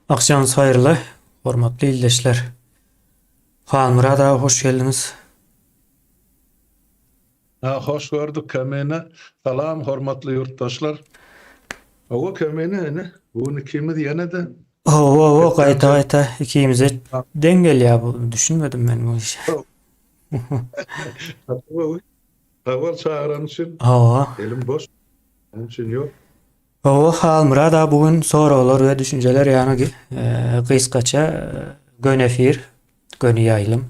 Agşamyňyz haýyrly, hormatly ildeşler. Halmyrat aga hoş geldiňiz. Ha, hoş gördük Kemine. Salam hormatly ýurtdaşlar. Hawa Kemine ine, bu gün ikimiz ýene-de Hawa, hawa, gaýta gaýta ikimize deň gelýär bu. Düşünmedim men bu işe. Sag bol çagyran üçin. Hawa. Elim boş. Onuň üçin ýok. Hawa, Halmyrat aga bu gün soraglar we düşünjeler ýagny gysgaça göni efir, göni ýaýlym.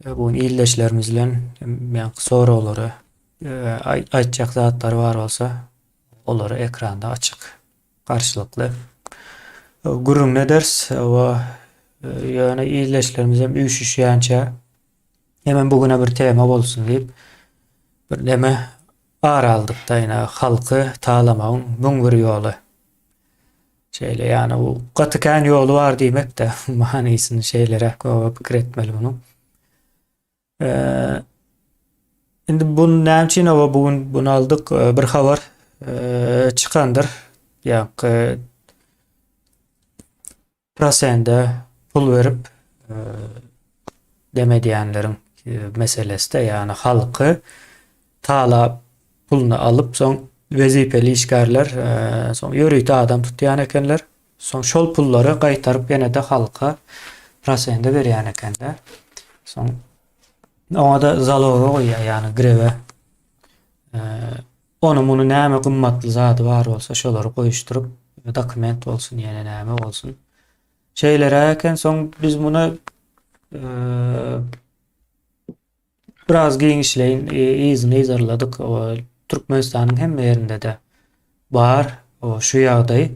Bu gün ildeşlerimiz bilen ýaňky soraglary aýtjak zatlary bar bolsa olary ekranda açyk garşylykly gürrüňini ederis. Hawa, ýöne ildeşlerimiz hem üýşüşýänçä Hemen bu güne bir tema bolsun diýip bir neme ar aldyk-da ýene halky talamagyň 1001 ýoly. Şeýle ýany bu gaty kän ýoly bar diýmek-de manysyny şeýleräk gowy pikir etmeli munuň. Ee, indi bu näme üçin oba bu gün bunu aldyk? Ee, bir habar e, çykandyr. Ýa-ki Prosende pul berip dem edýänleriň meseleside ýagny halky talap puluny alyp soň wezipeli işgärler soň ýörite adam tutýan ekenler soň şol pullary gaýtaryp ýene-de halka prosende berýän ekende soň oňa-da zaloga goýýar ýagny girewe Ony muny näme gymmatly zady bar bolsa şolary goýuşdyryp dokument bolsun ýene näme bolsun. Şeýleräk eken soň biz muny biraz giňişleýin yzyny yzarladyk. Türkmenistanyň hemme ýerinde-de bar şu ýagdaý.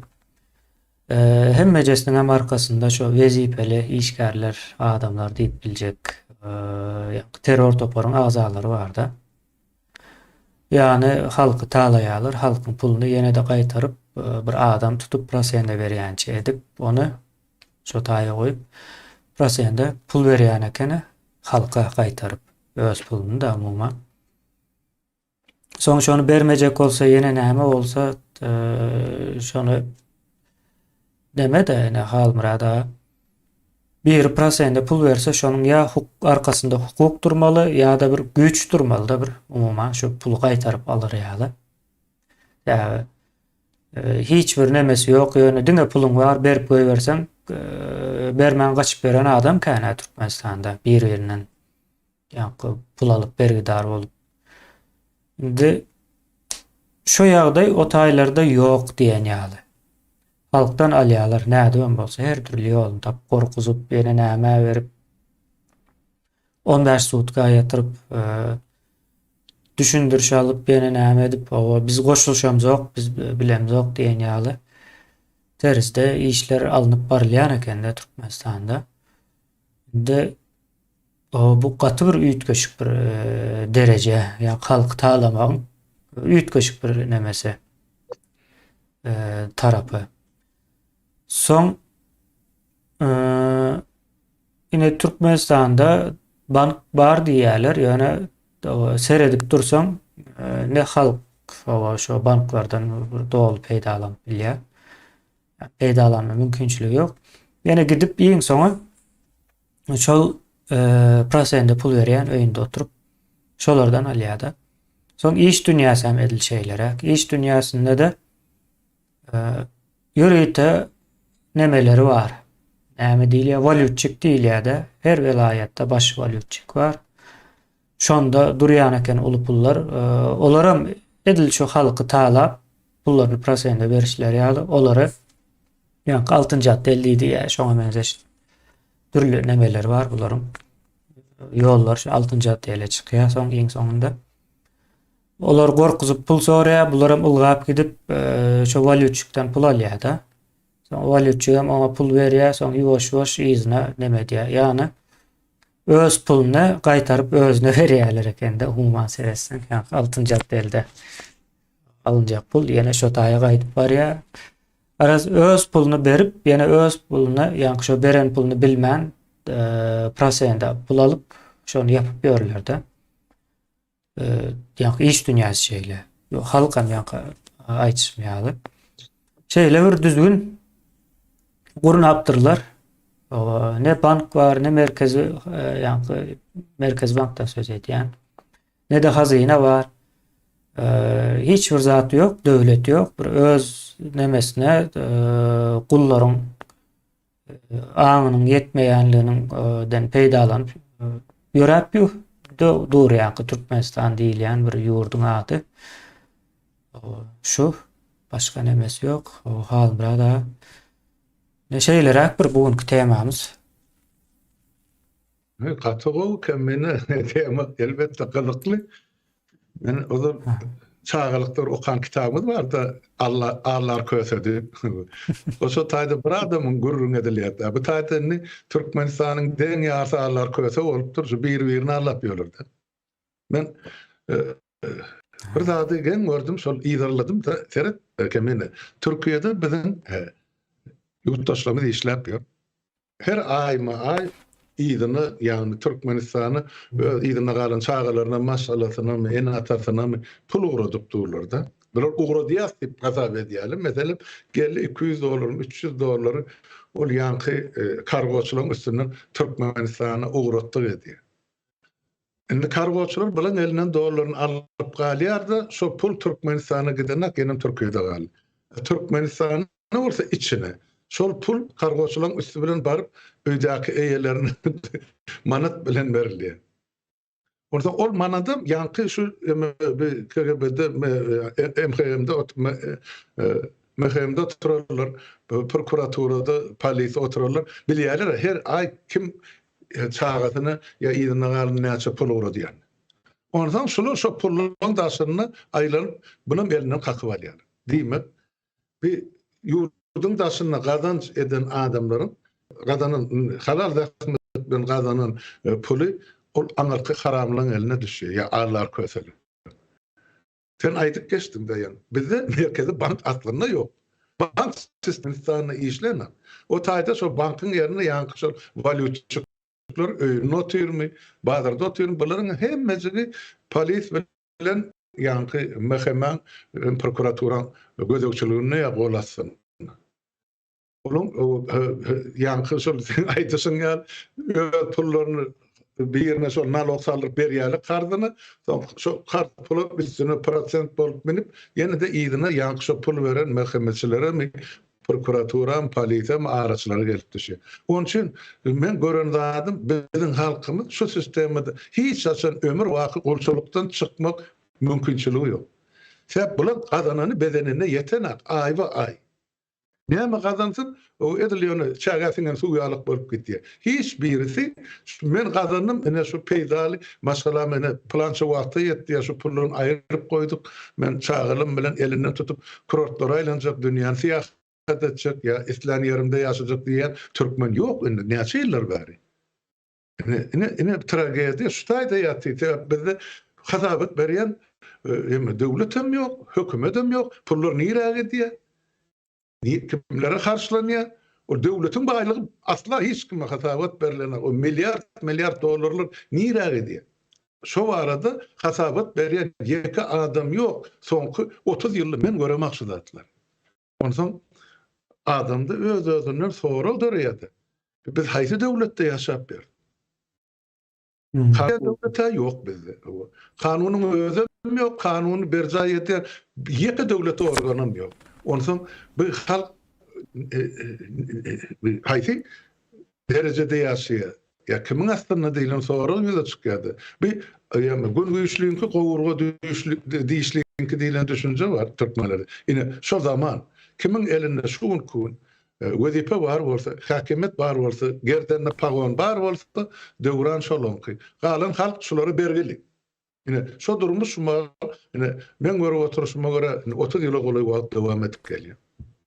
Hemmejesiniň hem arkasynda şo wezipeli işgärler, adamlar diýip biljek terror toparyň agzalary bar-da. Ýagny halky talaýarlar, halkyň puluny ýene-de gaýtaryp bir adam tutup prosende berýänçe edip, ony şo taýa goýup prosende pul berýän ekeni halka gaýtaryp öz puluny-da umuman. Soň şony bermejek bolsa ýene näme bolsa şony Deme-de ine Halmyrat aga. Biri prosende pul berse şonuň ýa arkasynda hukuk durmaly ýa-da bir güýç durmaly-da bir umuman şu puly gaýtaryp alar ýaly. Sebäbi e, hiç bir nemesi ýok ýöne diňe puluň bar berip goýberseň e, bermän gaçyp ýören adam kän-ä Türkmenistanda bir-birinden ýaňky pul alyp bergidar bolup. Indi şu ýagdaý o taýlarda ýok diýen ýaly. Halkdan alýarlar nädibem bolsa her dürli ýoluny tapyp gorkuzyp ýene nämä berip 15 sutka ýatyryp e, düşündiriş alyp ýene näme edip owa biz goşulyşamzok biz bilemzok diýen ýaly terzde işler alnyp barylýan ekende Türkmenistanda. Indi Bu gaty bir üýtgeşik bir dereje, ýa halky talamagyň üýtgeşik bir nemesi tarapy. Soň ine Türkmenistanda bank bar diýýärler, ýöne seredip dursaň ne halk şo banklardan bir doly peýdalanyp bilýär. Peýdalanma mümkinçiligi ýok. Ýene gidip iň soňy şol e, prosende pul berýän öýünde oturyp şolardan alýar-da. Soň iş dünýäsi hem edil şeýleräk. Iş dünýäsinde-de e, ýörite nemeleri bar. Näme diýilýär? Walýutçik diýilýär-de. Her welaýatda baş walýutçik bar. Şonda durýan eken uly pullar. E, olaram edil şu halky talap pullaryny prosende berişleri ýaly olary ýaňky altynjy otdel diýdi ýa şoňa meňzeş dürli nemeleri bar bularyň. Ýollar şu altynjy otdele çykýar soň iň soňunda. Olar gorkuzyp pul soraýar, bular hem ylgap gidip e, şo walýutçikden pul alýar-da. Soň walýutçik hem oňa pul berýär, soň ýuwaş-ýuwaş yzyna neme edýär. Ýagny öz puluny gaýtaryp özüne berýärler ekende, umuman seretseň, ýaňky altynjy otdelde. Alynjak pul ýene şo taýa gaýdyp barýar. Garaz öz puluny berip, ýene öz puluny, ýaňky şo beren puluny bilmän, e, prosende pul alyp, şony ýapyp ýörler-de. E, ýaňky iş dünýäsi şeýle. Halk hem ýaňky aýdyşym ýaly. Şeýle bir düzgün. gurnapdyrlar. Ne bank bar, ne merkezi, ýaňky merkezi bankdan söz edýän. Ne-de hazyna bar. Hiç bir zat ýok, döwlet ýok. Bir öz nemesine gullaryň aňynyň ýetmeýänliginiň den peýdalanyp ýöräp dur ýaňky Türkmenistan diýilýän bir ýurduň ady. Şu başga nemesi ýok. Halmyrat aga. Ne şeýleräk bir bu günki temamyz. Gaty gowy Kemine tema elbetde gyzykly. Men ozal çagalykda bir okan kitabymyz bardy Alla Allar köse diýip. Oşo taýda bir adamyň gürrüň edilýärdi. Bu taýda indi Türkmenistanyň deň ýarysy Allar köse bolupdyr. Şu bir-birini allap ýörler-de. Men e, bir zady geň gördüm, şol yzarladym da seret Kemine. Türkiýede biziň e, ýurtdaşlarymyz işläp ýör. Her aýma-aý yzyna, ýagny Türkmenistana öz yzynda galan çagalaryna, maşgalasynamy, ene-atasynamy pul ugradyp durlar-da. Bular ugradýas diýip hasap edýärler. Meselem, geldi 200 dollarymy, 300 dollary ol ýaňky kargoçylaryň üstünden Türkmenistana ugratdyk edýär. Indi kargoçylar bulaň elinden dollaryny alyp galýar-da, şo pul Türkmenistana gidenak, ýenem Türkiýede galýar. Türkmenistana bolsa içine şol pul kargoçylaryň üsti bilen baryp, öýdäki eýelerine manat bilen berilýär. Onsoň ol manadam ýaňky şu KGB-de, MHM-de MHM-de oturanlar, prokuraturada, polisiýa oturanlar bilýärler her aý kim çagasyna ýa yzynda galan näçe pul ugradýan. Onsoň şular şo pullaryň daşynda aýlanyp, bunam elinden kakyp alýarlar. Diýmek, bi ýurduň daşynda gazanç eden adamlaryň gazanan, halal zähmet bilen gazanan puly ol aňyrky haramlaryň eline düşýär ýa allar köseler. Sen aýdyp geçdiň Daýan. Bizde merkezi bank aslynda ýok. Bank sistemistanda işlemek. O taýda şol bankyň ýerine ýaňky şol walýutçyklar öýünde otyrmy, bazarda otyrmy, bularyň hemmejigi polis bilen ýaňky MHM-iň, prokuraturaň gözegçiliginde ýa gol astynda. Onuň ýaňky şol seň aýdyşyň ýaly öz pullaryny birine şol nalog saldyryp berýärler karzyny, soň şo karz pula üstüne prosent bolup münüp, ýene-de yzyna ýaňky şo pul beren MHM-çileremi, prokuraturamy, polisiýamy, araçylara gelip düşýär. Onuň üçin men gören zadym biziň halkymyz şu sistemada hiç haçan ömür baky gulçulykdan çykmak mümkinçiligi ýok. Sebäp bular gazanany bezenine ýetenak aýba-aý. Näme gazansyn, o edil ýöne çägä siňen suw ýalyk bolup gidýär. Hiç birisi men gazandym, ine şu peýdaly, maşgalam ine pylança wagtda ýetdi ýa şu pullaryny aýryp goýduk, men çagalym bilen elinden tutup kurortlara aýlanjak, dünýäni syýahat etjek ýa islän ýerimde ýaşajak diýýän türkmen ýok indi näçe ýyllar bäri. Ine, ine, ine tragediýa şu taýda ýatyr. Sebäp bizde hasabat berýän hem döwlet hem ýok, hökümet hem ýok. Pullar nirä gidýär? Kimlere harçlanýar? Ol döwletiň baýlygy asla hiç kime hasabat berlenok. O milliard, milliard dollarlar nirä gidýär? Şo barada hasabat berýän ýeke adam ýok. Soňky 30 ýylda men göremok şu zatlary. Onsoň adamda öz-özünden sorag döreýär-de, Biz haýsy döwletde ýaşap ýörüs? Kanun döwlet-ä ýok bizde. Kanunyň özem ýok, kanuny berjaý edýän ýeke döwlet organam ýok. Onsoň bu halk haýsy derejede ýaşaýar? Ýa kimiň astynda diýlen sorag ýüze çykýardy. Bu ýagny gün güýçliňki gowurga düýşli dişliňki diýlen düşünje bar türkmenlerde. Ine şo zaman kimiň elinde şu günki gün wezipe bar bolsa, häkimiýet bar bolsa, gerdende pagon bar bolsa, döwran şolaňky. Galan halk şulara bergili. Ine, şo durmuş şu mahal, ine, meň görüp oturyşyma görä, indi 30 ýyla golaý wagt dowam edip gelýär.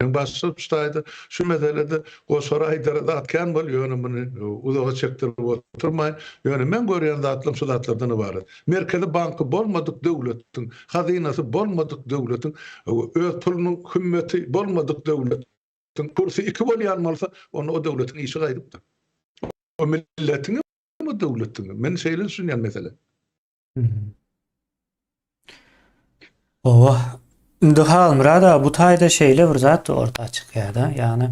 Meň başym şu taýda, şu meselede goşara aýdara zat kän bol, ýöne muny uzaga çekdirip oturmaýyn. Ýöne meň görýän zatlarym şu zatlardan ybarat. Merkezi banky bolmadyk döwletiň, hazynasy bolmadyk döwletiň, öz pulunyň hümmeti bolmadyk döwletiň kursy iki bolýan bolsa, onda o döwletiň işi gaýdypdyr. O milletiň Bu döwletiň. Men şeýle düşünýän mesele. Owa. Indi Halmyrat aga bu taýda şeýle bir zat orta çykýar-da, ýagny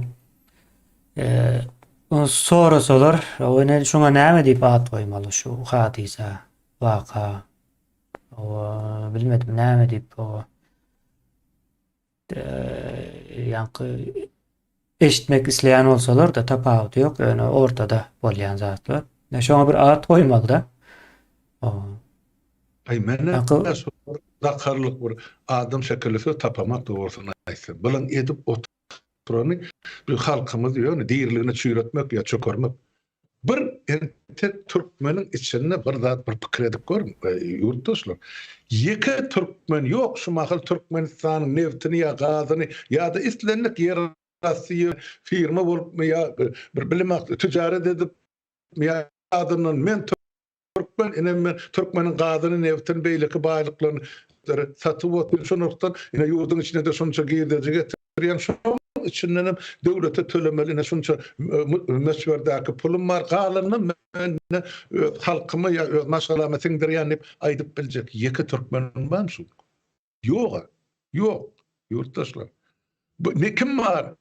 Ony sorasalar, o ine şuňa näme diýip at goýmaly şu hadysa, waka. O bilmedim näme diýip o ýaňky eşitmek isleýän bolsalar-da tapawudy ýok, ýöne ortada bolýan zatlar. Şoňa bir at goýmaly-da. Aý men dakarlyk bir adam şekilli söz tapamak dogrusyny aýtsam. Bulaň edip oturany bu halkymyzy ýöne diriligine çüýretmek ýa çökermek. Bir entek türkmeniň içinde bir zat bir pikir edip görüň ýurtdaşlar. Ýeke türkmen ýok şu mahal Türkmenistanyň nebtini ýa gazyny ýa-da islendik ýerasty firma bolupmy ýa bir bilim tijaret edip ýa adyndan men Türkmen ine men türkmeniň gazyny nebtini beýleki baýlyklaryny satyp otyryn şu nyrhdan ine ýurduň içine-de şunça girdeji getirýän şoň içindenem döwlete tölemeli ine şunça möçberdäki pulum bar galanyny men ine öz halkyma ýa öz maşgalama siňdirýän diýip aýdyp biljek ýeke türkmen barmy şu Ýoga. Ýok. Ýurtdaşlar. Bu ne kim bar?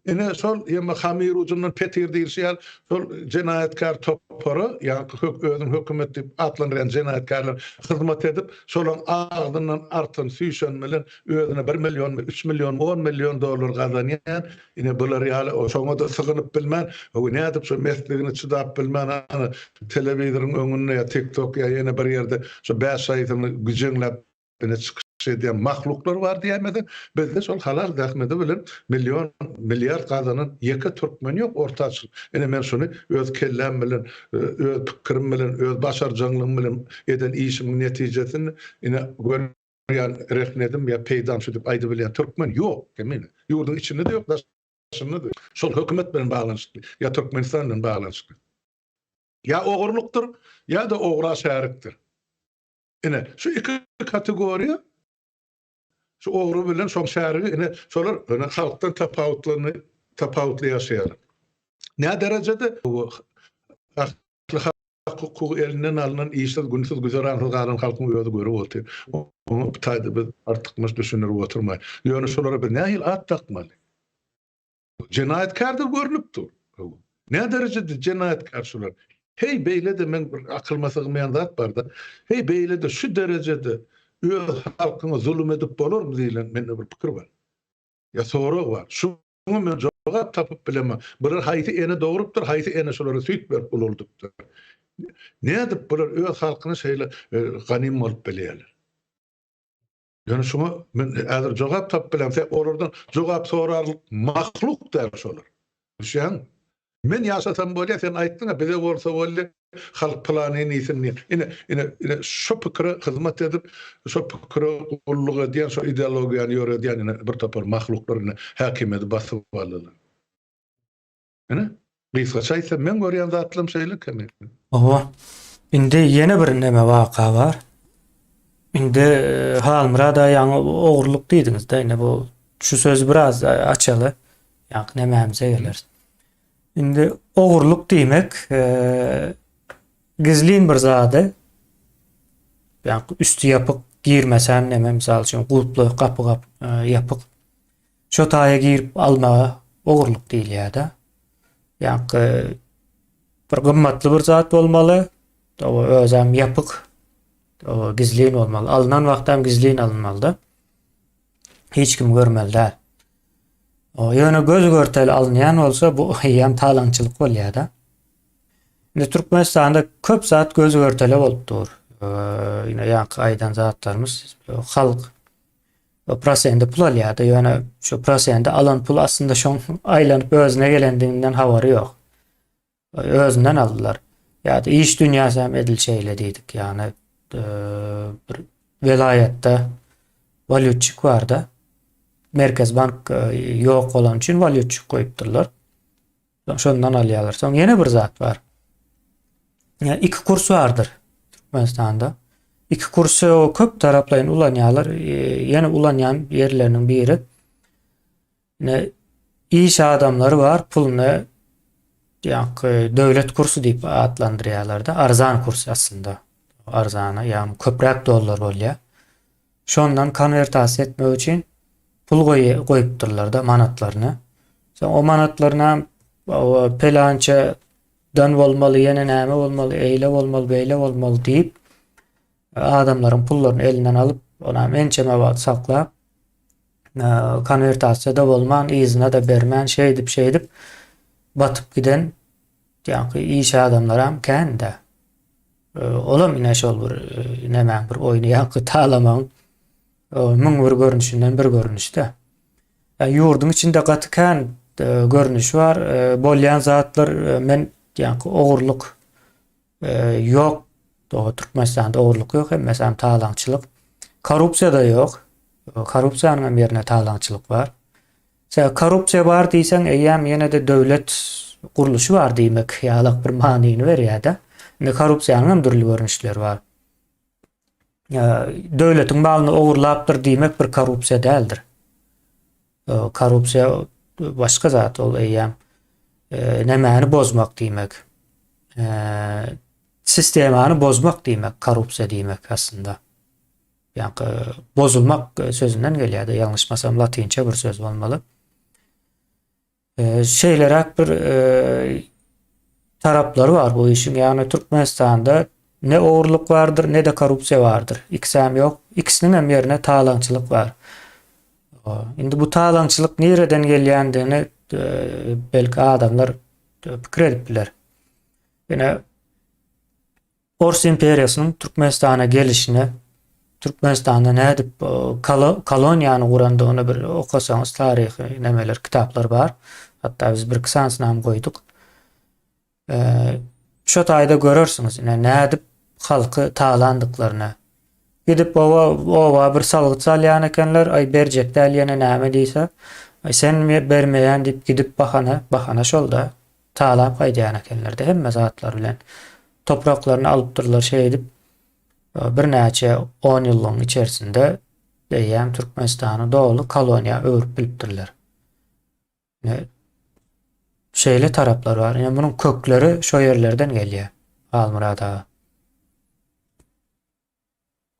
Ine şol ýeme hamyr ujundan petir diýilşi ýaly şol jenaýatkär topara, ýagny hök özüni hökümet diýip atlandyrýan jenaýatkärler hyzmat edip, şolaň agzyndan artan süýşen bilen özüne bir millionmy, üç millionmy, on million dollar gazanýan, ine bular ýaly şoňa-da sygynyp bilmän, hawa nädip şo mesligine çydap bilmän ana telewizoryň öňünde ýa TikTok ýa ýene bir ýerde şo bäş aýsyny güjeňläp Ine çykyş edýän mahluklar bar diýäýmeseň, bizde şol halal zähmeti bilen million, milliard gazanan ýeke türkmen ýok orta çykyp. Ine men şuny öz kelläm bilen, öz pikirim bilen, öz başarjaňlygym bilen eden işimiň netijesinde ine görýän rehnedim ýa peýdam şu diýip aýdybilýän türkmen ýok kemine. Ýurduň içinde-de ýok, daşynda-da ýok. Şol hökümet bilen baglanyşykly ýa Türkmenistan bilen baglanyşykly. Ýa ogurlykdyr, ýa-da ogra şärikdir. Ine, şu iki kategoriýa, şu ogry bilen şoň şärigi, ine, şolar ine halkdan tapawutlany, tapawutly ýaşaýarlar. Nä derejede bu ähli hak-hukugy elinden alnan, işsiz, günsüz, güzeransyz galan halkyň özi görüp otyr. Oňa bu taýda biz artykmaç düşündirip oturmaýyn. Ýöne şolara biz nähili at dakmaly? Jenaýatkärdir görnüp dur. Nä derejede jenaýatkär şular? Heý beýle-de meň bir akylyma sygmaýan zat barda. Heý beýle-de şu derejede öz halkyňa zulum edip bolarmy diýlen mende bir pikir bar. Ýa sorag bar. Şuňa men jogap tapyp bilemok. Bular haýsy ene dogrupdyr, haýsy ene şulara süýt berip ulaldypdyr. Nädip bular öz halkyna şeýle ganym bolup bilýärler? Ýöne şuňa men häzir jogap tapyp bilemok. Sen olardan jogap sorarlyk mahluk däl şolar. Düşýäňmi? Men ýaşasam bolýar, sen aýtdyň-a, bize bolsa boldy, halk pylanyny iýsin diýip. Ine, ine, ine şo pikire hyzmat edip, şo pikire gulluk edýän, şo ideologiýany ýöredýän ine bir topar mahluklar ine häkimiýeti basyp aldylar. Ine, gysgaça aýtsam, meň görýän zatlarym şeýle eken. Hawa. Indi ýene bir neme waka bar. Indi e, Halmyrat aga ýaňy ogurlyk diýdiňiz-de, indi bu şu sözi biraz açaly. Ýaňky nemämize geleris. Indi ogurlyk diýmek, e, gizlin bir zady ýaňky üsti ýapyk girmesen neme, mysal üçin gulply gapy gap e, ýapyk Şo taýa girip almaga ogurlyk diýilýär-de. Ýaňky bir gymmatly bir zat bolmaly, o özem ýapyk, o gizlin bolmaly. Alnan wagtam gizlin alynmaly-da. Hiç kim görmeli däl. O ýöne göz görteli alynýan bolsa bu eýýäm talaňçylyk bolýar-da. Indi Türkmenistanda köp zat göz görtele bolup dur. Ýöne ýaňky aýdan zatlarymyz halk O prosende pul alýardy, ýöne şu prosende alan pul aslynda şoň aýlanyp özüne gelendiginden habary ýok. Özünden aldylar. Ýa-da iş dünýäsi hem edil şeýle diýdik. Ýagny e, bir welaýatda walýutçik barda. Merkez bank e, ýok bolan üçin walýutçik goýupdyrlar. Soň şondan alýarlar. Soň ýene bir zat bar. Ýa iki kurs bardyr Türkmenistanda. Iki kursy köp taraplaýyn ulanýarlar. E, ýene ulanýan ýerleriniň biri. Ne iş adamlary bar, puluny ýa döwlet kursy diýip atlandyrýarlar-da. Arzan kurs aslynda. Arzana, ýagny köpräk dollar bolýar. Şondan konwertasiýa etmek üçin pul goýupdyrlar-da manatlaryny. Soň o manatlaryny hem. Pelançadan bolmaly, ýene näme bolmaly, eýle bolmaly, beýle bolmaly diýip, adamlaryň pullaryny elinden alyp, onam ençeme wagt saklap, konwertasiýa-da bolman, yzyna-da bermän, şeýdip-şeýdip batyp giden ýaňky iş adamlaram kän-dä. Olam ine şol bir nemäň bir oýny ýaňky talamagyň 1001 görnüşinden bir görnüşde. Ýurduň içinde gaty kän görnüşi bar. Bolýan zatlar men ýaňky ogurlyk ýok. Türkmenistanda ogurlyk ýok, hemmesi hem talaňçylyk. Korrupsiýa-da ýok. Korrupsiýanyň hem ýerine talaňçylyk bar. Sebäbi korrupsiýa bar diýseň, eýýäm ýene-de döwlet gurluşy bar diýmek ýalak bir manyny berýär-de. Indi korrupsiýanyň hem dürli görnüşleri bar. Döwletiň malyny ogurlapdyr diýmek bir korrupsiýa däldir. Korrupsiýa başga zat, ol eýýäm nämäni bozmak diýmek. Sistemany bozmak diýmek, korrupsiýa diýmek aslynda. Ýaňky bozulmak sözünden gelýär-de, ýalňyşmasam latynça bir söz bolmaly. Şeýleräk bir taraplary bar bu işiň. Ýagny Türkmenistanda ne ogurlyk bardyr, ne-de korrupsiýa bardyr. Ikisem ýok. Ikisiniň hem ýerine talaňçylyk bar. Indi bu talaňçylyk nireden gelýändigini belki adamlar pikir edip biler. Ine Ors imperiýasynyň Türkmenistana gelişine, Türkmenistanda nädip koloniýany gurandygyny bir okasaňyz taryhy nemeler, kitaplar bar. Hatda biz bir-iki sanysyny hem goýduk. Şo taýda görersiňiz, ine nädip halky talandyklaryny. Gidip oba, oba bir salgyt salýan ekenler, aý berjek däl ýene näme diýse, aý sen bermeýän diýip gidip bahana, bahana şol-da. Talap gaýdýan ekenler-de hemme zatlar bilen. Topraklaryny alypdyrlar şeýdip birnäçe on ýyllygyň içerisinde eýýäm Türkmenistany doly koloniýa öwrüp bilipdirler. Ine, şeýle taraplar bar. Ine, munuň kökleri şo ýerlerden gelýär, Halmyrat aga.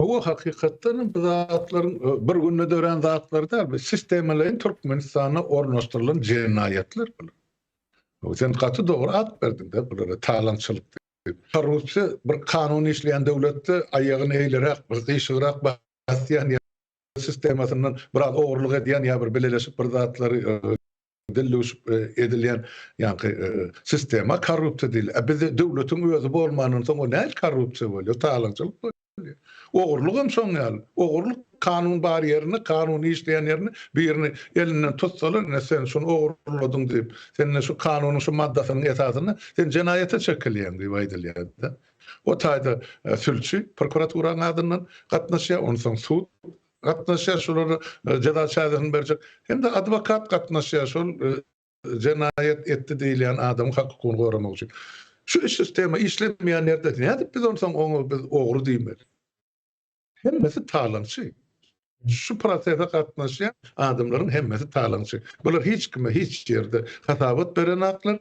Hawa, hakykatdan hem bu zatlaryň bir günde dörän zatlary däl, bu sistemalaýyn Türkmenistanda ornaşdyrylan jenaýatlar bular. Sen gaty dogry at berdiň-de bulara talaňçylyk diýip. Korrupsiýa bir kanun işleýän döwletde aýagyny eýleräk, bir gyşygrak basýan ýa sistemasyndan biraz ogurlyk edýän ýa bir bileleşip bir zatlary Dildüwşük edilýän ýaňky sistema korrupsiýa diýilýär. A bizde döwletiň özi bolmandan soň o nähili korrupsiýa bolýar? Talaňçylyk bolýar. Ogurlyk hem şoň ýaly. Ogurlyk kanun bar ýerinde, kanun işleýän ýerinde birini elinden tutsalar, ine sen şuny ogurladyň diýip, sen ine şu kanunyň şu maddasynyň esasynda sen jenaýata çekilýäň diýip aýdylýar-da. O taýda sülçi prokuraturanyň adyndan gatnaşýar, onsoň sud Gatnaşýar şolara jeza çäresini berjek hem-de adwokat gatnaşýar şol jenaýat etdi diýilýän adamyň hak-hukugyny goramak üçin. Şu sistema işlemeýän ýerde nädip biz onsoň oňa biz ogry diýmeli? Hemmesi talaňçy. Şu prosese gatnaşýan adamlaryň hemmesi talaňçy. Bular hiç kime hiç ýerde hasabat berenaklar,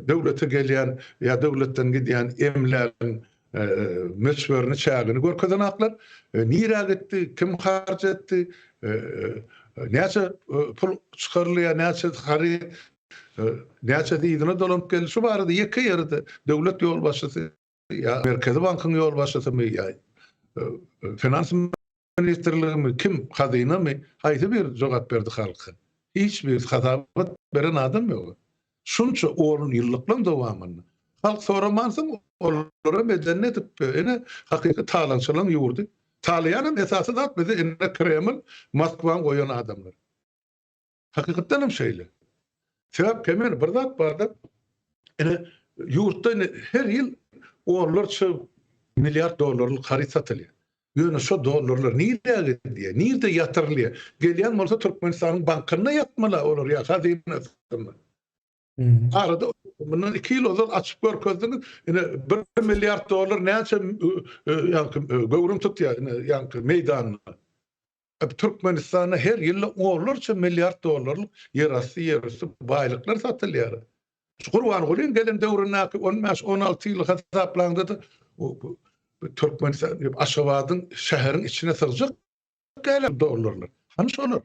döwlete gelýän ýa döwletden gidýän emlägiň möçberini, çägini görkezenaklar. Nirä gitdi, kim harç etdi, näçe pul çykarylýar, näçe haryt, näçesi yzyna dolanyp geldi. Şu barada ýeke ýerde döwlet ýolbaşçysy ýa Merkezi bankyň ýolbaşçysymy ýa finans ministrligimi, kim, hazynamy, haýsy biri jogap berdi halka? Hiç birisi hasabat beren adam ýok. Şunça on ýyllyklaň dowamynda. Halk soramansoň olaram edenini edip, ine hakyky talaňçylaň ýurdy. Talaýanam esasy zat bizi ine Kreml, Moskwaň goýan adamlary. Hakykatdan hem şeýle. Sebäp Kemal bir zat barda ine ýurtda ine her ýyl onlarça milliard dollarlyk haryt satylýar. Ýöne şo dollarlar nirä gidýär? Nirde ýatyrylýar? Gelýän bolsa Türkmenistanyň bankynda ýatmaly olar ýa hazynasynda. Arada mundan 2 ýyl ozal açyp görkezdiňiz, ine 1 milliard dollar näçe ýaňky göwrüm tutýar, ine ýaňky meýdanda. Türkmenistanda her ýylda onlarça milliard dollarlyk ýerasty, ýerüsti baýlyklar satylýar. Şu Gurbangulyň gelen döwründäki on bäş, on alty ýyly hasaplaňda-da Türkmenistan, Aşgabadyň şäheriň içine sygjak däl dollarlar. Hany şolar?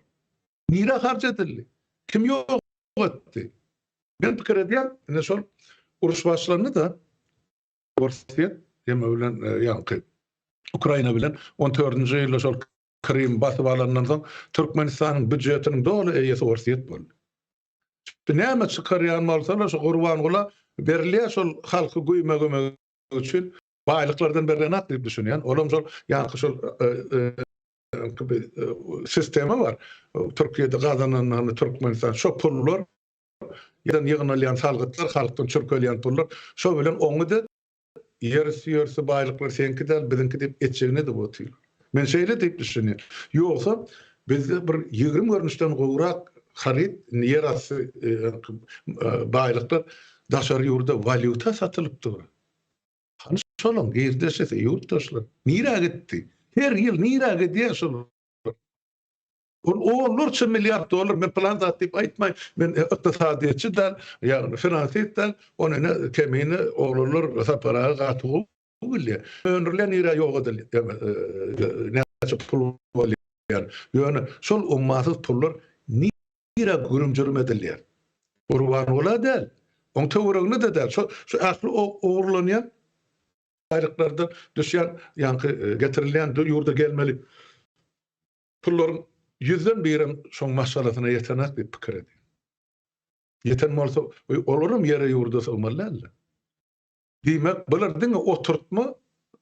Nirä harç edildi? Kim ýok etdi? Men pikir edýän, ine şol uruş başlandy-da, Orsýet eme bilen e, ýaňky Ukraina bilen 14-nji ýylda şol Krym basyp alandan soň Türkmenistanyň býujetiniň doly eýesi Orsýet boldy. Näme çykarýan bolsalar şu Gurbangula berilýär şol halky güýmegemek üçin baýlyklardan berlen diýip düşünýän. Olam şol ýaňky şol e, e, sistema bar. Türkiýede gazananlaryny Türkmenistan şo pullar ýerden ýygnalýan salgytlar, halkdan çürkelýän pullar şo bilen oňy da ýer üsti ýer üsti baýlyklar seňki däl, biziňki diýip etjegini edip otyrlar. Men şeýle diýip düşünýän. Ýogsa bizde bir 20 görnüşden gowrak haryt, ýer asty e, e, baýlyklar daşary ýurda walýuta satylyp dur. Hany şolaň girdeşisi, ýurtdaşlar nirä gitdi? Her ýyl nirä gidýär şol? Ol onlarça milliard dollar, men plan zat diýip aýtmaýyn, men e, ykdysadyýetçi däl, ýagny finansist däl, ony ine kemine oglanlar Sapar aga gaty gowy bilýär. Öndürilýän nirä ýok edilýär, e, e, näçe pul bolýar. Ýöne şol ummasyz pullar nirä gürüm-jürüm edilýär? Gurbangula däl, oň töweregine-de däl. Şo şu ähli ogurlanýan baýlyklardan düşýän, ýaňky getirilýän ýurda gelmeli pullaryň ýüzden birem şoň maşgalasyna ýetenak diýip pikir edýän. Ýeten bolsa, olaram ýere ýurda sygmaly däldi. Diýmek, bular diňe oturtma,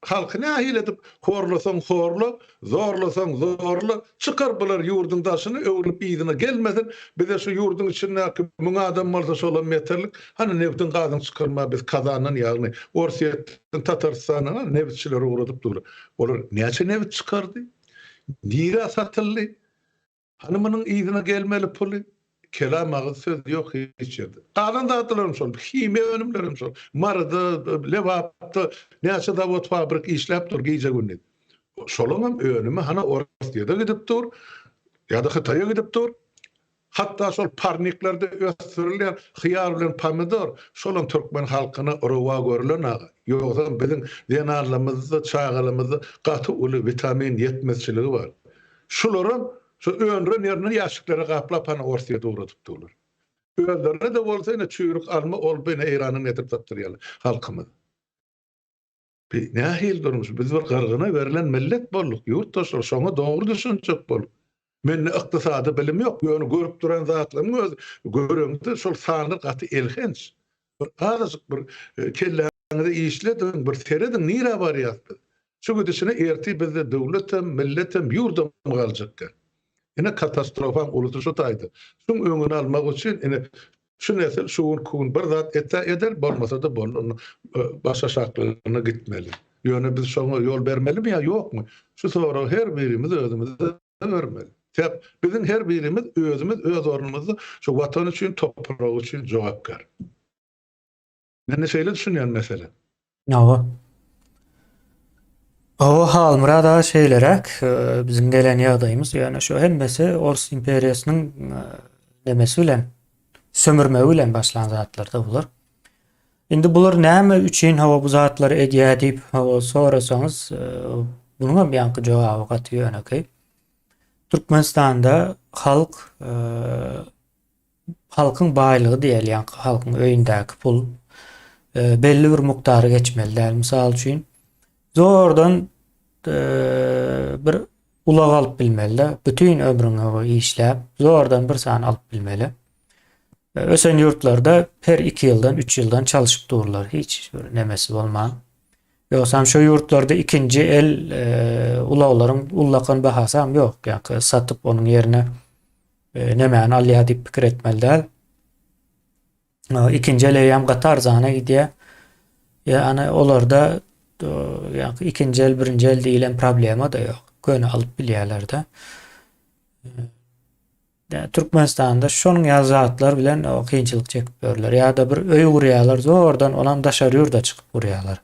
halky nähili edip horlasaň horla, zorlasaň zorla, çykar bular ýurduň daşyna, öwrülip yzyna gelmesin, bize şu ýurduň içindäki müň adam bolsa şolam ýeterlik, hany nebtiň gazyň çykarma biz Kazandan ýagny Orsýetden Tatarystandan hany nebitçileri ugradyp dur. Olar näçe nebit çykardy? Nirä satyldy? Hany munuň yzyna gelmeli puly? Kelam agyz söz ýok hiç ýerde. Galan zatlaram şol, himiýa önümlerem şol. Maryda, Lebapda näçe zawod, fabrik işläp dur gije-gündiz. Şolaňam önümi hany Orsýede gidip dur, ýa-da Hytaýa gidip dur. Hatda şol parniklerde ösdürilýän hyýar bilen pomidor, şolam türkmen halkyna rowa görlen aga. Ýogsam biziň zenanlarymyzda, çagalarymyzda gaty uly witamin ýetmezçiligi bar. Şularam şu öndüren ýerinden ýaşiklere gaplap hany Orsýete ugradyp durlar. Özlerine-de bolsa ine çüýrük alma ol-bu ine Eýrandan getirip satdyrýarlar halkymyza. Bi nähili durmuş? Biz bir gyrgyna berlen millet bolduk, ýurtdaşlar, şoňa dogry düşünjek bolup. Mende ykdysady bilim ýok, ýöne görüp duran zatlarymyň özi göreňde şol sanlar gaty elhenç. Bir azajyk bir e, kelläňizi işlediň, bir serediň nirä barýas biz. Şu gidişine ertir bizde döwletem, milletem, ýurdam galjak. Ine katastrofaň ulusy şu taýda. Şuň öňüni almak üçin ine Şu nesil şu günki gün bir zat etse eder, bolmasa-da boldy, onda baş aşaklygyna gitmeli. Ýöne biz şoňa ýol bermelimi ýa ýokmy? Şu soragy her birimiz özümize bermeli. Sebäp biziň her birimiz özümiz öz ornumyzda şu Watan üçin, toprak üçin jogapkär. Men-de şeýle düşünýän meselä. Hawa. Hawa Halmyrat aga şeýleräk biziň gelen ýagdaýymyz ýöne şu hemmesi Ors imperiýasynyň nemesi bilen sömürmegi bilen başlan zatlarda bular. Indi bular näme üçin hawa bu zatlary edýär diýip hawa sorasaňyz bunuň hem ýaňky jogaby gaty ýönekeý. Türkmenistanda halk Halkyň baýlygy diýeli, ýaňky halkyň öýündäki pul e, belli bir mukdary geçmeli däl. Mysal üçin, zordan e, bir ulag alyp bilmeli-de, bütin ömrüňe işläp, zordan bir sany alyp bilmeli. E, ösen ýurtlarda her 2 ýyldan, 3 ýyldan çalşyp durlar, hiç bir nemesi bolman. Ýogsam şu ýurtlarda ikinji el e, ulaglaryň ullakan bahasy hem ýok. Ýa satyp onuň ýerine E, nemäni alýar diýip pikir etmeli däl. Ikinji el eýýäm gaty arzana gidýär. Ýa olarda ýa ikinji el, birinji el diýlen problema-da ýok. Göni alyp bilýärler-de. Türkmenistanda şonuň ýaly zatlar bilen kynçylyk çekip ýörler. Ýa-da bir öý gurýarlar, zordan olam daşary ýurda çykyp gurýarlar.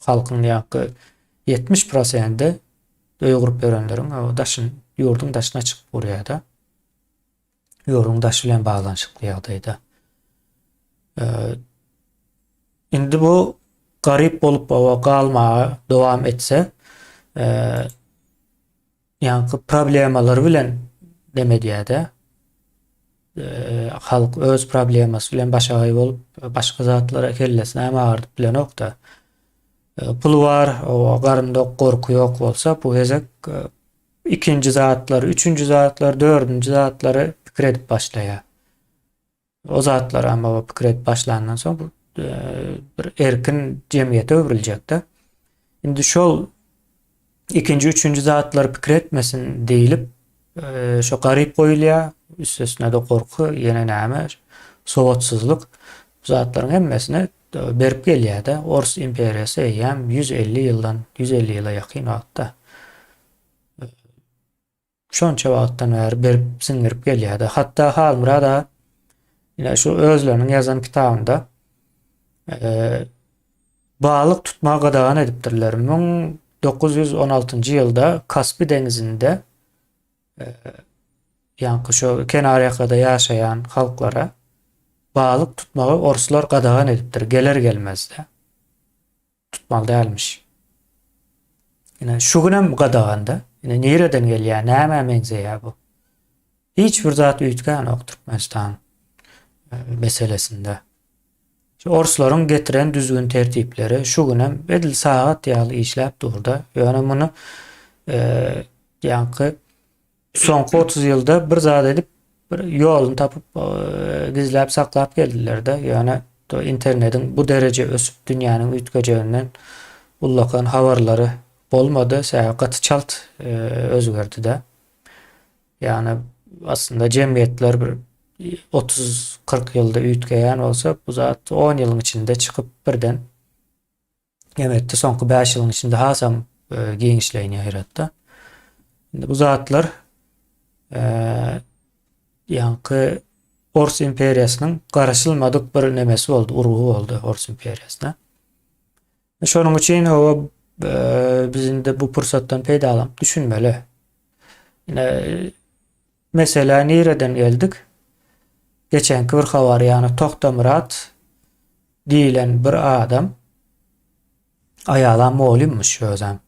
Halkyň ýaňky 70 prosenti öý gurup ýörenleriň daşyn ýurduň daşyna çykyp gurýar-da. Ýurduň daşy bilen baglanyşykly ýagdaýda. Indi bu garyp bolup galmaga dowam etse, ýaňky problemalar bilen dem edýär-de. Halk öz problemasy bilen başagaý bolup, başga zatlara kellesini hem agyrdyp bilenok-da. Pul bar, o garyn dok, gorky ýok bolsa, bu gezek ikinji zatlary, üçünji zatlary, dördünji zatlary pikir edip başlaýar. O zatlary hem baba pikir edip başlandan soň bu bir erkin jemgyýete öwrüljekde. Indi şol ikinji, üçünji zatlary pikir etmesin diýlip, şo garyp goýulýar, üstesine-de gorky, ýene näme, sowatsyzlyk bu zatlaryň hemmesini berip gelýär-de. Ors imperiýasy eýýäm 150 ýyldan, 150 ýyla ýakyn wagtda şonça wagtdan bäri berip, siňdirip gelýär-de. Hatda Halmyrat aga ine şu özleriniň ýazan kitabynda balyk tutmagy gadagan edipdirler. 1916-njy ýylda Kaspi deňizinde ýaňky şu kenarýakada ýaşaýan halklara balyk tutmagy orslar gadagan edipdir, geler gelmezde. Tutmaly dälmiş. Ine şu günem gadaganda. Ine nireden gelýär, nämä meňzeýär bu? Hiç bir zat üýtgänok Türkmenistan e, meselesinde. Şu orslaryň getiren düzgün tertipleri şu günem edil sagat ýaly işläp durda. Ýöne muny e, ýaňky Soňky 30 ýylda bir zat edip bir ýoluny tapyp gizläp saklap geldiler-de. Ýöne internetiň bu dereje ösüp dünýäniň üýtgejeginden ullakan habarlary bolmady. Sebäbi gaty çalt özgerdi-de. Ýagny aslynda jemgyýetler bir 30-40 ýylda üýtgeýän bolsa, bu zat 10 ýylyň içinde çykyp birden Elbetde soňky 5 ýylyň içinde hasam e, giňişleýin ýaýratdy. Indi bu zatlar e, ýaňky Ors imperiýasynyň garaşylmadyk bir nemesi boldy, urgy boldy Ors imperiýasyna. E, şonuň üçin hawa e, biz indi bu pursatdan peýdalanyp düşünmeli. Ine Meselä nireden geldik? Geçenki bir habar ýagny Toktamyrat diýilen bir adam aýalam mugallymyş özem.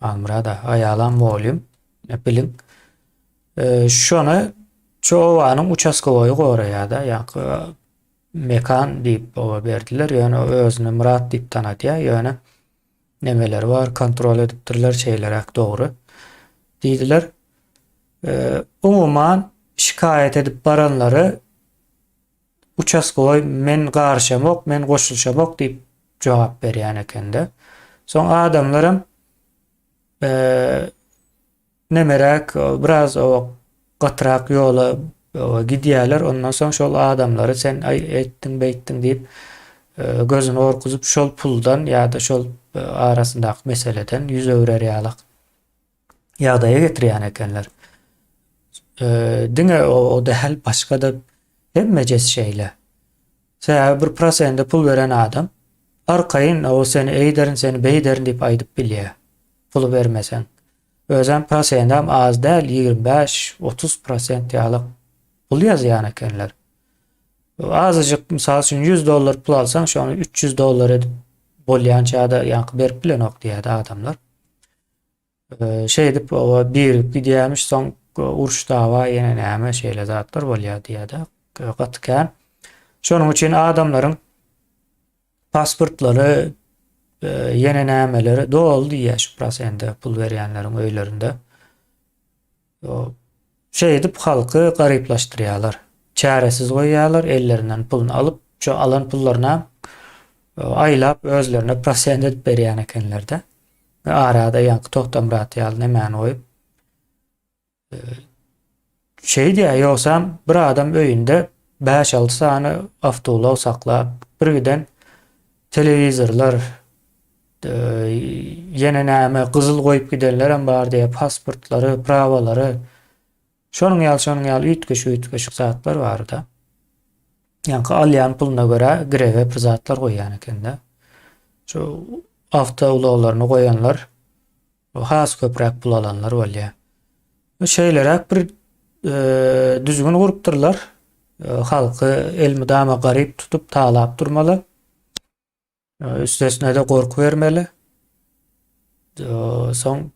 Almyrada aýalam mugallym. Biliň. E, şony şu obanyň uçaskowoýy goraýar-da, ýaňky Mekan diýip oba berdiler. Ýöne özüni Myrat diýip tanadýar. Ýöne nemeleri bar, kontrol edipdirler, şeýleräk dogry diýdiler. Umuman şikaýat edip baranlary uçaskowoý men garyşamok, men goşulyşamok diýip jogap berýän ekende. Soň adamlaram nemeräk biraz o gatyrak ýola gidýärler. Ondan soň şol adamlary sen aý etdiň, beýtdiň diýip gözüni gorkuzyp şol puldan ýa-da şol arasyndaky meseleden ýüz öwrer ýalak ýagdaýa getirýän ekenler. Diňe o däl, başga-da hemmejesi şeýle. Sebäbi bir prosende pul beren adam arkaýyn o seni eýderin, seni beýderin diýip aýdyp bilýär. Puly bermeseň. Özem prosendem az däl, 25, 30 prosent ýaly pul ýazýan ekenler. Azajyk mysal üçin 100 dollar pul alsaň, şony 300 dollar edip bolýança-da ýaňky berip bilenok diýýärdi adamlar. Şeýdip oba birigip gidýärmiş, soň uruş dawa ýene näme şeýle zatlar bolýar diýýärdi. Gaty kän. Şonuň üçin adamlaryň pasportlary ýene nämeleri doly diýýär şu prosende pul berýänleriň öýlerinde. Şeýdip halky garyplaşdyrýarlar. Çäresiz goýýarlar, ellerinden puluny alyp, şo alan pullaryna aýlap özlerine prosent edip berýän ekenler-de. Arada ýaňky Togtamyrat ýaly nemäni goýup. Şeýdýär, ýogsam bir adam öýünde 5-6 sany awtoulag saklap, bir giden telewizorlar, ýene näme gyzyl goýup gidenlerem bar diýýär, pasportlary, prawalary. Şonuň ýaly, şonuň ýaly üýtgeşik-üýtgeşik zatlar bar-da. Ýaňky alýan puluna görä girewe bir zatlar goýýan ekende. Şu awtoulaglaryny goýanlar has köpräk pul alanlar bolýar. Şeýleräk bir e, düzgün gurupdyrlar. E, halky elmydama garyp tutup talap durmaly. Üstesine-de gorky bermeli. Soň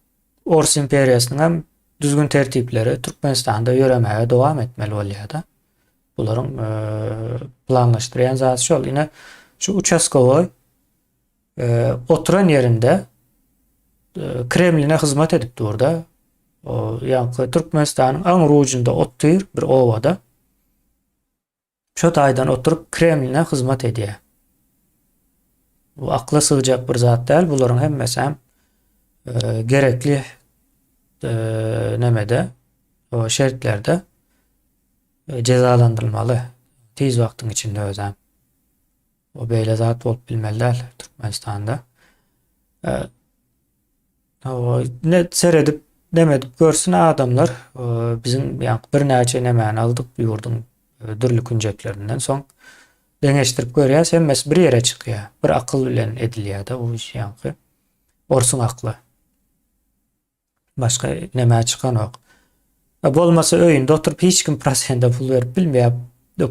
Ors imperiýasynyň hem düzgün tertipleri Türkmenistanda ýöremäge dowam etmeli bolýar-da. Bularyň planlaşdyrýan zady şol. Ine şu uçaskowoý oturan ýerinde Kremline hyzmat edip durda. O ýaňky Türkmenistanyň aňry ujunda otyr bir obada. Şo taýdan oturyp Kremline hyzmat edýär. Bu akla sygjak bir zat däl. Bularyň hemmesi hem gerekli nemede, o şertlerde jezalandyrylmaly. Tiz wagtyň içinde özem. O beýle zat bolup bilmeli däl Türkmenistanda. O ne seredip neme edip görsün adamlar. Biziň ýa birnäçe nemäni aldyk ýurduň dürli künjeklerinden soň deňeşdirip görýäs hemmesi bir ýere çykýar. Bir akyl bilen edilýär-de bu iş ýaňky. Orsuň akly. Başga nämä çykanok. Bolmasa öýünde oturyp hiç kim prosende pul berip bilmeýär.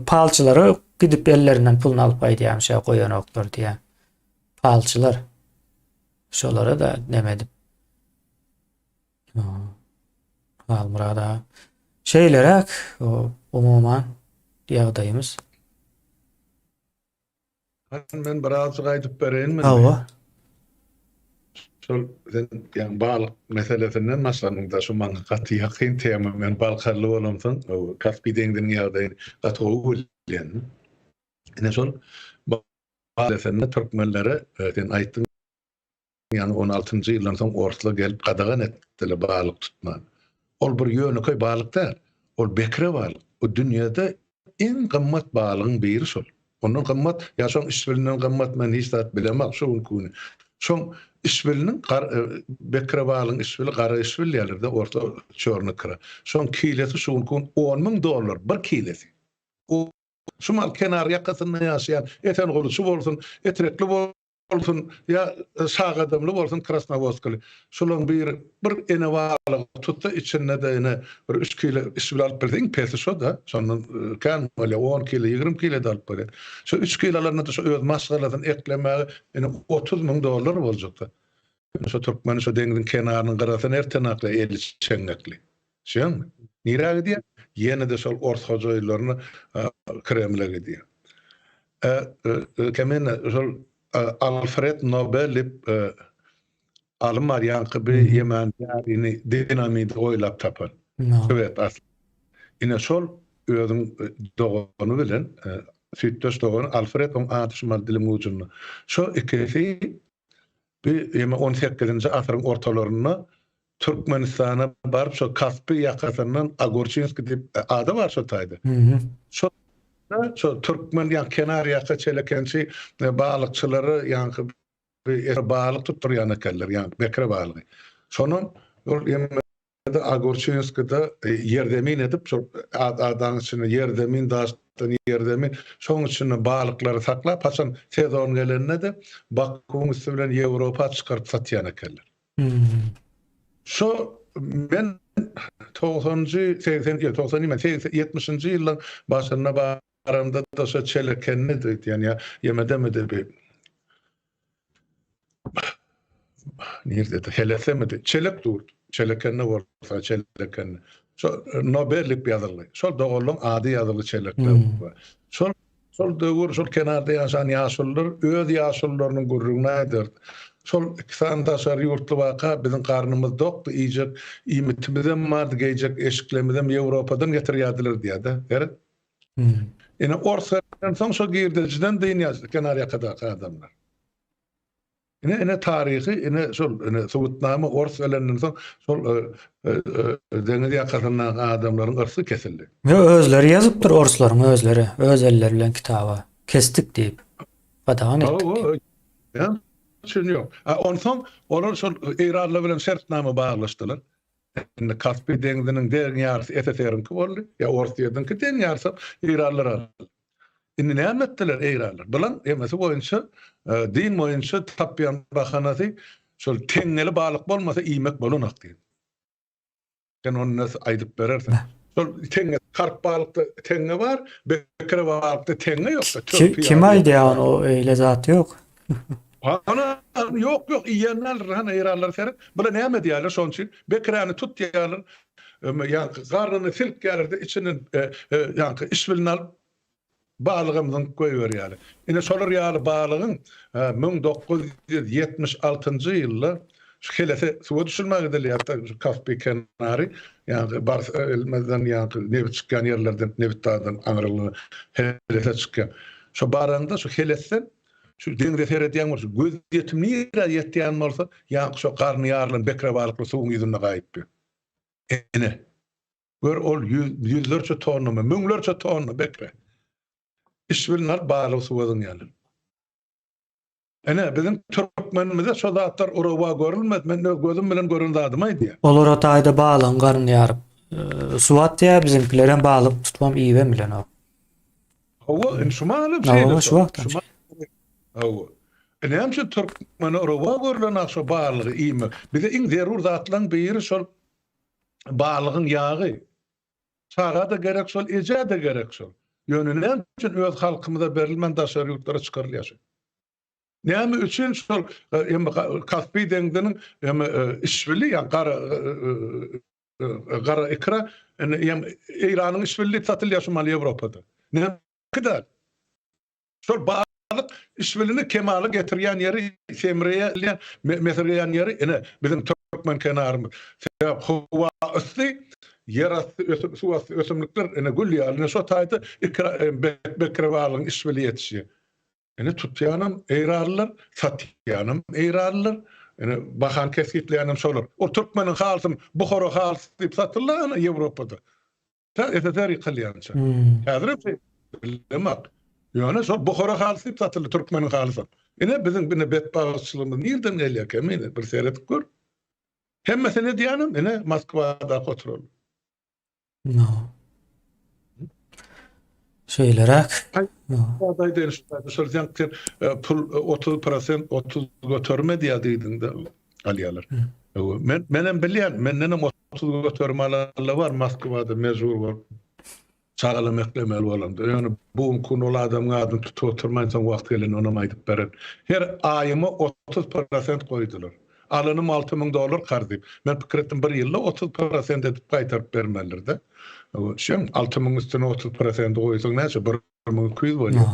Palçylara gidip ellerinden puluny alyp gaýdýarmyş ýa goýanoklar diýýär. Palçylar. Şolara da neme edip. Halmyrat aga. Şeýleräk umuman ýagdaýymyz. Hany men birazjyk aýdyp bereýinmi? Hawa. Şol sen ýaňy balyk meselesinden başlanyňda şu maňa gaty ýakyn tema. Men balkanly bolamsoň, Kaspi deňziniň ýagdaýyny gaty gowy bilýän. Ine şol balyk meselesinde türkmenlere sen aýtdyň Ýaňy on altynjy ýyldan soň orslar gelip gadagan etdiler balyk tutmany. Ol bir ýönekeý balyk däl. Ol bekre balyk. O dünýede iň gymmat balygyň biri şol. Ondan gymmat, ýa şoň işbilinden gymmat men hiç zat bilemok şu günki güni. Şoň işbiliniň bekre balygyň işbili gara işbil diýerler-de orslar çorny ikra. Şoň kilesi şu günki gün 10 müň dollar bir kilesi. Şu mal kenar ýakasynda ýaşaýan Esengulyçy bolsun, Etrekli bolsun, bolsun ýa Şagadamly bolsun Krasnowodskaly. Şolaryň biri bir ene balygy tutsa içinde-de ene bir üç kile işbil alyp bilse iň pesi şo-da. Şondan kän bolýar on kile 20 kile-de alyp bolýar. Şo üç kile alanda-da şo öz maşgalasyny eklemäge ene 30 müň dollar boljakda. Şo türkmeni şo deňziň kenarynyň gyrasyna ertenakly eli çeňňekli. Düşýäňmi? Nirä gidýär? Ýene-de şol ors hojaýynlaryna Kremle gidýär. Kemine şol Alfred Nobel diýip alym bar, ýaňky bir ýemen därini dinamidi oýlap tapan. Şwed asly. Ine şol özüň dogany bilen, süýtdeş dogany Alfred oň ady şumal diliň ujunda. Şo ikisi bir ýeme on sekizinji asyryň ortalarynda Türkmenistana baryp şo Kaspi ýakasyndan Ogurçinskiý diýip ada bar şo taýda. Şo şo türkmen ýa kenar ýaka çelekençi balykçylary ýaňky bir balyk tutdurýan ekenler ýaňky bekre balygy. Şonam ol ýemede Ogurçinskide ýerzemin edip şol adanyň içinde ýerzemin daşdan ýerzemin şoň içinde balyklary saklap haçan sezon gelende-de Bakuwyň üsti bilen Ýewropa çykaryp satýan ekenler. Şo men togsanjy, 80, ýok, 90 diýmän, 80, 70-nji ýyllaryň başynda baramda-da şo Çelekende diýýän ýa ýemedemidi bir nirdedi, Helesemidi, Çelek durdy. Çelekende bolsa Çelekende. Şo Nobel diýip ýazylgy. Şol doganlaryň ady ýazylgy Çelekde. Şol Şol döwür şol kenarda ýaşan ýaşulular öz ýaşulularynyň gürrüňini aýdardy. Şol iki sany daşary ýurtly waka biziň garnymyz dokdy, iýjek iýmitimizem bardy, geýjek eşiklerimizem Ýewropadan getirýärdiler diýýär-de. Seret. Ine, ors gelensoň şo girdejiden dynýar kenarýakadaky adamlar. Ine ine taryhy ine şol ine subutnama ors gelenden soň şol deňiz ýakasyndaky adamlaryň yrsy kesildi. Ýo özleri ýazypdyr orslaryň özleri öz elleri bilen kitaba kesdik diýip gadagan etdik diýip. Näme üçin ýok. A onsoň olar şol eýranlar bilen şertnama baglaşdylar. Indi Kaspi deňziniň deň ýarysy SSR-iňki boldy, ýa Orsýetiňki deň ýarysam eýranlar aldy. Indi näme etdiler eýranlar? Bulan emesi boýunça, din boýunça tapýan bahanasy şol teňňeli balyk bolmasa iýmek bolanok diýip. Sen ony näs aýdyp berersiň. Şol teňňe karp balykda teňňe bar, bekre balykda teňňe ýok-da. Kim aýdýar ony o eýle zat ýok. Hana ýok ýok iýen däldir hana eýranlar seret. Bular näme edýärler şonuň üçin bekräni tutýarlar. Ýaňky garnyny silkýärler-de içinden ýaňky işbilini alyp. Balygam zyňyp goýberýärler. Ine şolar ýaly balygyň 1976-njy ýylda şu Helese suwa düşürmäge gidilýär-de, şu Kaspi kenary, ýagny Bars elmezden ýagny nebit çykýan ýerlerden, Nebitdagdan aňrylygyna Helese çykýar. Şo baraňda şu Helesden şu deňze seredýäň bolsa, gözýetim nirä ýetýän bolsa, ýaňky şo garny ýarylan bekre balyklar suwuň ýüzünde gaýypdy. Ine. Gör ol ýüzlerçe tonnamy, müňlerçe tonna bekre. Işbilini alyp balygy suwa zyňýarlar. Ine, biziň türkmenimize şo zatlar rowa görülmez. Men öz gözüm bilen gören zadymy aýdýan. Olar o taýda balygyň garnyny ýaryp, suwa atýar, biziňkilerem balyk tutubam iýibem bilenok. Hawa, indi şu mahalam şeýle. Hawa, şu wagtam. Hawa. Näme üçin türkmene rowa görülenok şo balygy iýmek? Bize iň zerur zatlaryň biri şol Balygyň ýagy. Çaga-da gerek şol, ejä-de gerek şol. Ýöne näme üçin öz halkymyza berilmän daşary ýurtlara çykarylýar şol? Näme üçin şol hem Kaspi deňziniň hem işbili ýa gara gara ikra hem Eýranyň işbili diýip satylýar şu mal Ýewropada. Näme däl? Şol balyk işbilini kemala getirýän ýeri, semreýän, mesirgeýän ýeri ine, biziň türkmen kenarymyz. Sebäp howa yssy, ýer asty ösüm, suw asty ösümlikler ine gül ýaly. Ine şo taýda ikra, bekre balygyň işbili ýetişýär. Ine tutýanam eýranlylar, satýanam eýranlylar, ine bahany kesgitleýänem şolar. Ol türkmeniň halysyny Buhara halysy diýip satyldy ana Ýewropada. Tä SSR ýykylýança. Häzirem şeý bilemok. Ýöne şol Buhara halysy diýip satyldy türkmeniň halysy. Ine biziň ine betbagtçylygymyz nirden gelýär Kemine bir seredip gör. Hemmesini edýänem ine Moskwadaky oturanlar. No. Şeýleräk. Aýdaýyn şu taýda şol sen sen e, pul 30 prosent 30 göterim edýär diýdiňde alýarlar. Men menem bilýän mendenem 30 göterim alanlar bar Moskwada mejbur bolup çagalam eklemeli bolanda. Ýöne bu günki gün ol adamyň adyny tutup oturmaýyn soň wagt gelende onam aýdyp bererin. Her aýyma 30 prosent goýdular. Alanym 6000 dollar karz diýip. Men pikir etdim bir ýylda 30 prosent edip gaýtaryp bermelidir-de. Şeň 6000 üstüne 30 prosenti goýsaň näçe? 1200 bolýar.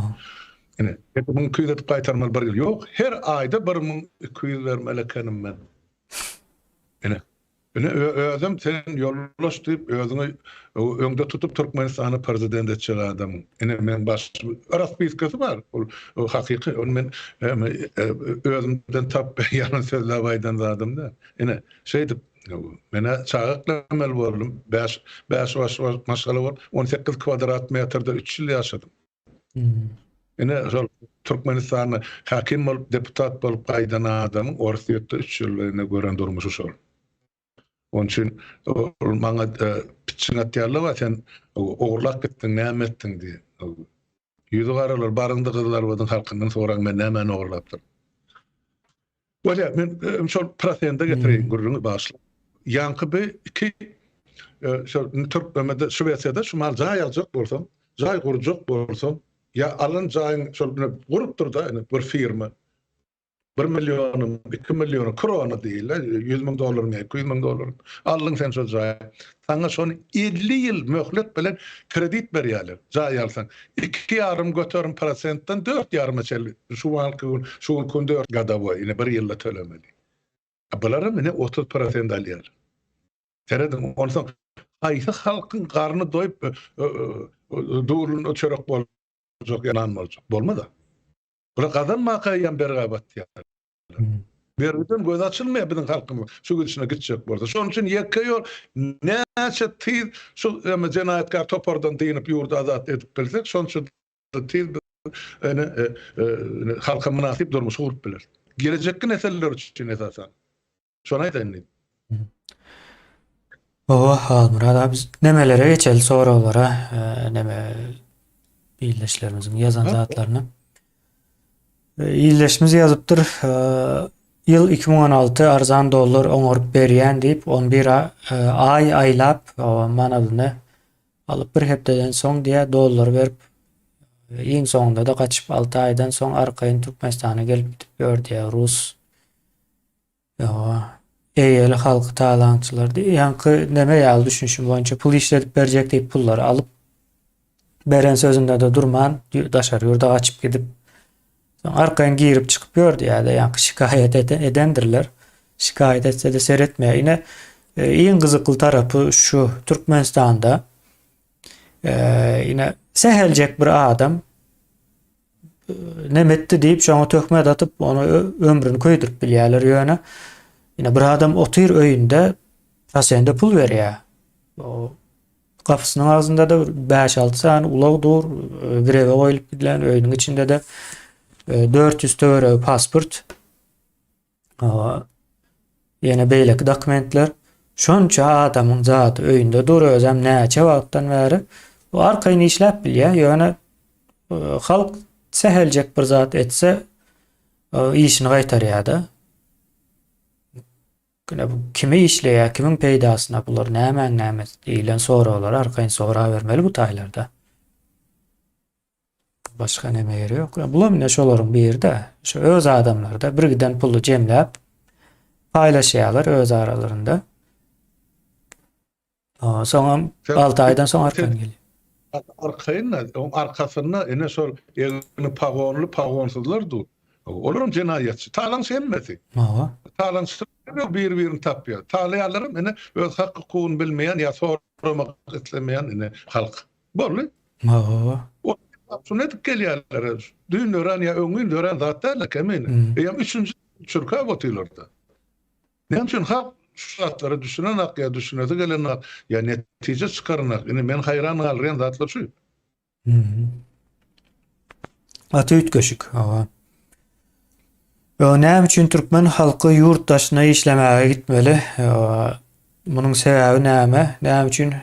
Ine, 1200 edip gaýtarmaly bir ýyl. Ýok, her aýda 1200 bermeli ekenim men. Ine. Ine özem sen ýoldaş diýip özüňi öňde tutup Türkmenistany prezident etjek adamyň. Ine meň baş raspiskasy bar. Ol hakyky. Ony men özümden tapyp ýalan sözläp aýdan zadym däl. Ine şeýdip menä çaga eklemeli boldum. Bäş bäş baş maşgala bolup 18 kwadrat metrde 3 ýyl ýaşadym. Ine şol Türkmenistanda häkim bolup, deputat bolup gaýdan adamyň Orsýetde üç ýylda ine gören durmuşy şol. Onuň üçin ol maňa pitjiň atýarlar we sen ogurlap gitdiň, näme etdiň diýip. Ýüzi garalar, baryňda Gyzylarbadyň halkyndan soraň men nämäni ogurlapdyryn. Bolýar, men şol prosende getireýin gürrüňi bagyşla. Ýaňky bi iki şol Türkmenede, Şwesiýada şu mal jaý aljak bolsaň, jaý gurjak bolsaň, ýa alan jaýyň şol gurupdyr-da indi bir firma. Bir millionyň, iki millionyň krona diýilýär, 100 müň dollarmy ýa 200 müň dollar. Aldyň sen şol jaýy. Saňa şony 50 ýyl möhlet bilen kredit berýärler, jaý alsaň. Iki ýarym göterim prosentden dört ýaryma çenli şu wagtky gün, şu günki gün dört godowoý, ine bir ýylda tölemeli. A bularam ine 30 prosent alýarlar. Serediň, onsoň haýsy halkyň garny doýup durun çörek boljak, ýa nan boljak? Bolmaz-a. Bular gazanmaka ýa bergä batýar. Bergiden gözi açylmaýar biziň halkymyz şu gidişine gitjek bolsa. Şonuň üçin ýeke ýol näçe tiz şu jenaýatkär topardan dynyp ýurdy azat edip bilsek, şonça tiz biz ine halka mynasyp durmuşy gurup bileris. Gelejekki nesiller üçin esasan. Şony aýdaýyn diýdim. Hawa, Halmyrat abi, biz nemelere geçeli soraglara, neme ildeşlerimiziň ýazan zatlaryna. Ildeşimiz ýazypdyr, ýyl 2016 arzan dollar oňaryp berýän diýip, 11 aý aýlap manadyny alyp bir hepdeden soň diýä dollar berip, iň soňunda-da gaçyp 6 aýdan soň arkaýyn Türkmenistana gelip gidip ýör diýä rus Ýoga. Eýeli halky talaňçylar diýip, ýaňky neme ýaly düşünişim boýunça pul işledip berjek diýip pullary alyp. Beren sözünde-de durman, daşary ýurda gaçyp gidip, soň arkaýyn girip çykyp ýördi ýa-da ýaňky şikaýat edendirler. Şikaýat etse-de seretmeýär. Ine, e, iň gyzykly tarapy şu Türkmenistanda e, ine säheljek bir adam e, nemetdi diýip şoňa töhmet atyp, ony ömrüni köýdürip bilýärler ýöne. Ine bir adam otyr öýünde prosende pul berýär. O Gapysynyň agzynda-da bir bäş-alty sany ulag dur, girewe goýlup gidilen, öýüniň içinde-de 400 töweregi pasport. Ýene beýleki dokumentler. Şonça adamyň zady öýünde dur, özem näçe wagtdan bäri bu arkaýyn işläp bilýär, ýöne halk säheljek bir zat etse işini gaýtarýar-da. Ine bu kime işleýär, kimiň peýdasyna bular nämäň nämesi diýlen soraglary arkaýyn sorabermeli bu taýlarda. Başga näme ýeri ýok. Bulam ine şolaryň biri-de. Şu öz adamlary-da bir giden puly jemläp paýlaşýarlar öz aralarynda. Soňam 6 aýdan soň arkaýyn gelýär. Arkaýyn, oň arkasynda ine şol egni pagonly, pagonsyzlar dur. Olaram jenaýatçy. Talaňçy hemmesi. Hawa. Talaňçy bir-birini tapýar. Talaýanlaram ine öz hak-hukugyny bilmeýän ýa soramak islemeýän ine halk. Boldy. Hawa. Şuny edip gelýärler. Düýn dörän ýa öňňin dörän zat däl-de kemine. Eýýäm üçünji çürkäp otyrlar-da. Näme üçin halk şu zatlara düşünenak ýa düşünesi gelenak ýa netije çykaranak? Ine meni haýran galdyrýan zatlar şu. Gaty üýtgeşik, hawa. Näme üçin türkmen halky ýurt daşyna işlemäge gitmeli? Munuň sebäbi näme? Näme üçin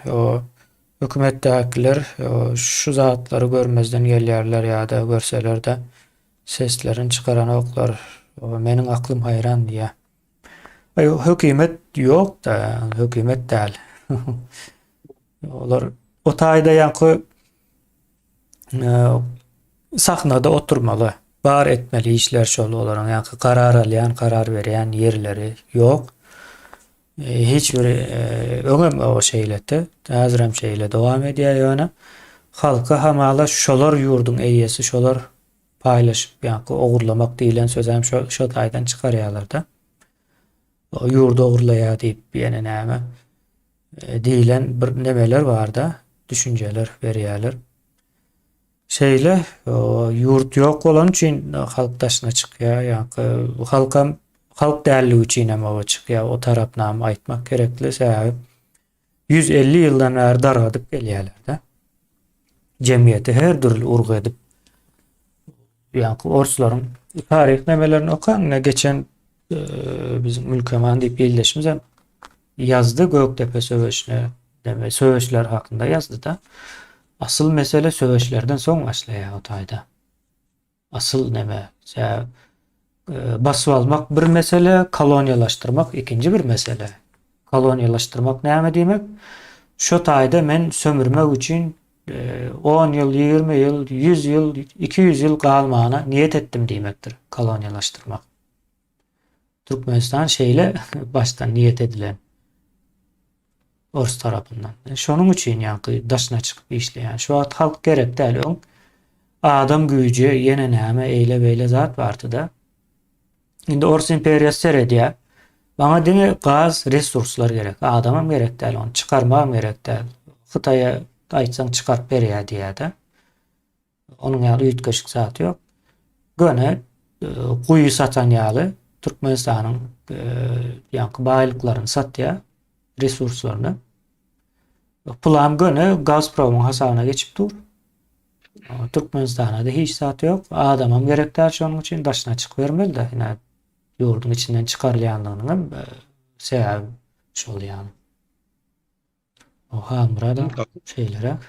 hökümetdäkiler şu zatlary görmezden gelýärler ýa-da görseler-de Seslerini çykaranoklar. Meniň aklym haýran diýýär. Aý hökümet ýok-da, hökümet däl. Olar o taýda ýaňky e, sahnada oturmaly. Bar etmeli işler şol olaryň ýaňky karar alýan, karar berýän ýerleri ýok. E, hiç bir e, öňem o şeýledi. Häzirem şeýle dowam edýär ýöne halka hamala şolar ýurduň eýesi, şolar paýlaşyp ýaňky ogurlamak diýlen sözem şo şo taýdan çykarýarlar-da. O ýurdy ogurlaýar diýip ýene näme e, diýlen bir nemeler barda, düşünjeler berýärler. Şeýle ýurt ýok bolany üçin halk daşyna çykýar, ýaňky halkam halk dälligi üçin hem oba çykýar. O tarapynam aýtmak gerekli, sebäbi 150 ýyldan bäri dargadyp gelýärler-de. Jemgyýeti her dürli urgy edip. Ýaňky orslaryň taryh nemelerini okaň, ine geçen e, bizim Mülkeman diýip ildeşimiz hem ýazdy Gökdepe söweşine, deme söweşler hakynda ýazdy-da. Asyl mesele söweşlerden soň başlaýar o taýda. Asyl neme, e, basyp almak bir mesele, koloniýalaşdyrmak ikinji bir mesele. Koloniýalaşdyrmak näme diýmek? Şo taýda men sömürmek üçin 10 ýyl, 20 ýyl, 100 ýyl, 200 ýyl galmana niýet etdim diýmekdir koloniýalaşdyrmak. Türkmenistan şeýle başdan niýet edilen ors tarapyndan. E, şonuň üçin ýaňky daşyna çykyp işleýän. Şu wagt halk gerek däl öň adam güýji ýene näme eýle beýle zat bardy-da. Indi Ors imperiýasy seredýär. Maňa diňe gaz resurslar gerek. Adamam gerek däl, ony çykarmagam gerek däl. Hytaýa aýtsaň çykaryp berýär diýýär-de. Onuň ýaly üýtgeşik zat ýok. Göni e, guýy satan ýaly Türkmenistanyň e, ýaňky baýlyklaryny satýar, resurslaryny. Pulam göni Gazpromyň hasabyna geçip dur. Türkmenistana-da hiç zat ýok. Adamam gerek däl şonuň üçin daşyna çykybermeli-de. Ine ýurduň içinden çykarylýanlygynyň hem e, sebäbi şol ýaly. O Halmyradam şeýleräk.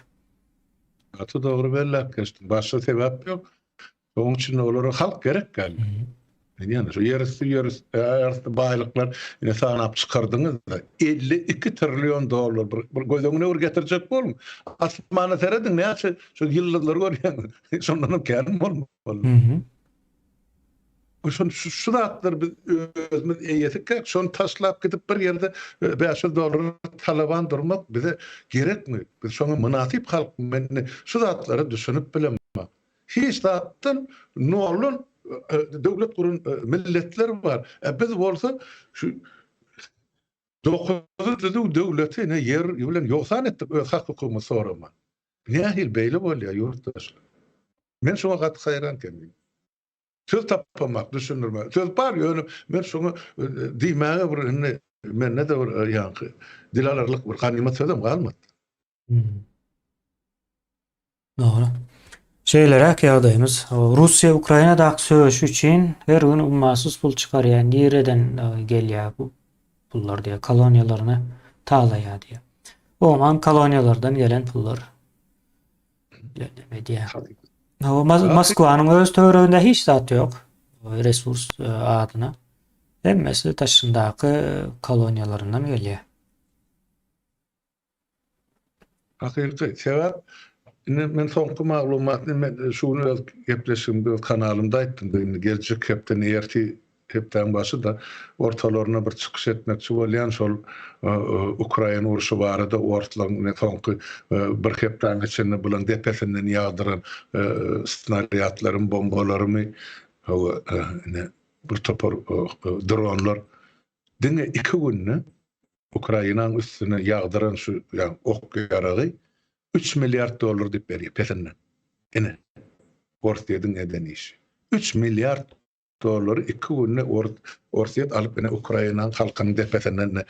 Gaty dogry belläp geçdiň. Başga sebäp ýok. Şonuň üçin olara halk gerek geldi. Ýani şu ýerüsti ýerüsti ýerüsti baýlyklar ine sanap çykardyňyz-da 52 trillion dollar bir, bir göz öňüne bir getirjek boluň. Asmana serediň näçe şu ýyldyzlary görýäňiz. Şondan hem kän bolmaly. Şun şu, şu zatlar biz özümiz eýesikäk, şony taşlap gidip bir ýerde 500 dollara talaban durmak bize gerekmi? Biz şoňa mynasyp halkmy? Men şu zatlara düşünip bilemok. Hiç zatdan noldan döwlet guran milletler bar. E biz bolsa şu dokuzy düzüw döwleti ne ýer bilen ýogsan etdik öz hak hukugymyzy soraman. Nähili beýle bolýar ýurtdaşlar? Men şoňa gaty haýran kendim. Söz tapamak, düşündirme. Söz bar ýöne men şoňa e, diýmäge bir indi mende de bir e, ýaňky dil alarlyk bir ganymat sözem galmady. Hmm. Dogry. Şeýleräk ýagdaýymyz. Russiýa Ukrainadaky söweşi üçin her gün ummasyz pul çykarýar. Nireden e, gelýär bu pullar diýýär. Koloniýalaryny talaýar diýýär. Oman koloniýalardan gelen pullar. Edýär. Moskwanyň öz töwereginde hiç zat ýok. Resurs e, adyna. Hemmesi daşyndaky e, koloniýalaryndan gelýär. Hakyky. Sebäp indi men soňky maglumatny men şu gün öz gepleşigimde öz kanalymda aýtdym. Indi geljek hepde erti hepdäň başy-da ortalaryna bir çykyş etmekçi bolýan şol Ukraina urşy barada orslaryň ine soňky bir hepdäň içinde bulaň depesinden ýagdyran snarýadlarymy, bombalarymy, hawa ine bir topar dronlar diňe iki günde Ukrainanyň üstüne ýagdyran şu ýa ok ýaragy 3 milliard dollar diýip berýär pesinden. Ine Orsýetiň eden işi. 3 milliard dollary iki günde Orsýet alyp ine Ukrainanyň halkynyň depesinden ine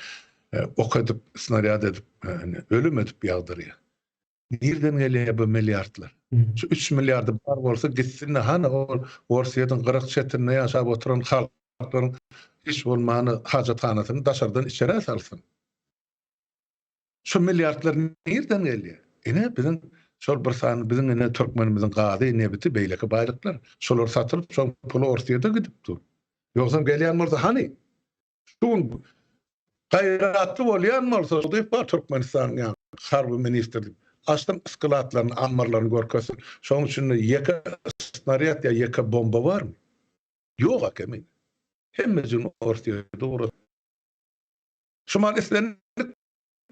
ok edip, snarýad edip, ine ölüm edip ýagdyrýar. Nirden gelýär bu milliardlar? Şu 3 milliardy bar bolsa gitsin-de hany ol Orsýetiň gyrak çetinde ýaşap oturan halklaryň hiç bolmany hajathanasyny daşardan içerä salsyn. Şu milliardlar nirden gelýär? Ine biziň şol bir sany biziň ine türkmenimiziň gazy, nebiti, beýleki baýlyklar. Şolar satylyp, şoň puly Orsýete gidip dur. Ýogsam gelýän bolsa hany? Şu gün gaýratly bolýan bolsa, diýip bar Türkmenistanyň ýa harby ministri diýip. Açsyn skladlaryny, ammarlaryny görkezsin. Şoň içinde ýeke snarýad ýa ýeke bomba barmy? Ýok ekeni. Hemmejigini Orsýete ugratdy. Şumal islendik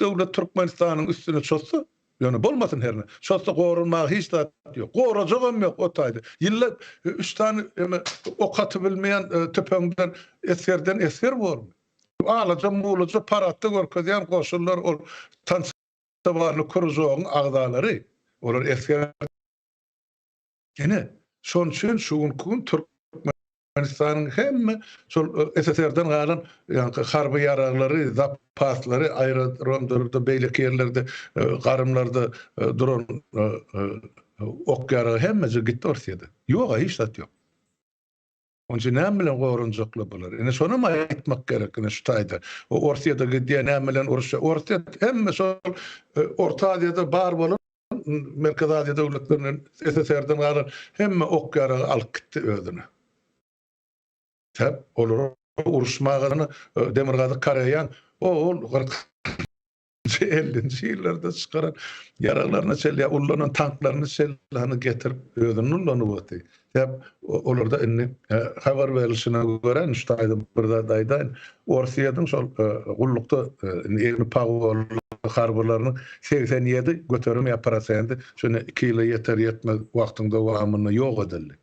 döwlet Türkmenistanyň üstüne çozsa, ýöne bolmasyn herne, çozsa goranmaga hiç zat ýok. Gorajagam ýok o taýda. Ýylda üç sany eme ok atybilmeýän tüpeňden esgerden esger bormy? Alaja mulaja paradda görkezýän goşunlar ol tansowarny kružogyň agzalary. Olar esger. Ine, şonuň üçin şu günki gün Türkmenistanyň hemme şol SSR-den galan ýaňky harby ýaraglary, zapaslary aerodromlarda, beýleki ýerlerde, garymlarda duran ok-ýaragy hemmesi gitdi Orsýede. Ýog-a, hiç zat ýok. Onuň üçin näme bilen goranjaklar bular? Ine şonam aýtmak gerek ine şu taýda. O Orsýede gidýär, näme bilen uruşýar? Orsýet hemme şol Orta Aziýada bar bolan Merkezi Aziýa döwletlerinden SSR-den galan hemme ok-ýaragy alyp gitdi özüne. Sebäp olara uruşmaga Demirgazyk Koreýaň o-ol kyrkynjy, ellinji ýyllarda çykaran ýaraglaryna çenli ýa ullanan tanklaryna çenli hany getirip özüni ullanyp otyr. Sebäp olarda indi habar berlişine görä, indi şu taýda bir zat aýdaýyn, Orsýetiň şol gullukda indi egni pagonly harbylarynyň 87 göterim ýa prosenti şonda iki ýyla ýeter-ýetmez wagtyň dowamynda ýok edildi.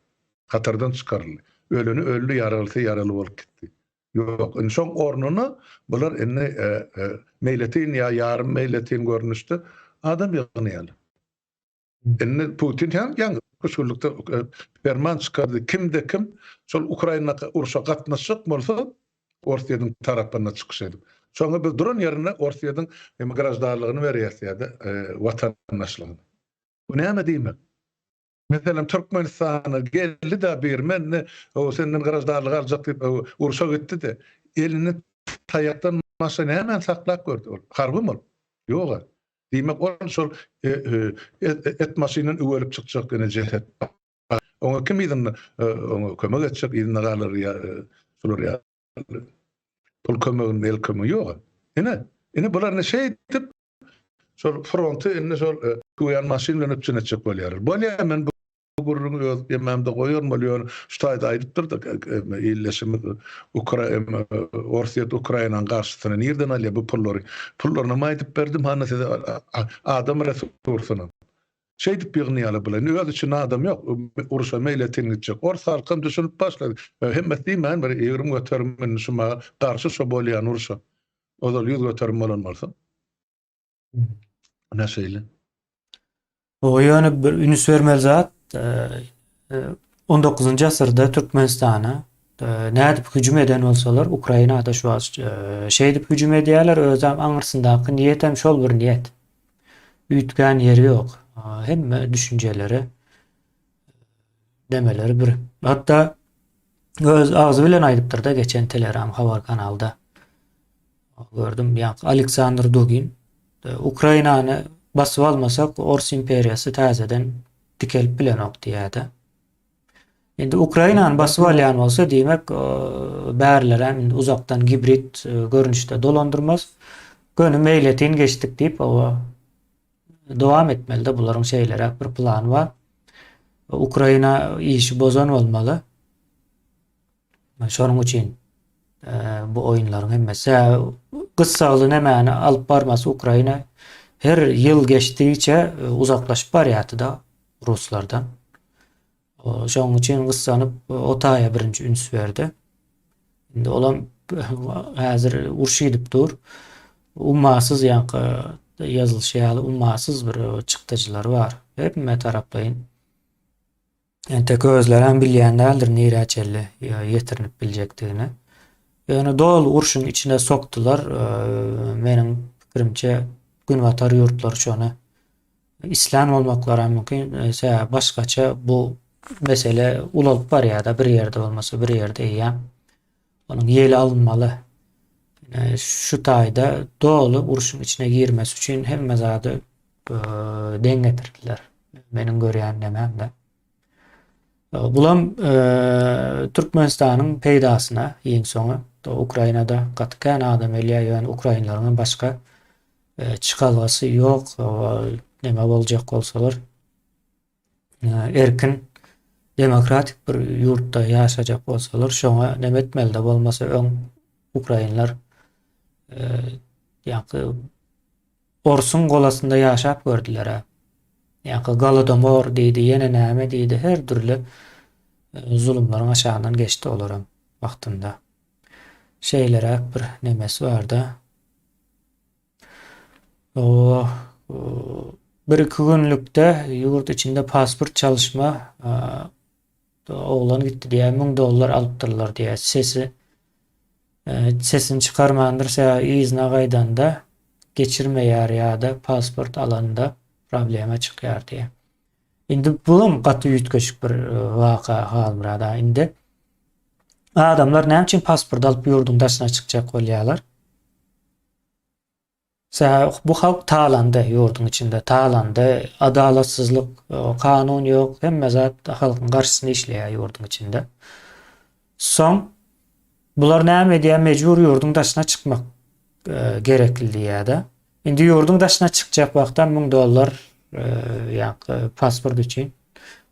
Hatardan çykaryldy. Öleni öldi, ýaralysy ýaraly bolup gitdi. Ýok, indi şoň ornuna bular indi meýletin ýa ýarym meýletin görnüşde adam ýygnaýarlar. Indi Putin hem ýaňy üç günlükde perman çykardy. Kimde kim şol Ukrainadaky urşa gatnaşjak bolsa, Orsýetiň tarapynda çykyş edip. Şoňa biz duran ýerinde Orsýetiň hem graždanlygyny berýäs ýa-da watandaşlygyny. Bu näme diýmek? Meselem, Türkmenistana geldi-de bir men senden graždanlyk aljak diýip urşa gitdi-de, elini taýakdan başga nämäni saklap gördi ol? Harbymy ol? Ýog-a. Diýmek, ol şol et maşyndan üwelip çykjak ýene jeset. Oňa kim yzynda oňa kömek etjek, yzynda galar ýa şular ýa pul kömegini, el kömegi ýok. Ine, ine bular ine şeýdip şol fronty indi şol üweýän maşyn bilen üpjün etjek bolýarlar. Bolýar, men bu. gürrüňi öz emmamda goýarmaly ýöne şu taýda aýdypdyr-da ildeşimiz Ukra Orsýet Ukrainanyň garşysyna nirden alýar bu pullary? Pullarynam aýdyp berdim hany size adam resursyny. Şeýdip ýygnaýarlar bular. Indi öz içinde adam ýok. Urşa meýletin gitjek. Ors halkam düşünip başlady. Hemmesi diýmän bir 20% indi şu maňa garşy şo bolýan urşa. Ozal 100% bolan bolsa. Ine şeýle. O ýöne bir üns bermeli zat, 19-njy asyrda Türkmenistana nädip hüjüm eden bolsalar, Ukrainada şu wagt şeýdip hüjüm edýärler, özem aňyrsyndaky niýetem şol bir niýet. Üýtgän ýeri ýok. Hemme düşünjeleri demeleri bir. Hatda öz agzy bilen aýdypdyr-da geçen Telegram habar kanalda. Gördüm, ýa Aleksandr Dugin Ukrainany basyp almasak, Ors imperiýasy täzeden dikelip bilenok diýýär-de. Indi Ukrainany basyp alýan bolsa, diýmek, bärilerem indi uzakdan gibrid görnüşde dolandyrmaz. Göni meýletin geçdik diýip, oba dowam etmeli-de, bularyň şeýleräk bir plany bar. Ukraina işi bozan bolmaly. Şonuň üçin bu oýunlaryň hemmesi gyssagly nämäni alyp barmasy Ukraina her ýyl geçdigiçe uzaklaşyp barýardy-da ruslardan. Şonuň üçin gyssanyp o taýa birinji üns berdi. Indi olam häzir uruş gidip dur. Ummasyz ýaňky ýazylyşy ýaly ummasyz bir çykdajylary bar. Hemme taraplaýyn. Entek özlerem bilýän däldir nirä çenli ýetirinip biljekdigini. Ýöne doly urşuň içine sokdular. Meniň pikirimçe günbatar ýurtlary şony islän bolmaklaram mümkin. Sebäbi başgaça bu mesele ulalyp barýar-da bir ýerde bolmasa bir ýerde eýýäm onuň ýeli alynmaly. Şu taýda doly urşuň içine girmesi üçin hemme zady deň getirdiler. Meniň görýän nememde. Bulam Türkmenistanyň peýdasyna iň soňy. Ukrainada gaty kän adam ölýär, ýöne ukrainleriň hem başga çykalgasy ýok. Neme boljak bolsalar erkin demokratik bir ýurtda ýaşajak bolsalar şoňa neme etmeli-de bolmasa öň ukrainler ýaňky Orsuň golastynda ýaşap gördüler-ä. Ýaňky Golodomor diýdi, ýene näme diýdi, her dürli zulumlaryň aşagyndan geçdi olaram wagtynda. Şeýleräk bir nemesi bar-da. O bir-iki günlükde ýurt içinde pasport çalyşma Oglan gitdi diýýär, 1000 dollar alypdyrlar diýýär. Sesi sesini çykarmandyr, sebäbi yzyna gaýdanda geçirmeýär ýa-da pasport alanda problema çykýar diýýär. Indi bulam gaty üýtgeşik bir waka Halmyrat aga. Indi adamlar näme üçin pasport alyp ýurduň daşyna çykjak bolýarlar? Sebäbi bu halk talandy, ýurduň içinde talandy, adalatsyzlyk, kanun ýok, hemme zat halkyň garşysyna işleýär ýurduň içinde. Soň bular näme edýär? Mejbur ýurduň daşyna çykmak e, gerekli diýýär-de. Indi ýurduň daşyna çykjak wagtam 1000 dollar e, ýa pasport üçin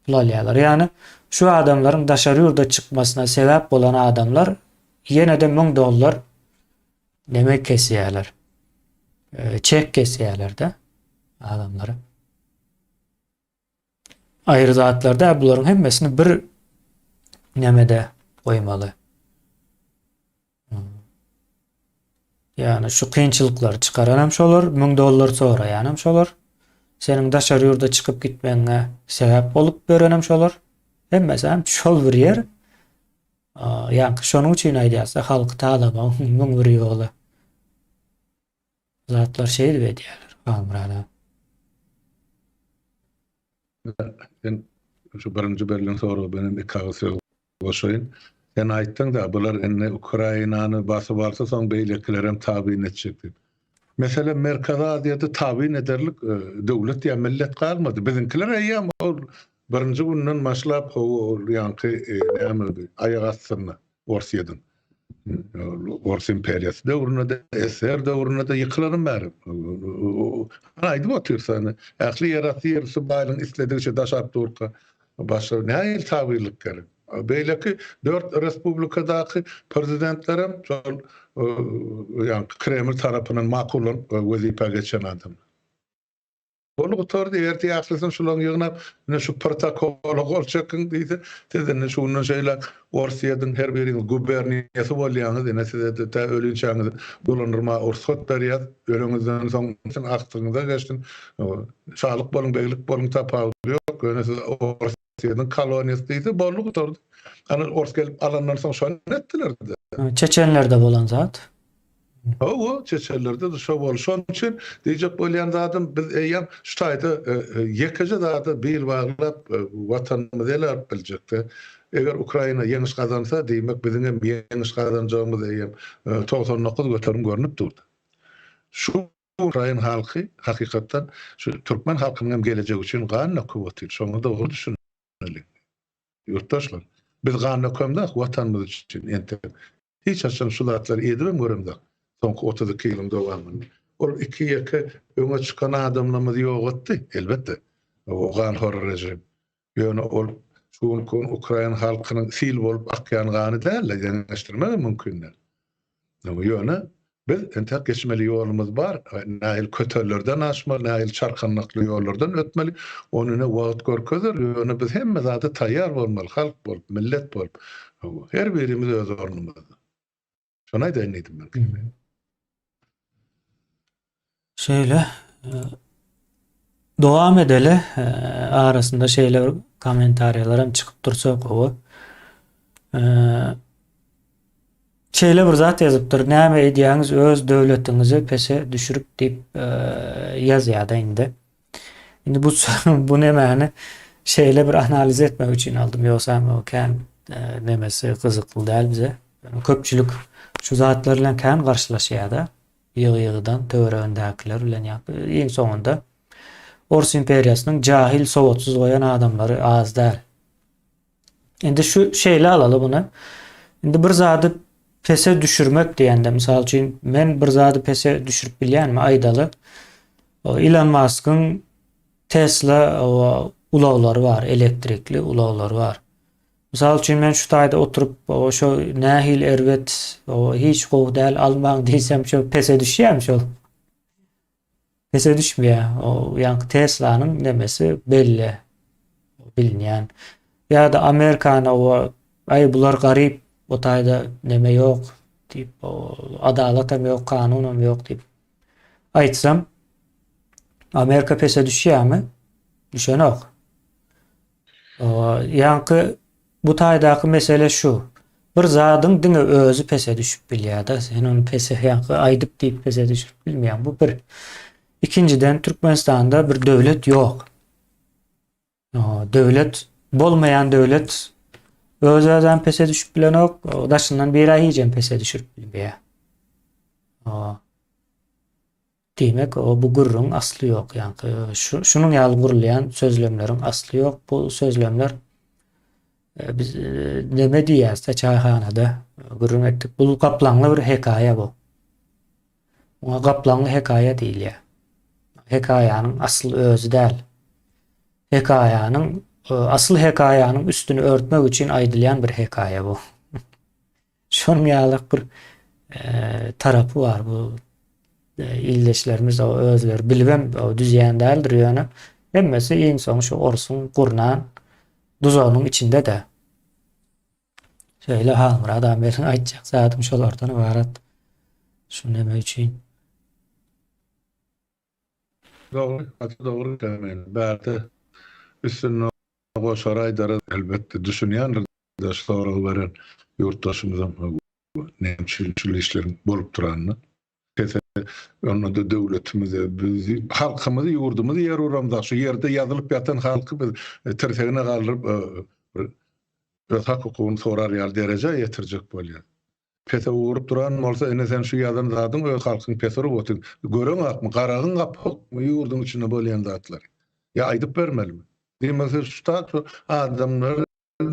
pul alýarlar. Ýagny şu adamlaryň daşary ýurda çykmasyna sebäp bolan adamlar ýene-de 1000 dollar Neme kesýärler? Çek kesýärler-de adamlara. Aýry zatlarda bularyň hemmesini bir nemede goýmaly. Ýagny şu kynçylyklary çykaran hem şolar, 1000 dollar soraýan hem şolar. Seniň daşary ýurda çykyp gitmegiňe sebäp bolup beren hem şolar. Hemmesi hem şol bir ýer. Ýaňky şonuň üçin aýdýarsa halky talamagyň 1001 ýoly. Zatlar şeýdip edýärler Halmyrat aga. Sen şu birinji berlen soraga menem iki agyz söz goşaýyn. Sen aýtdyň-da, bular indi Ukrainany basyp alsa soň beýlekilerem tabyn etjek diýip. Meselem, Merkezi Aziýada tabyn ederlik döwlet ýa millet galmady. Biziňkiler eýýäm ol Birinji günden başlap hawa ol ýaňky näme aýak astynda Orsýetiň. Ors imperiýasy döwründe-de, SSR döwründe-de ýykylanam bäri. Aýdyp otyrsa, ähli ýerasty ýerüsti baýlygyny isledigiçe daşap durka. Başga nähili tabynlyk gerek? Beýleki dört respublikadaky prezidentlerem şol ýaňky Kreml tarapyndan makullanyp wezipä geçen adamlar. Bol gutardy, ertir ählisini şularyň ýygnap, ine şu protokola gol çekiň diýse, siz indi şu günden şeýläk Orsýetiň her biriňiz guberniýasy bolýaňyz, ine size-de tä ölinçäňiz dolandyrmaga rugsat berýäs, öleňizden soň agtygyňyza geçsin, şalyk boluň, beglik boluň tapawudy ýok, ýöne siz Orsýetiň koloniýasy diýse, boldy gutardy. Ana ors gelip alandan soň şony etdiler-de. Çeçenlerde bolan zat. Hawa, çeçenlerde-de şo boldy. Şonuň üçin diýjek bolýan zadym, biz eýýäm şu taýda ýekeje zada bil baglap, Watanymyzy ele alyp biljekde. Eger Ukraina ýeňiş gazansa, diýmek, biziň hem ýeňiş gazanjagymyz eýýäm 99% görnüp durdy. Şu ukrain halky hakykatdan şu türkmen halkynyň hem gelejegi üçin gan döküp otyr. Şoňa dogry düşüneliň. Ýurtdaşlar, biz gan dökemzok Watanymyz üçin entek. Hiç haçan şu zatlary edibem göremzok soňky 32 ýylyň dowamynda. Ol iki-ýeke öňe çykan adamlarymyzy ýok etdi, elbetde, o ganhor režim. Ýöne ol şu günki gün ukrain halkynyň sil bolup akýan gany däl-de, deňeşdirmegem mümkin däl. Ýöne biz entek geçmeli ýolumyz bar. Nähili kötellerden aşmaly, nähili çarkandakly ýollardan ötmeli, ony ine wagt görkezer. Ýöne biz hemme zada taýýar bolmaly, halk bolup, millet bolup. Her birimiz öz ornumyzda. Şony aýdaýyn diýdim men. Şeýle dowam edeli. Arasynda şeýle bir kommentariýalar hem çykyp dursa gowy. Şeýle bir zat ýazypdyr. Näme edýäňiz öz döwletiňizi pese düşürip diýip ýazýar-da indi. Indi bu bu nemäni şeýle bir analiz etmek üçin aldym. Ýogsam o kän nemesi gyzykly däl bize. Köpçülik şu zatlar bilen kän garşylaşýar-da. Ýygy-ýygydan töweregindäkiler bilen ýa iň soňunda Ors imperiýasynyň jahil sowatsyz goýan adamlary az däl. Indi şu şeýle alaly buny. Indi bir zady pese düşürmek diýende, mysal üçin, men bir zady pese düşürip bilýänmi aýdaly. Elon Muskyň Tesla ulaglary bar, elektrikli ulaglary bar. Mysal üçin men şu taýda oturyp, şo nähili erbet, hiç gowy däl, almaň diýsem, şo pese düşýärmi şol? Pese düşmeýär. O ýaňky Teslanyň nemesi belli. Bilinýän. Ýa-da Amerikany o aý bular garyp, o taýda neme ýok diýip, adalat hem ýok, kanun hem ýok diýip aýtsam, Amerika pese düşýärmi? Düşenok. Ýaňky bu taýdaky mesele şu. Bir zadyň diňe özi pese düşüp bilýär-de. Sen ony pese ýaňky aýdyp diýip pese düşürip bilmeýäň. Bu bir. Ikinjiden Türkmenistanda bir döwlet ýok. Döwlet bolmaýan döwlet öz-özem pese düşüp bilenok, daşyndan biri hijem pese düşürip bilmeýär. Diýmek, bu gürrüň asly ýok. Ýaňky şu şunuň ýaly gurulýan sözlemleriň asly ýok. Bu sözlemler e, biz e, neme diýýäs-de çaýhanada gürrüň etdik. Bu gaplaňly bir hekaýa bu. Muňa gaplaňly hekaýa diýilýär. Hekaýanyň asyl özi däl. Hekaýanyň e, asyl hekaýanyň üstüni örtmek üçin aýdylýan bir hekaýa bu. Şonuň ýaly bir tarapy bar bu ildeşlerimiz o özleri bilibem düzýän däldir ýöne hemmesi iň soňy şu orsuň gurnan duzagynyň içinde-de. Şeýle Halmyrat aga meniň aýtjak zadym şolardan ybarat. Şu neme üçin. Dogry, gaty dogry Kämil. Bärde üstünde goşar aýdara elbetde düşünýändir. Şu soragy beren ýurtdaşymyzam näme üçin şul işleriň bolup duranyny. Pese onda-da döwletimizi, bizi, halkymyzy, ýurdumyzy ýer uramzok. Şu ýerde ýazylyp ýatan halky biz tirsegine galdyryp bir öz hak-hukugyny sorar ýaly derejä ýetirjek bolýar. Pese urup duran bolsa ine sen şu ýazan zadyň öz halkyň pese urup otyr. Göreňakmy, garagyň gapykmy ýurduň içinde bolýan zatlary. Ýa aýdyp bermelimi? Diýmek siz şu tak şu adamlary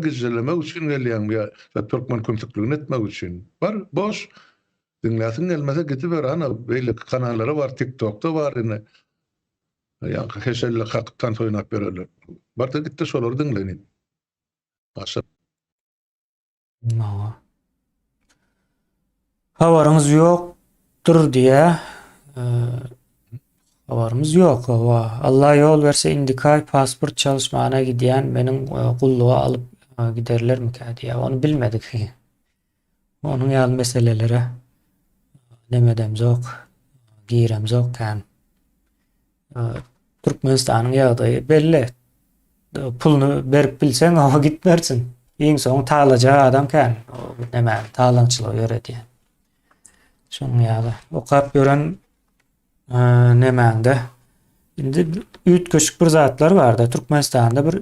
gijjelemek üçin gelýäňmi ýa türkmen kümsükligini etmek üçin? Bar boş. Diňläsiň gelmese gidiber ana beýleki kanallara bar tiktokda bar ine. Ýaňky heşelle kakyp tans oýnap ýörerler. Barda gitde şolary diňle inim. Başa. Hawa. Habaryňyz ýokdur diýä. Habarymyz ýok, hawa. Allah ýol berse indiki aý pasport çalyşmana gidýän, meniň gulluga alyp giderlermikä diýä. Ony bilmedik. Onuň ýaly meselelere nemedemzok, giremzok kän. Türkmenistanyň ýagdaýy belli. Puluny berip bilseň, oňa gitmersiň. Iň soňy talajak adam kän. Näme, talaňçylygy ýöredýän. Şonuň ýaly okap ýören nemäňde indi üýtgeşik bir zatlar barda Türkmenistanda bir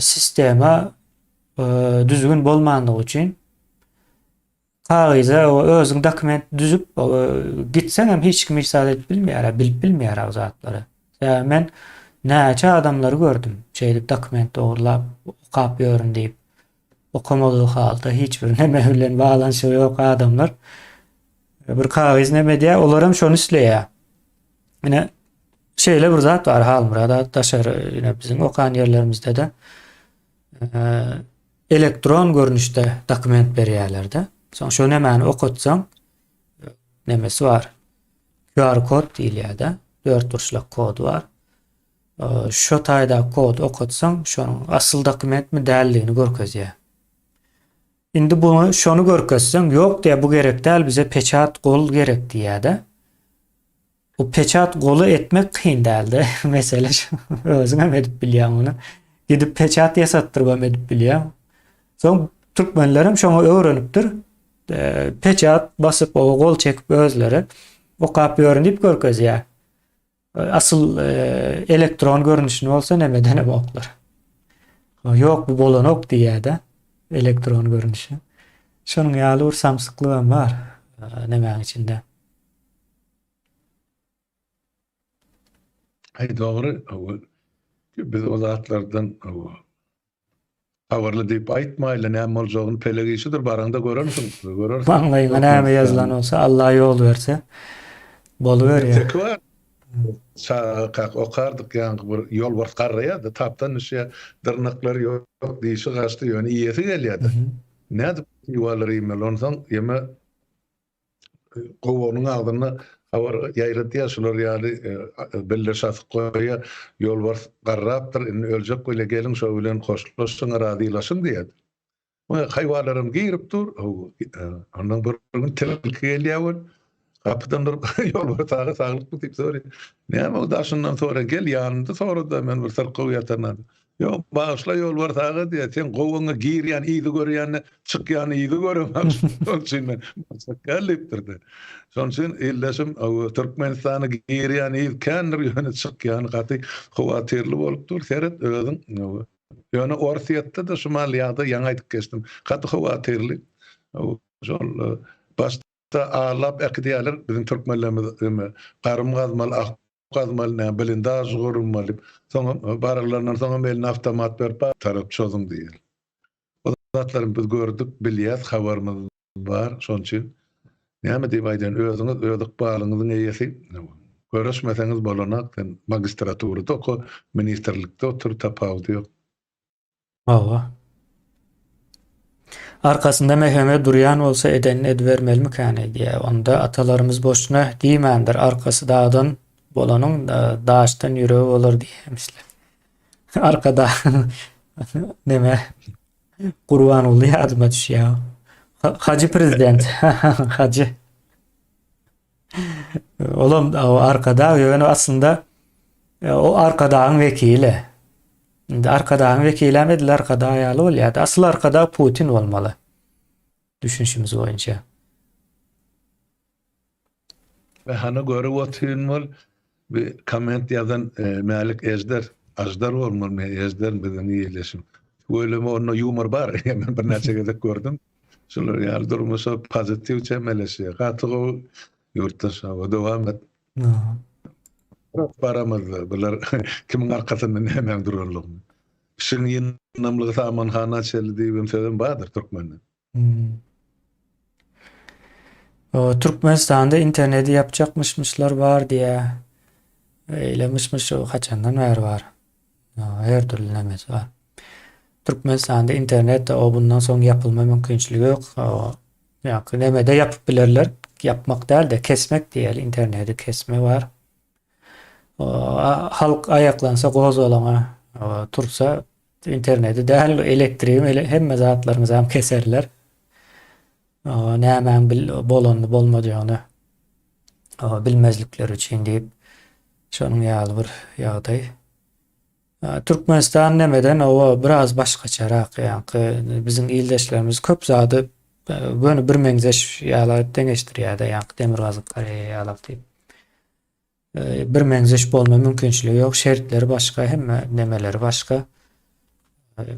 sistema düzgün bolmandygy üçin Kagyza özüň dokument düzüp gitseň hem hiç kim hiç zat edip bilmeýär, bilip bilmeýär o zatlary. Sebäbi men näçe adamlary gördüm, şeýdip dokument dogrulap okap ýörün diýip. Okamadygy halda hiç bir neme bilen baglanyşygy ýok adamlar. Bir kagyz neme edýär, olar hem şony isleýär. Ine şeýle bir zat bar Halmyrat daşary ine biziň okan ýerlerimizde-de elektron görnüşde dokument berýärler-de. Soň şo nemäni okatsaň, nemesi bar. QR kod diýilýär-de, dörtburçluk kody bar. Şo taýda kody okatsaň, şonuň asyl dokumentmi däldigini görkezýär. Indi bunu şony görkezseň, ýok diýýär, bu gerek däl, bize peçat gol gerek diýýär-de. Bu peçat goly etmek kyn däldi. Mesele şu. Özüň hem edip bilýäň ony. Gidip peçat ýasatdyryp hem edip bilýäň. Soň türkmenler hem şoňa öwrenipdir. E, peçat basyp, o gol çekip özleri okap ýörün diýip görkezýär. E, asyl e, elektron görnüşini bolsa nemeden hem oklar. Ýok bu bolanok diýýär-de elektron görnüşi. Şonuň ýaly bir samsyklyk hem bar e, nemäň içinde. Aý dogry, biz o zatlardan habarly diýip aýtmaýla, näme boljagyny pelek işidir, baraňda görersiň, görersiň. Maňlaýyňa näme ýazylan bolsa, Allah ýol berse, boluberýär. Erteki bar. Çagakak okardyk, ýaňky bir ýolbars garraýar-da, tapdan düşýär, dyrnaklary ýok, dişi gaçdy, ýöne iýesi gelýär-de. Nädip diwalary iýmeli, onsoň ýeme Gowagynyň agzynda habar ýaýradýar, şular ýaly billeş asyp goýýar, Ýolbars garrapdyr, indi öljek welin geliň şo bilen hoşlaşyň, razylaşyň diýýär. We haýwanlaram girip dur. Ondan bir gün tilki gelýär we gapydan durup Ýolbars aga saglykmy diýip soraýar. Näme o daşyndan soraýar, gel ýanymda sora-da men bir syrkaw ýatan. Ýok, bagyşla Ýolbars aga diýýär, seň gowaňa girýän yzy görýän-de, çykýan yzy göremok, şonuň üçin men barjak däl diýipdir-de. Şonuň üçin ildeşim, Türkmenistana girýän yz kändir, ýöne çykýany gaty howatyrly bolup dur, seret özüň. Ýöne Orsýetde-de şu mal ýagdaý, ýaňy aýdyp geçdim, gaty howatyrly. Şol başda aldap äkidýärler biziň türkmenlerimiz garym gazmaly, gazmaly näme blindaž gurmaly soňam bararlaryndan soňam eline awtomat berip tarap çozuň diýýär. O zatlary biz gördük, bilýäs, habarymyz bar. Şonuň üçin näme diýip aýdaýyn, özüňiz öz ykbalyňyzyň eýesi. Göreşmeseňiz bolanok, sen magistraturada oka, ministrlikde otur, tapawudy ýok. Hawa. Arkasynda MHM durýan bolsa edenini edibermelimikäni diýýär. Onda atalarymyz boşuna diýmändir, arkasy dagdan bolanyň daşdan ýüregi bolar diýýärmişler. Arkada neme Gurbanguly ýadyma düşýär. Hajy prezident. Hajy. Olam arkadag ýöne aslynda e, o arkadagyň wekili. Indi arkadagyň wekili hem edil arkadag ýaly bolýar. Asyl arkadag Putin bolmaly. Düşünişimiz boýunça. Ve hany görüp otyryn bol. Bir komment ýazan e, Mälik Ejder, Ajdar bolmaly, men Ejder biziň ýerleşim. Tüweleme onda ýumor bar. Men birnäçe gezek gördüm. Şular ýaly durmuşa pozitiw çemeleşýär. Gaty gowy ýurtdaş hawa dowam et. Baramyzda bular kimiň arkasynda nämäň duranlygyny. Pişigiň ýyndamlygy samanhana çenli diýibem sözem bardyr türkmende. Türkmenistanda interneti ýapjakmyşmyşlar bar diýýär. Eýle myş-myş haçandan bäri bar. Her dürli nemesi bar. Türkmenistanda internet o bundan soň ýapylma mümkinçiligi ýok. Ýa-da nemede ýapyp bilerler. Ýapmak däl-de, kesmek diýeli, interneti kesme bar. Halk aýaklansa, gozgalaňa tursa, interneti däl, elektrigi hemme zatlaryňyzam keserler. Nämäň bolanyny bolmajagyny bilmezlikleri üçin diýip, şonuň ýaly bir ýagdaý. Türkmenistan nemeden oba biraz başgaçarak, ýaňky biziň ildeşlerimiz köp zady göni birmeňzeş ýala deňeşdirýär-de, ýaňky Demirgazyk Koreýa ýalak diýip. Birmeňzeş bolma mümkinçiligi ýok, şertleri başga, hemme nemeleri başga.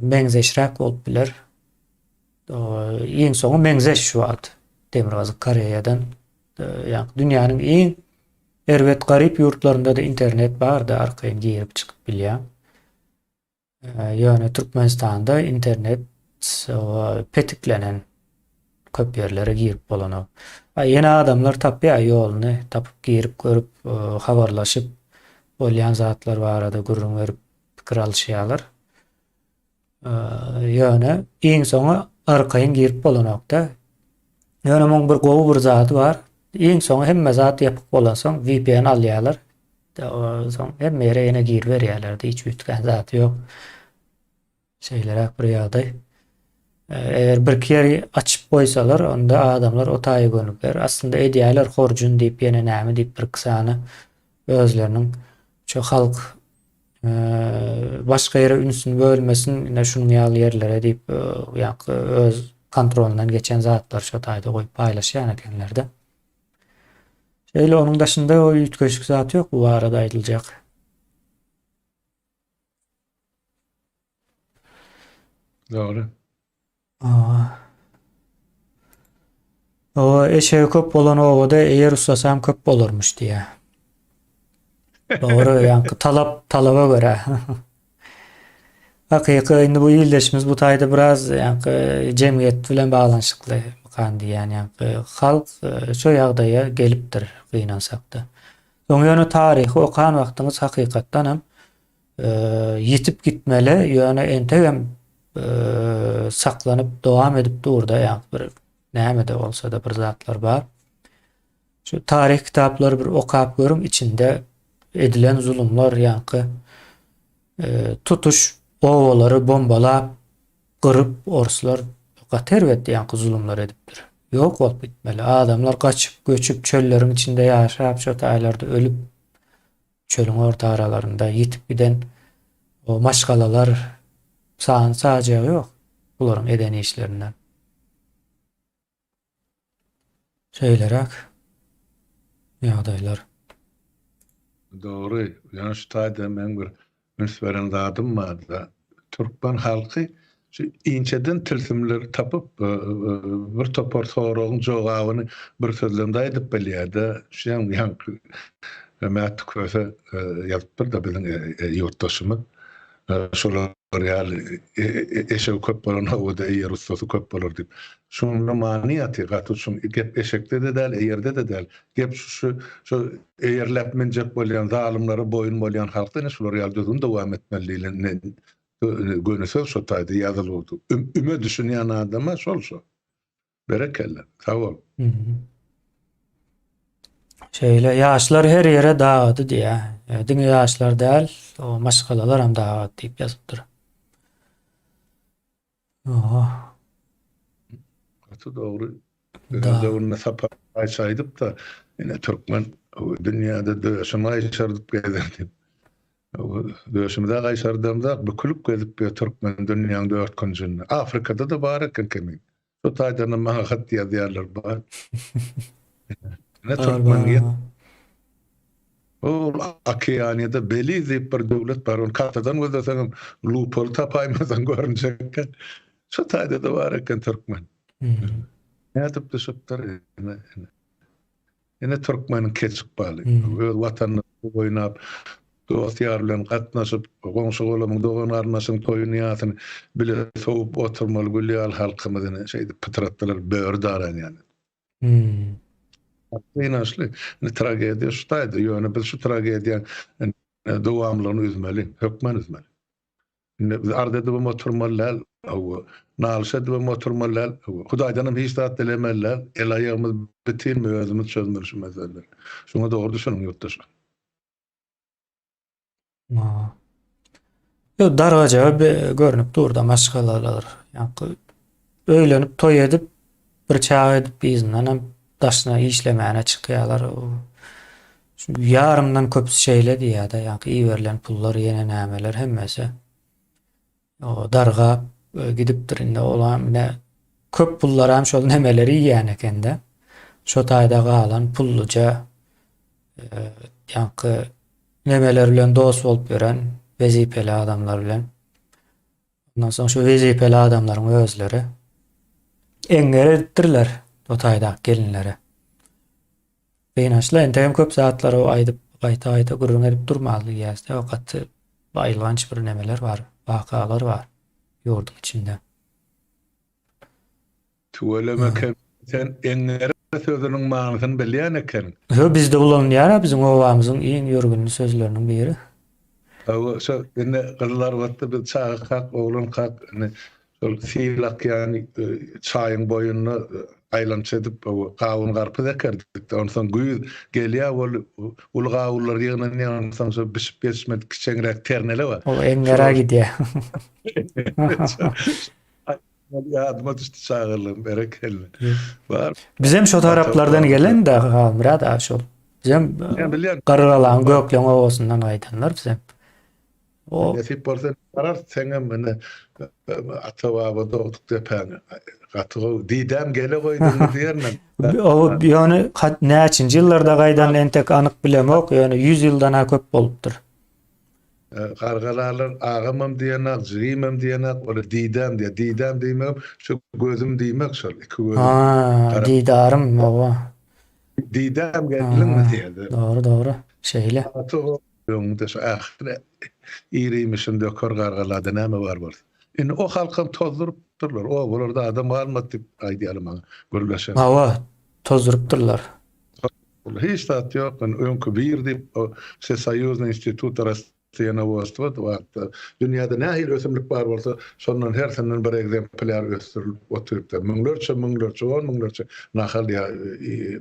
Meňzeşräk bolup biler. Iň soňy meňzeş şu wagt Demirgazyk Koreýadan. Ýaňky dünýäniň iň Erbet garyp ýurtlarynda-da internet barda arkaýyn girip çykyp bilýäň. Ýöne Türkmenistanda internet petiklenen köp ýerlere girip bolanok. A ýene adamlar tapýar ýoluny, tapyp girip görüp, habarlaşyp, bolýan zatlar barada gürrüň berip pikir alyşýarlar. Ýöne iň soňy arkaýyn girip bolanokda. Ýöne muň bir gowy bir zady bar. Iň soňy hemme zat ýapyk bolansoň VPN alýarlar. Soň hemme ýere ýene giriberýärler. Hiç üýtgän zat ýok. Şeýleräk bir ýagdaý. Eger birki ýeri açyp goýsalar, onda adamlar o taýa gönüker. Aslynda edýärler horjun diýip, ýene näme diýip birki sany özleriniň şu halk başga ýere ünsüni bölmesin, ine şunuň ýaly ýerlere diýip, ýa öz kontrolyndan geçen zatlary şo taýda goýup paýlaşýan ekenler-de. Şeýle onuň daşynda o üýtgeşik zat ýok bu barada aýdyljak. Dogry. Oba eşegi köp bolan obada eýer ussasam köp bolarmyş diýýär. Dogry, ýaňky talap talaba görä. Hakyky indi bu ildeşimiz bu taýda biraz ýaňky jemgyýet bilen baglanyşykly mykan diýýän ýaňky halk e, şo ýagdaýa gelipdir gynansakda. Soň ýöne taryhy okan wagtyňyz hakykatdan hem ýitip gitmeli, ýöne entegem saklanyp dowam edip dur-da, ýa bir näme-de bolsa-da bir zatlar bar. Şu taryh kitaplary bir okap görüň, içinde edilen zulumlar ýaňky tutuş obalary bombalap, gyryp orslar gaty erbet ýaňky zulumlar edipdir. Ýok bolup gitmeli. Adamlar gaçyp, göçüp, çölleriň içinde ýaşap, şo taýlarda ölüp, Çölüň orta aralarynda ýitip giden o maşgalalar sany sajagy ýok bularyň eden işlerinden. Şeýleräk ýagdaýlar. Dogry, ýöne şu taýda meň bir üns beren zadym barda. Türkmen halky şu inçeden tilsimleri tapyp, bir topar soragyň jogabyny bir sözlemde aýdyp bilýär-de. Şu ýaňky Mätdi Köse ýazypdyr-da biziň ýurtdaşymyz. Şolar ýaly eşegi köp bolan obada eýer ussasy köp bolar diýip. Şunda many ýatyr gaty çuň. Gep eşekde-de däl, eýerde-de däl. Gep şu şu eýerläp münjek bolýan zalymlara boýun bolýan halkda ine şular ýaly düzgün dowam etmeli diýlen göni söz şo taýda ýazylypdy. Üme düşünýän adama şol şo. Berekella. Sag bol. Şeýle ýaşlar her ýere dagady diýýär. Diňe ýaşlar däl, o maşgalalar hem dagady diýip ýazypdyr. Oho. Gaty dogry. Öz döwründe Sapar Gaýçy aýdypda, ine türkmen dünýäde döşüni gaýşardyp gezer diýip. Döşümize gaýşardamzak bükülip gezip ýör türkmen dünýäň dört künjünde. Afrikada-da bar eken kemi. Şu taýdan maňa hat ýazýarlar bar. Ine türkmen ýet. Ol Okeaniýada Beliz diýip bir döwlet bar. Ony kartadan gözleseňem lupaly tapaýmasaň görünjek eken. Şu taýda-da bar eken türkmen. Nädip düşüpdir? Ine, ine. Ine türkmeniň keç ykbaly. Öz watanynda oýnap, dost-ýar bilen gatnaşyp, goňşy-golamyň, dogan-garyndaşyň toýuny-ýasyny bile sowup oturmaly gül ýaly halkymyz ine şeýdip pytratdylar, böri daran ýaly. Gynançly. Indi tragediýa şu taýda. Ýöne biz şu tragediýanyň dowamlygyny üzmeli, hökman üzmeli. Indi biz arz edibem oturmaly däl, hawa, nalyş edibem oturmaly däl, hawa, Hudaýdanam hiç zat dilemeli däl, el-aýagymyz bitinmi, özümiz çözmeli şu meseleleri. Şuňa dogry düşüniň ýurtdaşlar. Ýok, dargajagy görnüp dur-da maşgalalar. Ýaňky öýlenip toý edip, bir çaga edip yzyndanam daşyna işlemäne çykýarlar. Şu ýarymdan köpüsi şeýle diýýär-de, ýaňky iberilen pullar ýene nämeler hemmesi o dargap e, gidipdir indi olam ine köp pullaram şol nemeleri iýýän ekende. Şo taýda galan pulluja e, ýaňky nemeler bilen dost bolup ýören wezipeli adamlar bilen. Ondan soň şu wezipeli adamlaryň özleri eňňer edipdirler o taýdaky gelinlere. Gynançly entegem köp zatlary aýdyp gaýta-gaýta gürrüň edip durmaly diýýäs-de, o gaty aýylganç bir nemeler bar, wakalar bar ýurduň içinde. Tüweleme kem sen eňňere sözüniň manysyny bilýän ekeniň. Hö bizde ulanylýar-a biziň obamyzyň iň ýörgünli sözleriniň biri. Hawa şo indi Gyzylarbatda biz çagakak oglankak indi Şol sil akýan çaýyň boýunda aýlanç edip, gawun garpyz ekerdik-de. Onsoň güýz gelýär, ol uly gawunlar ýygnanýar, onsoň şo bişip ýetişmedik kiçeňräk ternele bar. Ol eňňerä gidýär. Ýadyma düşdi çagalygym, berekella. Bar. Bizem şo taraplardan gelen-de, Halmyrat aga şol. Bizem Garrygalaň Gökleň obasyndan gaýdanlar bizem. O Nesip bolsa barar seňem ine ata baba dogduk depäňe. Gaty gowy. Didäm gele goýduňmy diýermen. O ýöne näçinji ýyllarda gaýdan entek anyk bilemok, ýöne 100 ýyldan-a köp bolupdyr. Gargalalar agamam diýenak, jigimem diýenak, ola didäm diýýär. Didäm diýmegem şu gözüm diýmek şol, iki gözüm. Ha, didarym, oba. Didäm geldiňmi diýýär. Dogry, dogry. Şeýle. Gaty gowy. Öňünde şu ähli iri-imişini döker gargalada näme bar bolsa. Indi o halkam tozdurypdyrlar. Obalarda adam galmady diýip aýdýarlar maňa gürleşen. Hawa, tozdurypdyrlar. Hiç zat ýok. Indi öňki bir diýip o Wsesoýuznyý institut rastlenowodstwa wagtda dünýäde nähili ösümlik bar bolsa şondan hersinden bir egzemplýar ösdürilip oturypdyr. Müňlerçe, müňlerçe, on müňlerçe nahal ýa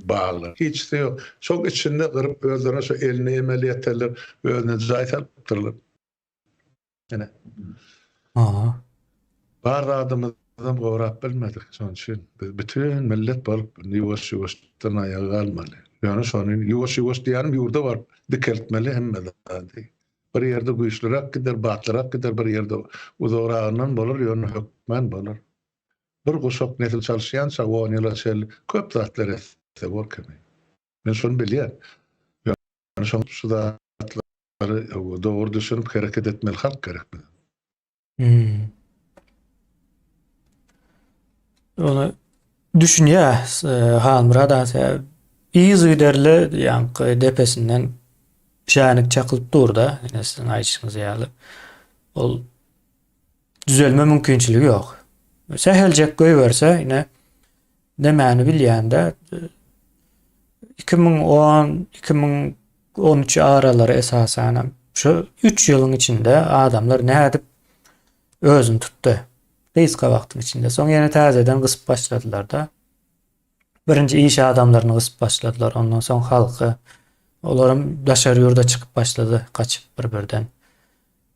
baglar. Hiçisi ýok. Şoň içinde gyryp özlerine şo eline emel ýeterler, özüne jaý salypdyrlar. Ine. Aha. Bar zadymyzam gorap bilmedik. Şonuň üçin biz bütin millet bolup indi ýuwaş-ýuwaşdan aýaga galmaly. Ýöne şony ýuwaş-ýuwaş diýýänim ýurda baryp dikeltmeli hemme zady. Bir ýerde güýçlüräk gider, batlyrak gider, bir ýerde uzagragyndan bolar, ýöne hökmän bolar. Bir guşak nesil çalyşýança on ýyla çenli köp zatlar etse bor kemi. Men şony bilýän. Ýöne şoň şu zatlary dogry düşünip hereket etmeli halk gerek bize. Hmm. Ony düşünýär e, Halmyrat aga yzygiderli ýaňky depesinden şänik çakylyp dur-da, ine siziň aýdyşyňyz ýaly. Ol düzelme mümkinçiligi ýok. Säheljek goýberse, ine nemäni bilýände 2010 2013 aralary esasanam şu 3 ýylyň içinde adamlar nädip özüni tutdy. Gysga wagtyň içinde. Soň ýene täzeden gysyp başladylar-da. Birinji iş adamlaryny gysyp başladylar, ondan soň halky. Olaram daşary ýurda çykyp başlady, gaçyp bir-birden.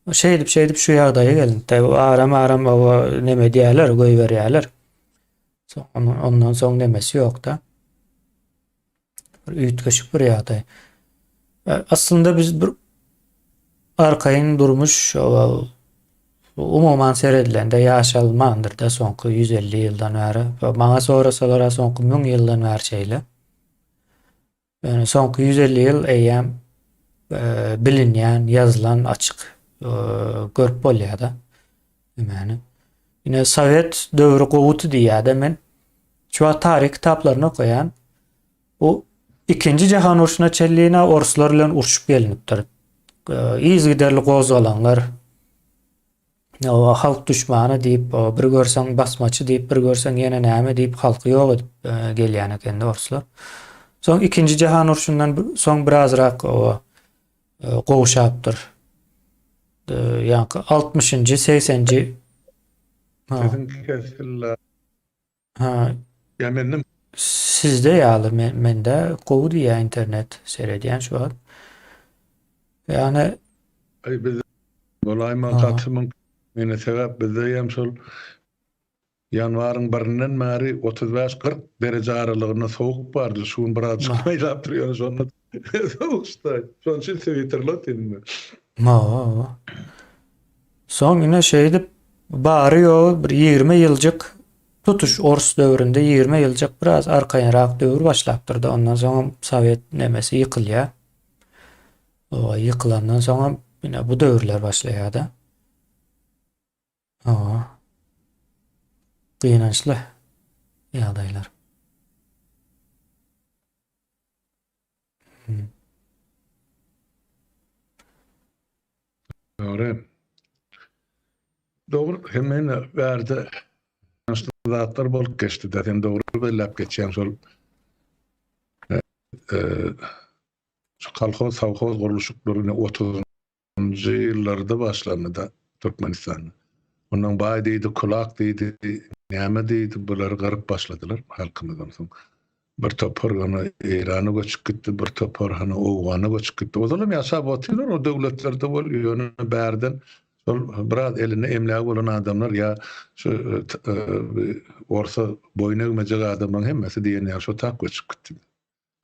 Şeýdip, şeýdip şu ýagdaýa gelindi. Aram-aram oba neme edýärler, goýberýärler. Ondan soň nemesi ýok-da. Bir üýtgeşik bir ýagdaý. Aslynda biz bir arkaýyn durmuş umuman seredilende ýaşalmandyr-da soňky 150 ýyldan bäri. Maňa sorasalar soňky 1000 ýyldan bäri şeýle. Ýöne soňky 150 ýyl eýýäm e, bilinýän, ýazylan, açyk e, görüp bolýar-da. Nämäni? Ine sowet döwri gowudy diýýär-de men. Şu wagt taryh kitaplaryny okaýan. Bu ikinji jahan urşuna çenli orslar bilen urşup gelinipdir. Yzygiderli gozgalaňlar, halk duşmany diýip, bir görseň basmaçy diýip, bir görseň ýene näme diýip halky ýok edip gelýän ekende orslar. Soň ikinji jahan urşundan soň birazrak gowşapdyr. Ýaňky 60-njy, 80-nji Ha. Sesiň kesildi. Ha. Ýa menden Sizde ýaly men, mende gowy diýýär internet seredýän şu wagt. Ýagny Aý bizde bolaýma gaty mümkin. Meni sebäp bizde hem şol Ýanwaryň birinden bäri 35 40 dereje aralygynda sowuk bardy. Şu gün birazjyk maýlapdyr ýöne şonda sowuk şda. Şonuň üçin switerli otyryn men. Hawa. Soň ine şeýdip bary ýogy bir 20 ýyljyk tutuş ors döwründe 20 ýyljyk biraz arkaýynrak döwür başlapdyr-da. Ondan soňam sowet nemesi ýykylýar. O ýykylandan soňam ine bu döwürler başlaýar-da. Hawa. Gynançly ýagdaýlar. Hmm. Dogry. Dogry, hemmeýine bärde gynançly zatlar bolup geçdi-de, sen dogry belläp geçýäň şol e, e, şu kolhoz, sowhoz gurluşyklary 30 Njy ýyllarda başlandy-da Türkmenistanda. Ondan baý diýdi, kulak diýdi, näme diýdi, bulary gyryp başladylar halkymyz onsoň. Bir topar hany Eýrana göçüp gitdi, bir topar hany Owgana göçüp gitdi. Ozalam ýaşap otyrlar o döwletlerde bol, ýöne bärden şol biraz elinde emlägi bolan adamlar ýa şu orsa boýun egmejek adamlaryň hemmesi diýen ýaly şo tak göçüp gitdi.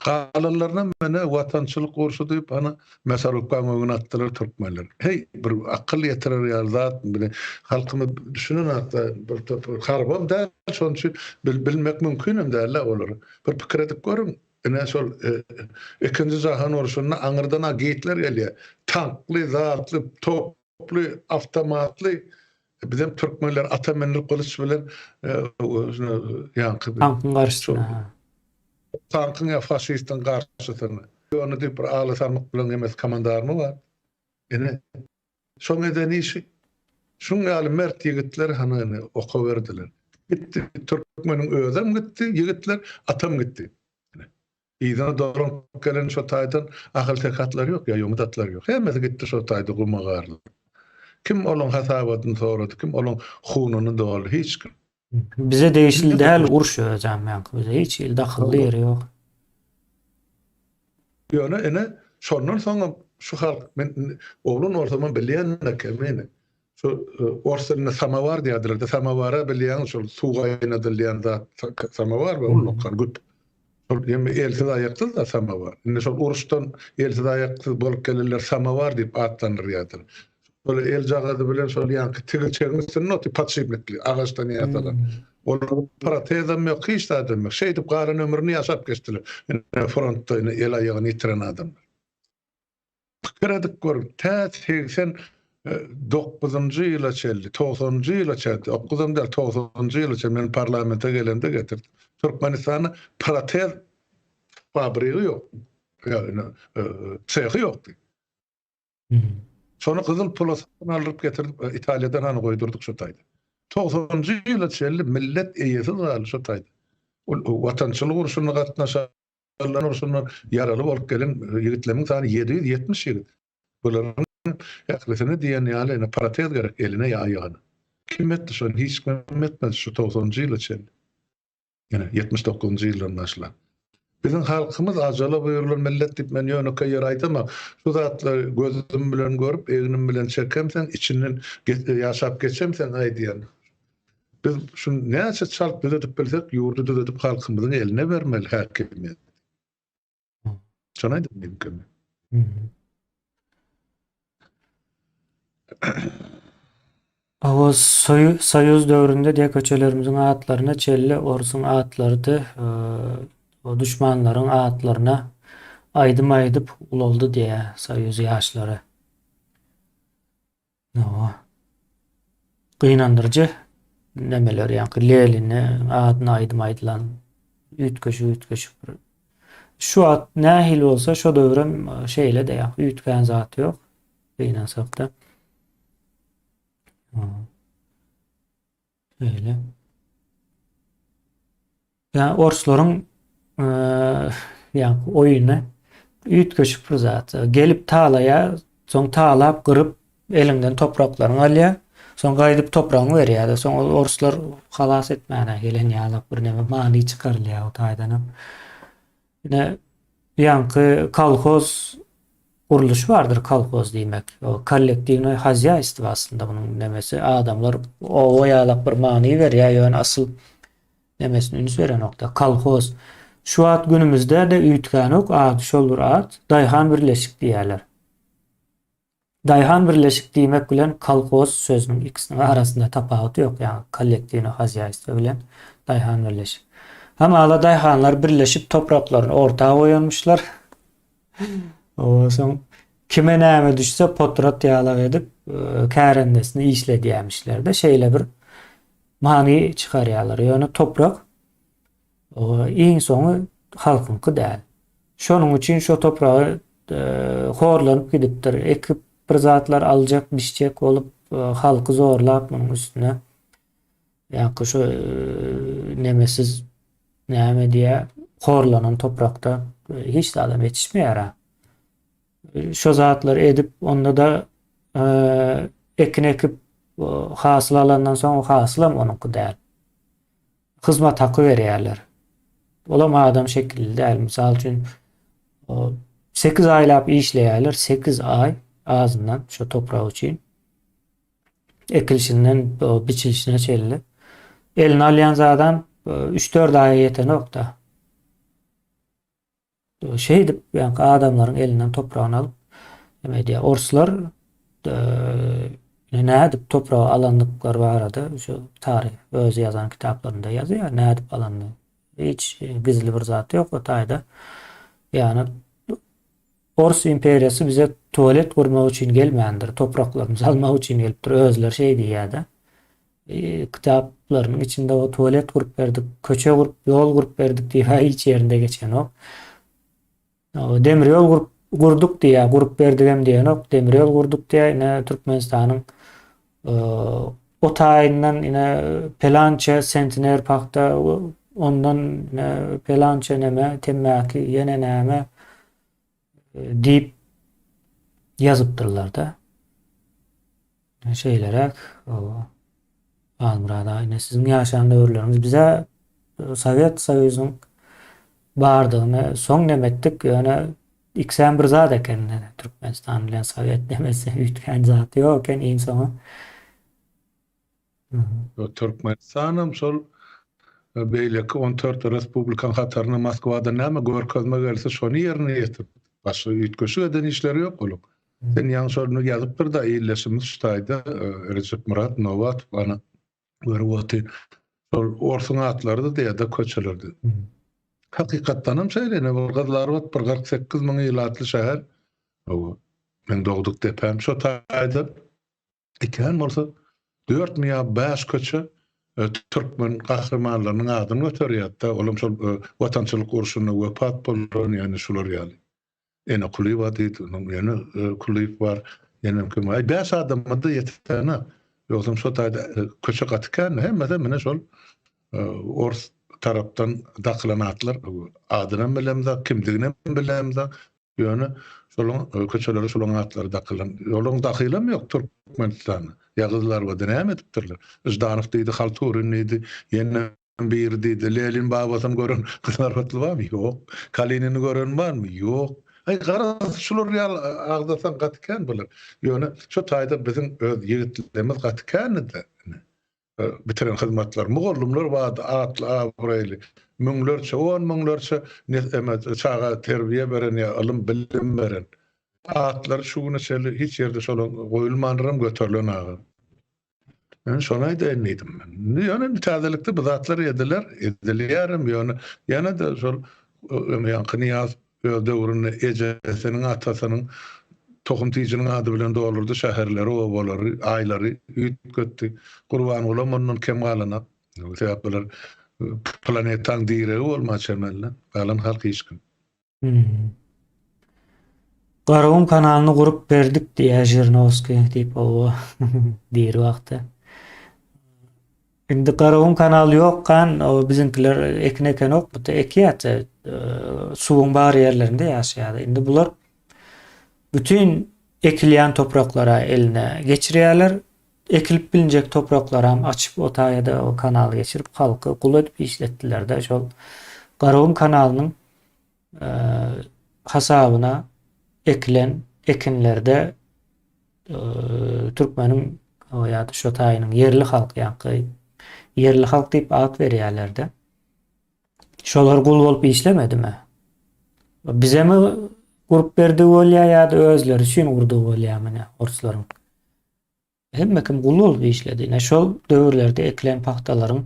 Galanlaryna mene watançylyk urşy diýip ana mesarupkaň öňüne atdylar türkmenler. Heý bir akyl ýetirer ýaly zat bile halkymyz düşünen atda bir topar harbam däl şonuň üçin bilmek mümkinem däl-de olary. Bir pikir edip görüň ine şol ikinji jahan urşunda aňyrdan-a Gitler gelýär. Tankly zatly top toply, awtomatly bizem türkmenler ata mündirip gylyç bilen ýaňky tankyň garşysyna. Tankyň ýa faşistiň garşysyna. Ýöne diýip bir ala sarmyk bilen emes komandarmy bar. Ine şoň eden işi. Şuň ýaly mert ýigitler hany ine oka berdiler. Gitdi türkmeniň özem gitdi, ýigitler atam gitdi. Yzyna dolanyp gelen şo taýdan ahalteke atlary ýok, ýa ýomut atlary ýok. Hemmesi gitdi şo taýda guma garylyp. Kim olaň hasabatyny sorady, kim olaň hununy doldy, hiç kim. Bize degişli däl uruş özem ýaňky bize hiç hili dahylly ýeri ýok. Ýöne ine şondan soňam şu halk men oglan bolsamam bilýän eken meni. Şu ors dilinde samowar diýýärdiler-de, samowara bilýäňiz şol suw gaýnadylýan zat samowar we ullakan güp. Şol hem elsiz aýaksyz da samowar. Indi şol uruşdan elsiz aýaksyz bolup gelenler samowar diýip atlandyrýardylar. Şol eljagazy bilen şol ýaňky tigirçegiň üstünde otyr podşipnikli agaçdan ýasalan. Olaryň protezam ýok, hiç zadam ýok. Şeýdip galan ömrüni ýaşap geçdiler. Ine frontda ine el-aýagyny ýitiren adamlar. Pikir edip görüň, tä 89-njy ýyla çenli, togsanynjy ýyla çenli, dokuzam däl, togsanynjy ýyla çenli men parlamente gelemde getirdim. Türkmenistanda protez fabrigi ýok, ýagny sehi ýokdy. Şony gyzyl pula satyn aldyryp getirdik, Italiýadan hany goýdurdyk şo taýda. Togsanynjy ýyla çenli millet eýesiz galdy şo taýda. Ol watançylyk urşuna gatnaşan Allan urşundan ýaraly bolup gelen ýigitleriň sany 770 ýigit. Bularyň ählisine diýen ýaly ine protez gerek eline ýa aýagyna. Kim etdi şony? Hiç kim etmedi şu togsanynjy ýyla çenli. Ine 79-njy ýyldan başlap. Biziň halkymyz ajala buýrulan millet diýip men ýönekeý ýere aýdamok. Şu zatlary gözüm bilen görüp, egnim bilen çekemseň, içinden ýaşap geçemseň aýdýan. Biz şuny näçe çalt düzedip bilsek, ýurdy düzedip halkymyzyň eline bermeli häkimiýeti. Şony aýdym mümkin. Hawa, Soýuz döwründe diýe köçelerimiziň atlaryna çelli orsuň atlarydy. O duşmanlaryň atlaryna aýdym aýdyp ulaldy diýe Soýuz ýaşlary. Hawa. Gynandyryjy nemeler ýaňky Lenine adyna aýdym aýdylan üýtgeşik üýtgeşik bir şu wagt nähili bolsa şo döwrem şeýle-de ýaňky üýtgän zat ýok. Gynansakda. Şeýle. Ýa orslaryň ýaňky oýny üýtgeşik bir zat. Gelip talaýar, soň talap gyryp. Eliňden topraklaryňy alýar. Soň gaýdyp topragyňy berýär-de. Soň ol orslar halas etmäne gelen ýalak bir neme many çykarylýar o taýdanam. Ine ýaňky kolhoz gurluşy bardyr kolhoz diýmek. O kollektiwnoý hazýaýstwo aslynda munuň nemesi. Adamlar oba ýalak bir many berýär, ýöne asyl nemesine üns berenokda. Kolhoz. Şu wagt günümizde-de üýtgänok, ady şol bir at. Daýhan birleşik diýýärler. Daýhan birleşik diýmek bilen kolhoz sözüniň ikisiniň arasynda tapawut ýok, ýagny kollektiwnoý hazýaýstwo bilen daýhan birleşik. Hamala daýhanlar birleşip topraklaryny orta goýanmyşlar. Soň kime näme düşse potrat ýalak edip kärendesini işledýämişler-de, şeýle bir many çykarýarlar. Ýöne toprak Iň soňy halkyňky däl. Şonuň üçin şo topragy horlanyp gidipdir. Ekip bir zatlar aljak, biçjek bolup halky zorlap munuň üstüne ýaňky şo nemesiz näme diýä horlanan toprakda hiç zadam ýetişmeýär-ä. Şo zatlary edip onda-da ekin ekip hasyl alandan soň o hasylam onuňky däl. Hyzmat haky berýärler. Olam adam şekilli däl. Mysal üçin, 8 aýlap işleýärler, 8 aý azyndan şu toprak üçin. Ekilişinden biçilişine çenli. Eline alýan zadam 3-4 aýa ýetenok-da. Şeýdip, ýaňky adamlaryň elinden topragyny alyp, neme edýär. Orslar nädip topragy alandyklary barada şu taryh özi ýazan kitaplarynda ýazýar, nädip alanyny. Hiç gizli bir zat ýok o taýda. Ýagny Ors imperiýasy bize tualet gurmak üçin gelmändir, topraklarymyzy almak üçin gelipdir. Özleri şeý diýýär-de. Kitaplarynyň içinde o tualet gurup berdik, köçe gurup, ýol gurup berdik diýip hiç ýerinde geçenok. Demir ýol gurup gurduk diýýär, gurup berdigem diýenok, demir ýol gurduk diýýär. Ine Türkmenistanyň o taýyndan ine pelança sentner pagta, ondan ine pelança neme, temmäki, ýene näme diýip ýazypdyrlar-da. Şeýleräk, Halmyrat aga, ine siziň ýaşan döwürleriňiz bize Sowet Soýuzynyň bardygyny soň nem etdik, ýöne ikisem bir zat eken, Türkmenistan bilen Sowet demesi üýtgän zat ýok eken iň soňy. Türkmenistanam şol beýleki on dört respublikaň hataryna Moskwada näme görkezme gelse şony ýerine ýetirdi. Başga üýtgeşik eden işleri ýok olaň. Sen ýaňy şony ýazypdyr-da ildeşimiz şu taýda Rejepmyrat Nobatow ana görüp otyr. Şol orsuň atlary-da diýýär-de köçelerde. Hakykatdanam şeýle ine bir Gyzylarbat bir 48 müň ilatly şäher. Hawa. Meň dogduk depäm şo taýda. Ikän bolsa dörtmi ýa bäş köçe türkmen gahrymanlarynyň adyny göterýär-de, olam şol Watançylyk urşunda wepat bolan ýagny şular ýaly. Ene Kulyýewa diýdi, onuň ýene Kulyýew bar, ýene kim bar. Aý bäş adama-da ýetipdirne. Ýogsam şo taýda köçe gaty kän, hemmesi mine şol ors tarapdan dakylan atlar. Adynam bilemzok, kimdiginem bilemzok. Ýöne şolaň köçelere şolaň atlary dakylan. Olaň dahylam ýok Türkmenistanda. Ýa Gyzylarbada näme edipdirler? Ždanow diýdi, Halturin diýdi, ýene biri diýdi, Lenin babasyny gören gyzarbatly barmy? Ýok. Kalinini gören barmy? Ýok. Aý garaz şular ýaly agzasaň gaty kän bular. Ýöne şo taýda biziň öz ýigitlerimiz gaty kändi-de. Bitiren hyzmatlar. Mugallymlar bardy atly abraýly. Müňlerçe, on müňlerçe çaga terbiýe beren ýa ylym bilim beren. Atlary şu güne çenli hiç ýerde şolaň goýulmandyram göterilen aga. Men şony aýdaýyn diýdim men. Indi ýöne indi täzelikde bu zatlar ediler, edilýärem, ýöne ýene-de şol ýaňky Nyýaz öz döwründe ejesiniň, atasynyň tohum-tijiniň ady bilen doldurdy şäherleri, obalary, aýlary üýtgetdi. Gurbangulam ondan kem galanok. Sebäp bular planetaň diregi bolma çemeli, galan halk hiç kim. Garagum kanalyny gurup berdik diýýär Žirnowskiý diýip oba diri wagty. Indi Garagum kanaly ýokkan o biziňkiler ekin ekenok, bu ekýärdi. Suwuň bar ýerlerinde ýaşaýardy. Indi bular bütin Ekilýän topraklara eline geçirýärler. Ekilip bilinjek topraklaram açyp o taýada o kanaly geçirip halky gul edip işletdiler-de şol Garagum kanalynyň hasabyna ekilen ekinlerde türkmeniň ýa-da şo taýynyň ýerli halk ýaňky ýerli halk diýip at berýärler-de. Şolar gul bolup işlemedimi? Bizemi gurup berdigi bolýar ýa-da özleri üçin gurdugy bolýarmy ne orslaryň? Hemme kim gul bolup işledi. Ine şol döwürlerde ekilen pagtalaryň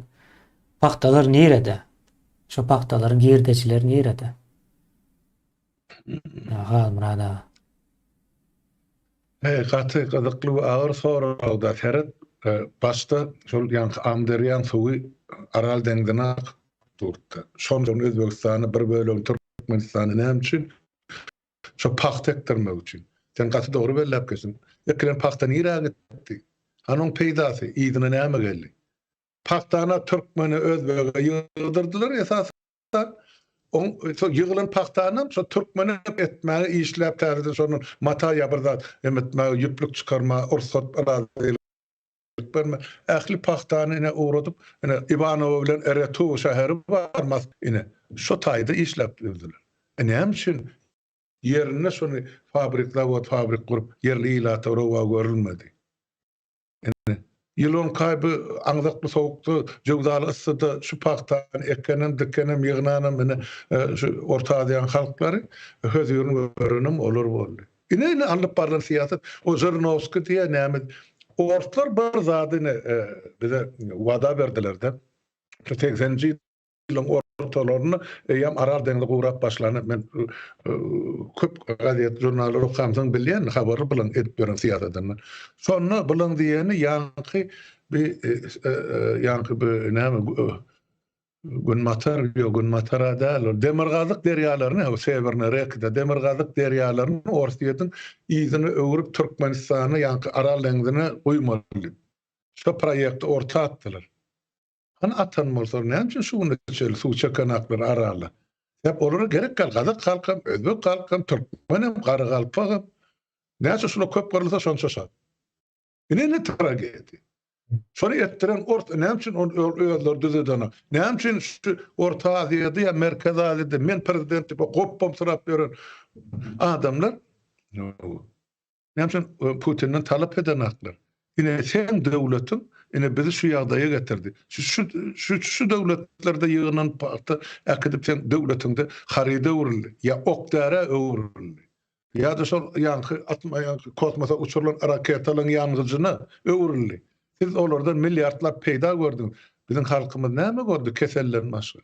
pagtalar nirede? Şo pagtalaryň girdejileri nirede? Halmyrat aga. He, gaty gyzykly we agyr sorag-da. Seret, başda şol ýaňky Amyderýaň suwy Aral deňzine akyp durdy. Şondan Özbegistana bir bölegini Türkmenistana näme üçin? Şo pagta ekdirmek üçin. Sen gaty dogry belläp geçdiň. Ekilen pagta nirä gitdi? Hany oň peýdasy? Yzyna näme geldi? Pagtany türkmene, özbege ýygdyrdylar esasan. Oň şo ýygylan pagtanam şo türkmene etmäge işläp täzeden şondan mata ýa bir zat em etmäge ýüplük çykarmaga rugsat razylyk berme. Ähli pagtany ine ugradyp ine Iwanowo bilen Retuw şäheri bar mas ine şo taýda işläp ýördüler. E näme üçin ýerinde şony fabrik zawod fabrik gurup ýerli ilata rowa görülmedi. Ine, ýyl on iki aý bu aňzakly sowukda, jöwzaly yssyda şu pagtany ekenem, dikenem, ýygnanam ine şu Orta Aziýanyň halklary, hözirini görenem olar boldy. Ine, ine alnyp barlan syýasat. O Žirinowskiý diýýär näme, orslar bir zady ine bize wada berdiler-de, şu segseninji ýylyň ortalarynda eýýäm Aral deňzi gurap başlany men köp gazet, žurnallar okamsoň bilýän, habarly bulaň edip ýören syýasatyndan. Şonda bulaň diýeni ýaňky bi ýaňky bi näme Günbatar, ýok Günbatara däl ol, Demirgazyk derýalaryny, Sewerna rekda, Demirgazyk derýalaryny Orsýetiň yzyna öwrüp Türkmenistana ýaňky Aral deňzine guýmaly diýip. Şo proýekti orta atdylar. Hany atan bolsalar näme üçin şu güne çenli suw çekenaklar Aralda? Sebäp olara gerek däl gazak halkam, özbek halkam, türkmenem, garagalpagam. Näçe şular köp gyrylsa şonça şat. Ine ne tragediýa. Şony etdiren ors näme üçin ony özleri düzedenok? Näme üçin şu Orta Aziýada ýa Merkezi Aziýada men prezident diýip gopbamsyrap ýören adamlar Näme üçin Putinden talap edenaklar? Ine seň döwletiň ine bizi şu ýagdaýa getirdi. Şu şu şu döwletlerde ýygnan pagta äkidip seň döwletiňde haryda öwrüldi ýa ok-därä öwrüldi. Ýa-da şol ýaňky atma ýaňky kosmosa uçurylan raketalaryň ýangyjyna öwrüldi. Siz olardan milliardlap peýda gördüňiz. Biziň halkymyz näme gördi keselden başga?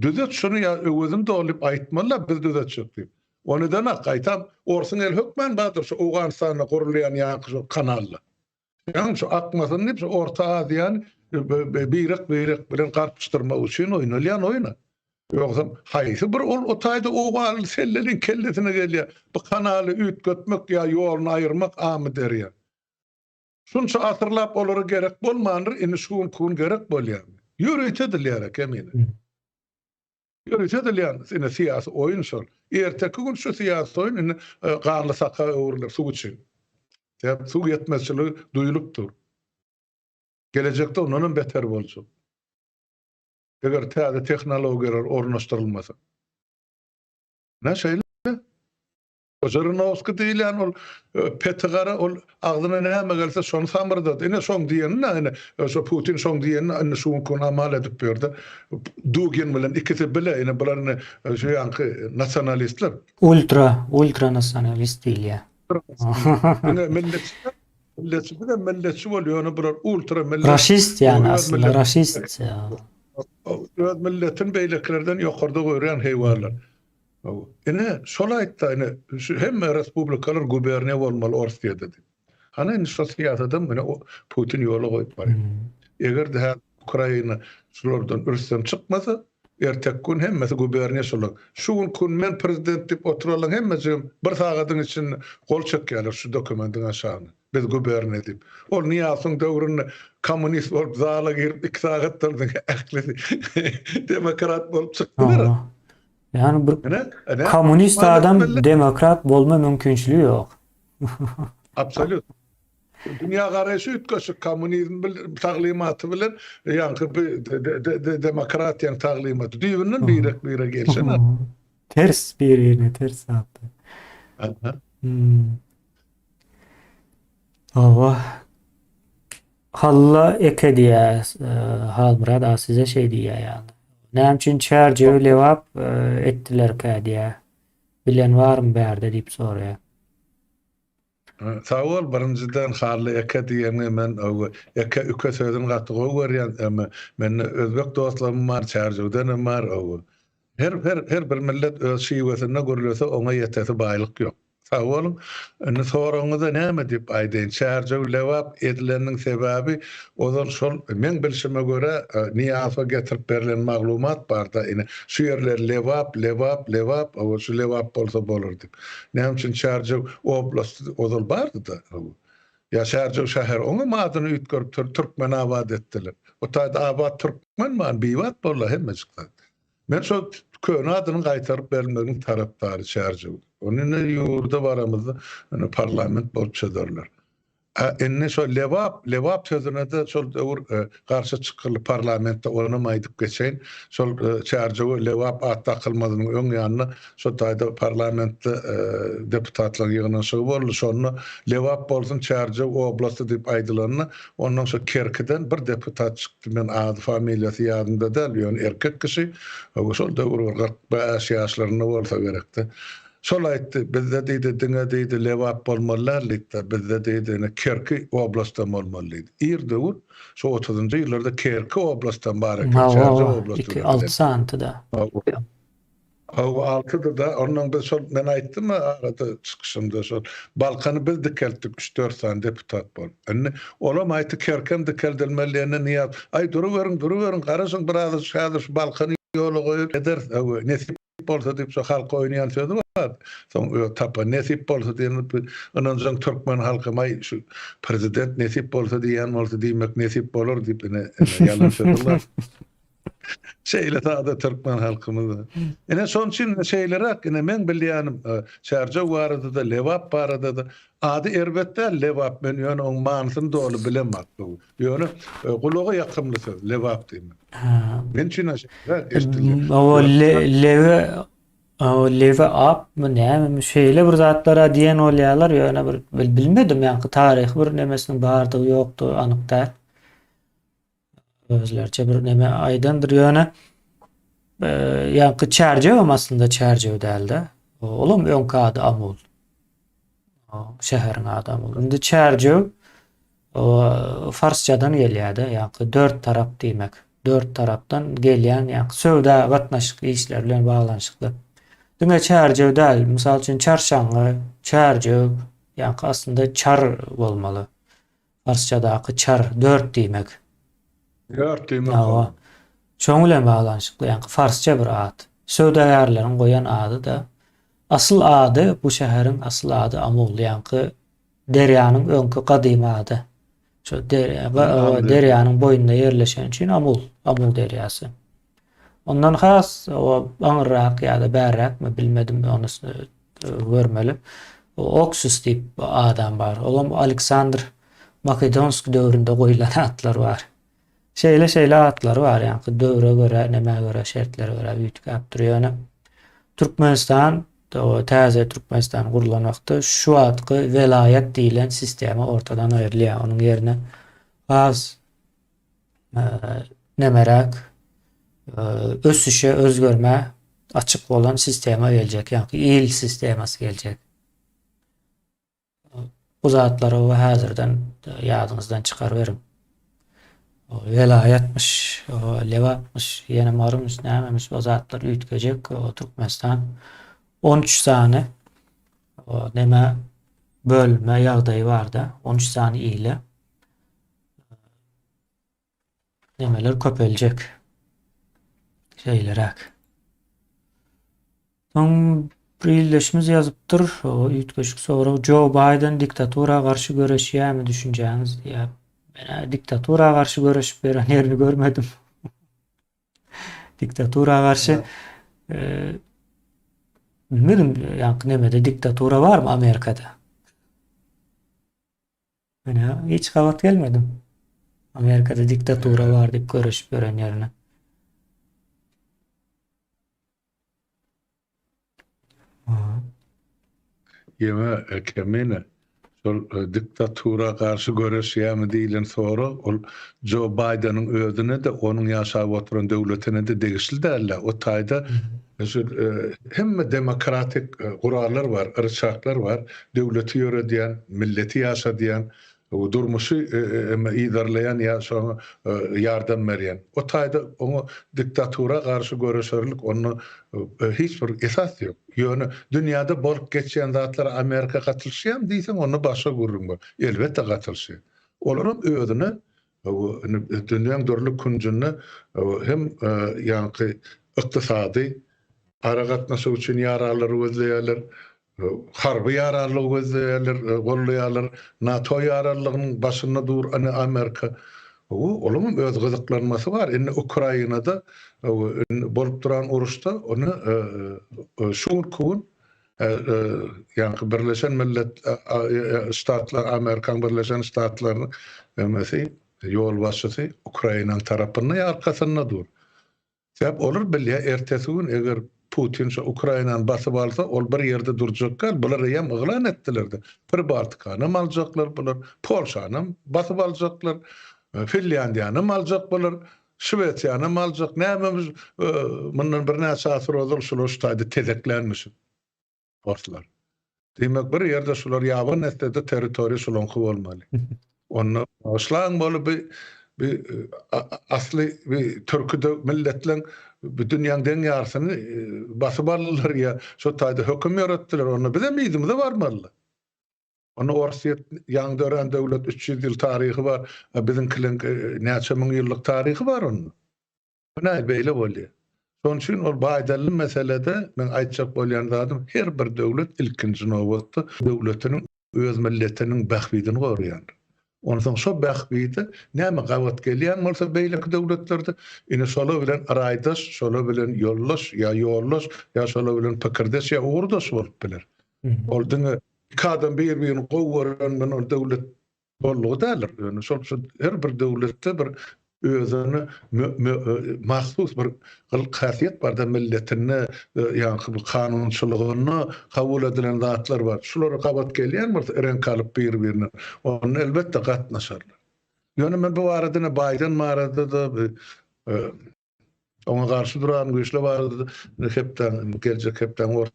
Düzet şuny ýa öwezini dol diýip aýtmalyda biz düzetjek diýip. Ony edenak gaýtam orsuň eli hökmän bardyr şu Owganystanda gurulýan ýaňky şu kanalda. Ýagny şu akmasyn diýip şu Orta Aziýany birek birek bilen garpyşdyrmak üçin oýnalýan oýun. Ýogsam haýsy bir ol o taýda owganly selleliň kellesine gelýär bu kanaly üýtgetmek ýa ýoluny aýyrmak Amyderýa. Şunça asyrlap olara gerek bolmandyr, indi şu günki gün gerek bolýarmy? Ýörite edilýär-ä kemine. Ýörite edilýän ine syýasy oýun şol. Erteki gün şu syýasy oýun indi ganly saka öwrüler suw üçin. Sebäp suw ýetmezçiligi duýulyp dur. Gelejekde ondan hem beter boljak. Eger täze tehnologiýalar ornaşdyrylmasa. Ine şeýle. Žirinowskiý diýilýän ol peti gara ol agzyna näme gelse şony samyrdady. Ine şoň diýenini ine şo Putin şoň diýenini indi şu günki gün amal edip ýörde. Dugin bilen ikisi bile ine bular ine şu ýaňky nasionalistler. Ultra, ultra nasionalist diýilýär. Ine milletçiler, milletçi bizem milletçi bol ýöne bular ultra millet. Raşist ýagny aslynda raşist. Öz milletini beýlekilerden ýokarda görýän heýwanlar. Ine, şol aýtda, ine, şu hemme respublikalar guberniýa bolmaly Orsýetde diýip. Hany indi şo syýasadam ine Putin ýola goýup barýar. Eger-de häzir Ukraina şulardan rüstem çykmasa, erteki gün hemmesi guberniýa şolar. Şu günki gün men prezident diýip oturanlaryň hemmejigem bir sagadyň içinde gol çekýärler şu dokumentiň aşagyna. Biz guberniýa diýip. Ol Nyýazowyň döwründe kommunist bolup zala girip iki sagatdan soň ählisi demokrat bolup çykdylar. Ýagny bir kommunist adam demokrat bolma mümkinçiligi ýok. Absolýut. Dünýä garaýşy üýtgeşik, kommunizm taglymaty bilen ýaňky bu demokratiýaň taglymaty düýbünden birek-birege gelşenok. Ters bir-birine ters zatlar. Hawa. Halla eke diýýär, Halmyrat aga size şeý diýýär ýaly. Näme üçin Çärjewi Lebap etdilerkä diýýär. Bilen barmy bärde diýip soraýar. Sag bol birinjiden Hally eke diýeniňe men eke üke sözüni gaty gowy görýän eme mende özbek dostlarym bar Çärjewdenem bar her her her bir millet öz şiwesinde gürlese oňa ýetesi baýlyk ýok. Sag boluň. Indi soragyňyza näme diýip aýdaýyn. Çärjew Lebap edileniniň sebäbi ozal şol meň bilşime görä Nyýazowa getirip berlen maglumat barda ine şu ýerler Lebap Lebap Lebap hawa şu Lebap bolsa bolar diýip. Näme üçin Çärjew oblasty ozal bardy-da hawa. Ýa Çärjew şäheri oňam adyny üýtgerip Türkmenabat etdiler. O taýda abat türkmen bar bibat boldy hemmejik zat. Men şol köne adynyň gaýtaryp berilmeginiň tarapdary Çärjew. Ony indi ýurda baramyzda indi parlament bolup çözerler. A indi şo Lebap, Lebap sözüne-de şol döwür garşy çykyldy parlamentde onam aýdyp geçeýin. Şol Çärjewe Lebap at dakylmazynyň öň ýanynda şo taýda parlamentde deputatlaryň ýygnanyşygy boldy. Şonda Lebap bolsun Çärjew oblasty diýip aýdylanda ondan şo Kerkiden bir deputat çykdy. Men ady familiýasy ýadymda däl, ýöne erkek kişi, şol döwür bir 45 ýaşlarynda bolsa gerekdi. Şol aýtdy, bizde diýdi, diňe diýdi, Lebap bolmaly däl diýdi-de, bizde diýdi, ine Kerki oblastam bolmaly diýdi. Ir döwür, şo otuzynjy ýyllarda Kerki oblastam bar eken, Çärjew oblasty bilen. Iki, alty sanydy-da. Hawa, altydy-da. Onnoň biz şol, men aýtdym-a arada çykyşymda şol, Balkany biz dikeltdik üç-dört sany deputat bolup. Indi olam aýtdy, Kerkem dikeldilmeli diýende Nyýaz, Aý, duruberiň, duruberiň, garaşyň birazajyk häzir şu Balkany ýola goýup ederis, hawa, nesip bolsa diýip şo halka oýnaýan sözi bar. Soň öz tapan nesip bolsa diýen ynanjaň türkmen halkam aý şu prezident nesip bolsa diýýän bolsa diýmek nesip bolar diýip ine ýalan sözi bar. Şeýle sada türkmen halkymyz. Ine şonuň üçin şeýleräk ine meň bilýänim Çärjew barada-da Lebap barada-da ady erbet däl Lebap men ýöne oň manysyny doly bilemok. Ýöne gulaga ýakymly söz Lebap diýmek. Men üçin şeýleräk eşidilýär. O lebe o lebe apmy nämemi şeýle bir zatlara diýen bolýarlar ýöne bir bilmedim ýaňky taryhy bir nemesiniň bardygy ýokdugy anyk däl. Özleriçe bir neme aýdandyr ýöne ýaňky Çärjewem aslynda Çärjew dälde. Olam öňki ady Amul. Şäheriň ady Amul. Indi Çärjew farsçadan gelýär-de, ýaňky dört tarap diýmek. Dört tarapdan gelýän ýaňky söwda gatnaşyk işleri bilen baglanyşykly. Diňe Çärjew däl, mysal üçin Çarşaňňy, Çärjew, ýaňky aslynda çar bolmaly. Parsçadaky çar, dört diýmek. Dört diýmek. Hawa. Şoň bilen baglanyşykly, ýaňky farsça bir at. Söwdagärleriň goýan ady-da. Asyl ady, bu şäheriň asyl ady Amul, ýaňky derýanyň öňki gadymy ady. Şo derýa, derýanyň boýunda ýerleşeni üçin Amul, Amul derýasy. Ondan has o aňyrrak ýa-da bärräkmi bilmedim, onusyny görmeli. Oksus diýip adam bar. Olam Aleksandr Makedonskiý döwründe goýlan atlar bar. Şeýle-şeýle atlary bar, ýaňky döwre görä, nämä görä, şertlere görä üýtgäp dur. Ýöne Türkmenistan, täze Türkmenistan gurlan wagtda şu wagtky welaýat diýlen sistema ortadan aýrylýar. Onuň ýerine has nemeräk ösüşe, özgermä açyk bolan sistema geljek, ýagny il sistemasy geljek. Bu zatlary we häzirden ýadyňyzdan çykaryberiň. Welaýatmyş, Lebapmyş, ýene Marymyş, nämemiş o zatlar üýtgejek. Türkmenistan 13 sany neme bölünme ýagdaýy barda, 13 sany ile. Nemeler köpeljek. Şeýleräk. Soň bir ildeşimiz ýazypdyr, o üýtgeşik sorag, Joe Baýden diktatura garşy göreşýärmi düşünjäňiz diýýär. Men-ä diktatura garşy göreşip ýören ýerini görmedim. Diktatura garşy e, bilmedim, ýaňky nemede diktatura barmy Amerikada? Men hiç gabat gelmedim. Amerikada diktatura bar diýip göreşip ýören ýerine. Ýöne Kemine, şol diktatura garşy göreşýärmi diýlen sorag ol Jo Baýdeniň özüne-de, onuň ýaşap oturan döwletine-de degişli däl-de. O taýda şu hemme demokratik gurallar bar, ryçaklar bar, döwleti ýöredýän, milleti ýaşadýan, durmuşy yzarlaýan ýa şoňa ýardam berýän. O taýda oňa diktatura garşy göreşerlik onda hiç bir esas ýok. Ýöne dünýäde bolup geçýän zatlara Amerika gatylyşýarmy diýseň onda başga gürrüň bar. Elbetde gatylyşýar. Olaram özüne dünýäň dürli künjünde hem ýaňky ykdysady aragatnaşyk üçin ýararlary gözleýärler. Harby ýararlygy gözleýärler, gollaýarlar. NATO ýararlygynyň başynda dur ine Amerika. Olaryň öz gyzyklanmasy bar. Indi Ukrainada bolup duran uruşda ony şu günki gün ýaňky Birleşen Millet Ştatlar Amerikanyň Birleşen Ştatlarynyň emesi ýolbaşçysy Ukrainanyň tarapynda ýa arkasynda dur. Sebäp olar bilýär ertesi gün eger Putin şo Ukrainany basyp alsa ol bir ýerde durjak däl bular eýýäm yglan etdilerde Pribaltikanam aljaklar bular Polşanam basyp aljaklar Finlýandiýanam aljak bular Şwesiýanam aljak nämemiz mundan birnäçe asyr ozal şular şu taýda tezeklänmişin. Orslar. Diýmek bir ýerde şular ýaban etsede territoriýa şulaňky bolmaly. Onda bagyşlaň boly bi bi asly bi türki de milletleň bi dünýäň deň ýarsyny basyp aldylar ýa şo taýda höküm ýöretdiler. Onda bizem yzymyza barmaly. Onda Orsýet ýaňy dörän döwlet 300 ýyl taryhy bar, a biziňkileň näçe müň ýyllyk taryhy bar onda. Bu näme beýle bolýar? Şonuň üçin ol baýdally meselede meň aýtjak bolýan zadym her bir döwlet ilkinji nobatda döwletiniň öz milletiniň bähbidini goraýandyr. Onsoň şo bähbide näme gabat gelýän bolsa beýleki döwletlerde ine şolar bilen raýdaş, şolar bilen ýoldaş ýa ýoldaş ýa şolar bilen pikirdeş ýa ugurdaş bolup biler. Ol diňe iki adam bir-birini gowy görenden ol döwlet Boldugy däldir. Ýöne şol şu her bir döwletde bir özüne mahsus bir gylyk-häsiýet bar-da, milletinde, ýaňky bir kanunçylygynda kabul edilen zatlar bar. Şulara gabat gelýän bolsa reňk alyp bir-birinden, onda elbetde gatnaşarlar. Ýöne men bu barada ine Baýden barada-da, oňa garşy duran güýçler barada-da hepdäň, geljek hepdäň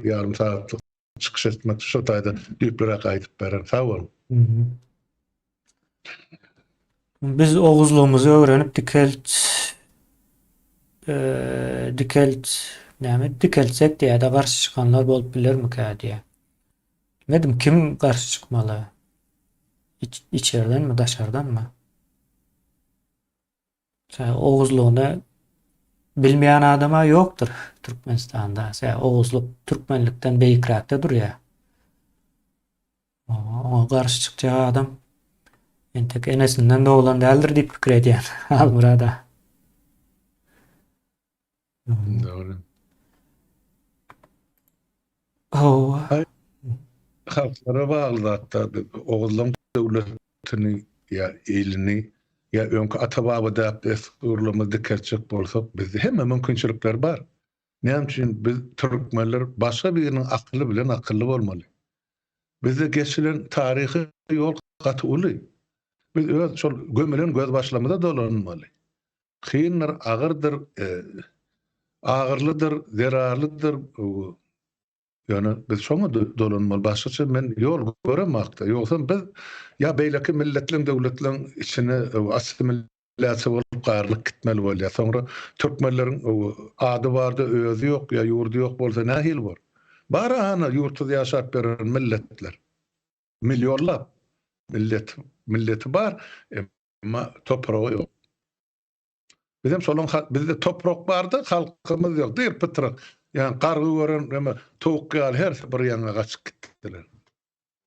ýarym sagatlyk çykyş etmek şo taýda düýplüräk aýdyp berer. Sag boluň. Biz oguzlygymyzy öwrenip dikelt e, dikelt näme dikeltsek diýýär-de garşy çykanlar bolup bilermikä diýýär. Bilmedim kim garşy çykmaly? İç, içerdenmi, daşardanmy? Oguzlygyny bilmeýän adama ýokdur Türkmenistanda. Oguzlyk türkmenlikden beýikräkde durýar. Oňa garşy çykjak adam entek enesinden doglan däldir diýip pikir edýän Halmyrada. Dogry. Hawa. Halklara bagly zatda Oguzlaryň döwletini ýa ilini ýa öňki ata-baba däp-dessurlarymyzy dikeltjek bolsak bizde hemme mümkinçilikler bar. Näme üçin biz türkmenler başga biriniň akyly bilen akylly bolmaly? Bizde geçilen taryhy ýol gaty uly. Biz öz şol gömülen gözbaşlarymyza dolanmaly. Kyndyr, agyrdyr, agyrlydyr, zerarlydyr. Ýöne biz şoňa dolanmaly. Başgaça men ýol göremakda. Ýogsam biz ýa beýleki milletleň, döwletleň içine assimilýasiýa bolup garylyp gitmeli bolýar. Soňra türkmenleriň ady barda özi ýok ýa ýurdy ýok bolsa nähili bor? Bar hana ýurtsuz ýaşap ýören milletler. Millionlap millet milleti bar, emma topragy ýok. Bizem şolaň bizde toprak barda halkymyz ýok. Dyr pytrak. Ýani gargy gören eme towuk ýaly hersi bir ýaňa gaçyp gitdiler.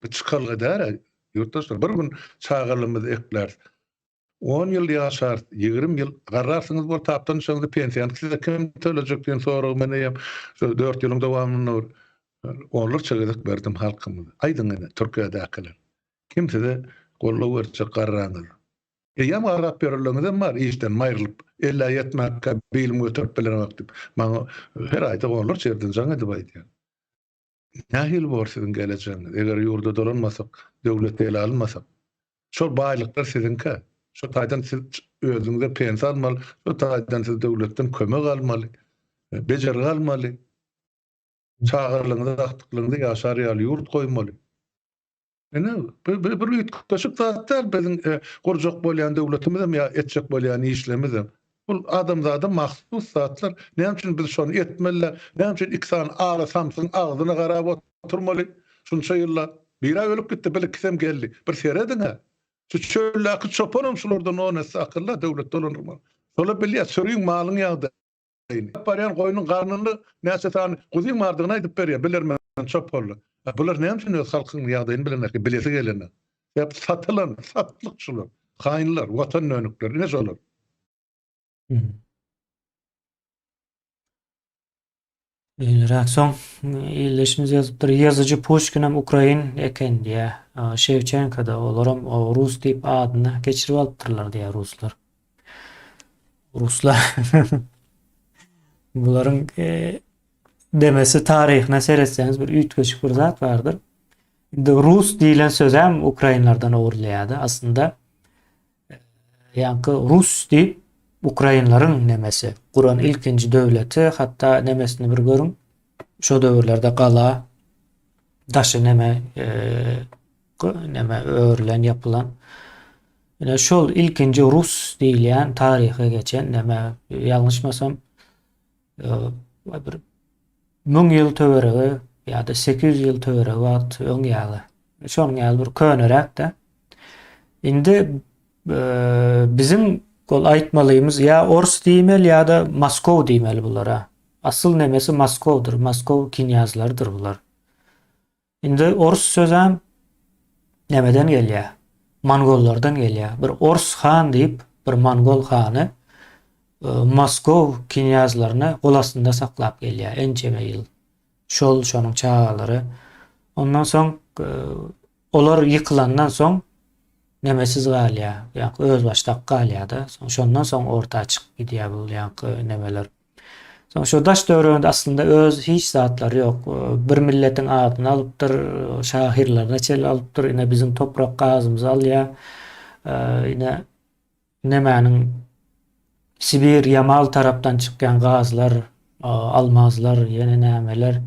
Bu çykalga däl ýurtdaşlar. Bir gün çagalarymyzy ekläris. On ýyl ýaşarys, 20 ýyl garrarsyňyz bol tapdan düşeňizde pensiýany size kim tölejek diýen soragy men eýýäm şu 4 ýylyň dowamynda bir onlarça gezek berdim halkymyza. Aýdyň ine Türkiýedäkiler. Kim size goldaw berjek garraňyz? Eýýäm garrap ýörenleriňizem bar işden maýrylyp, ellä ýetmänkä bilim göterip bilenok diýip, maňa her aýda onlarça ýerden jaň edip aýdýar. Nähili bor siziň gelejegiňiz, eger ýurda dolanmasak, döwlet ele alynmasak? Şol baýlyklar siziňkä. Şo taýdan siz özüňize pensiýa almaly, şo taýdan siz döwletden kömek almaly, bejergi almaly. Çagalaryňyzy, agtyklaryňyzy ýaşar ýaly ýurt goýmaly. Ine, bu bir üýtgeşik zat däl biziň e, gurjak bolýan döwletimizem ýa etjek bolýan işlemizem. Bu adamzada mahsus zatlar. Näme üçin biz şony etmeli? Näme üçin iki sany ala samsygyň agzyna garap oturmaly şunça ýyllap? Biri ölüp gitdi, bir ikisem geldi. Bir serediň-ä. Şu çöldäki çopanam şulardan on esse akylly döwlet dolandyrmaly. Şolar bilýär, sürüň malyň ýagdaýyny. Barýan goýnuň garnynda näçe sany guzyň bardygyny aýdyp berýär, bilermen çopanlar. Bular näme üçin öz halkynyň ýagdaýyny bilenok, bilesi gelenok. Sebäp satylan, satlyk şular. Haýynlar, watan dönükleri, ine şolar. Beýleräk soň ildeşimiz ýazypdyr, ýazyjy Puşkinem ukrain eken diýýär. Şewçenko-da olaram rus diýip adyny geçirip alypdyrlar diýýär ruslar. Ruslar bularyň e, demesi taryhyna seretseňiz bir üýtgeşik bir zat bardyr. Indi rus diýlen sözem ukrainlerden ogurlaýardy. Aslynda e, ýaňky rus diýip ukrainleriň nemesi guran ilkinji döwleti, hatda nemesini bir görüň. Şo döwürlerde gala daşy neme e, neme örülen ýapylan Ine şol ilkinji rus diýilýän taryha geçen näme ýalňyşmasam e, bir 1000 ýyl töweregi ýa-da 800 ýyl töweregi wagt öň ýaly. Şonuň ýaly bir köneräk-de. Indi e, biziň ol aýtmalymyz ýa ors diýmeli ýa-da Moskow diýmeli bulara. Asyl nemesi Moskowdyr. Moskow kinýazlarydyr bular. Indi ors sözem nämeden gelýär? Mongollardan gelýär. Bir ors han diýip, bir mongol hany e, Moskow knýazlaryny gol astynda saklap gelýär ençeme ýyl. Şol şonuň çagalary. Ondan soň e, olar ýykylandan soň nemesiz galýar. Ýa özbaşdak galýar-da. Soň şondan soň orta çykyp gidýär bu ýaňky nemeler. Soň şo daş töwereginde aslynda öz hiç zatlary ýok. Bir milletiň adyny alypdyr, şahyrlaryna çenli alypdyr. Ine biziň toprak gazymyzy alýar. Ine nemäniň Sibir, Ýamal tarapdan çykýan gazlar, almazlar, ýene nämeler.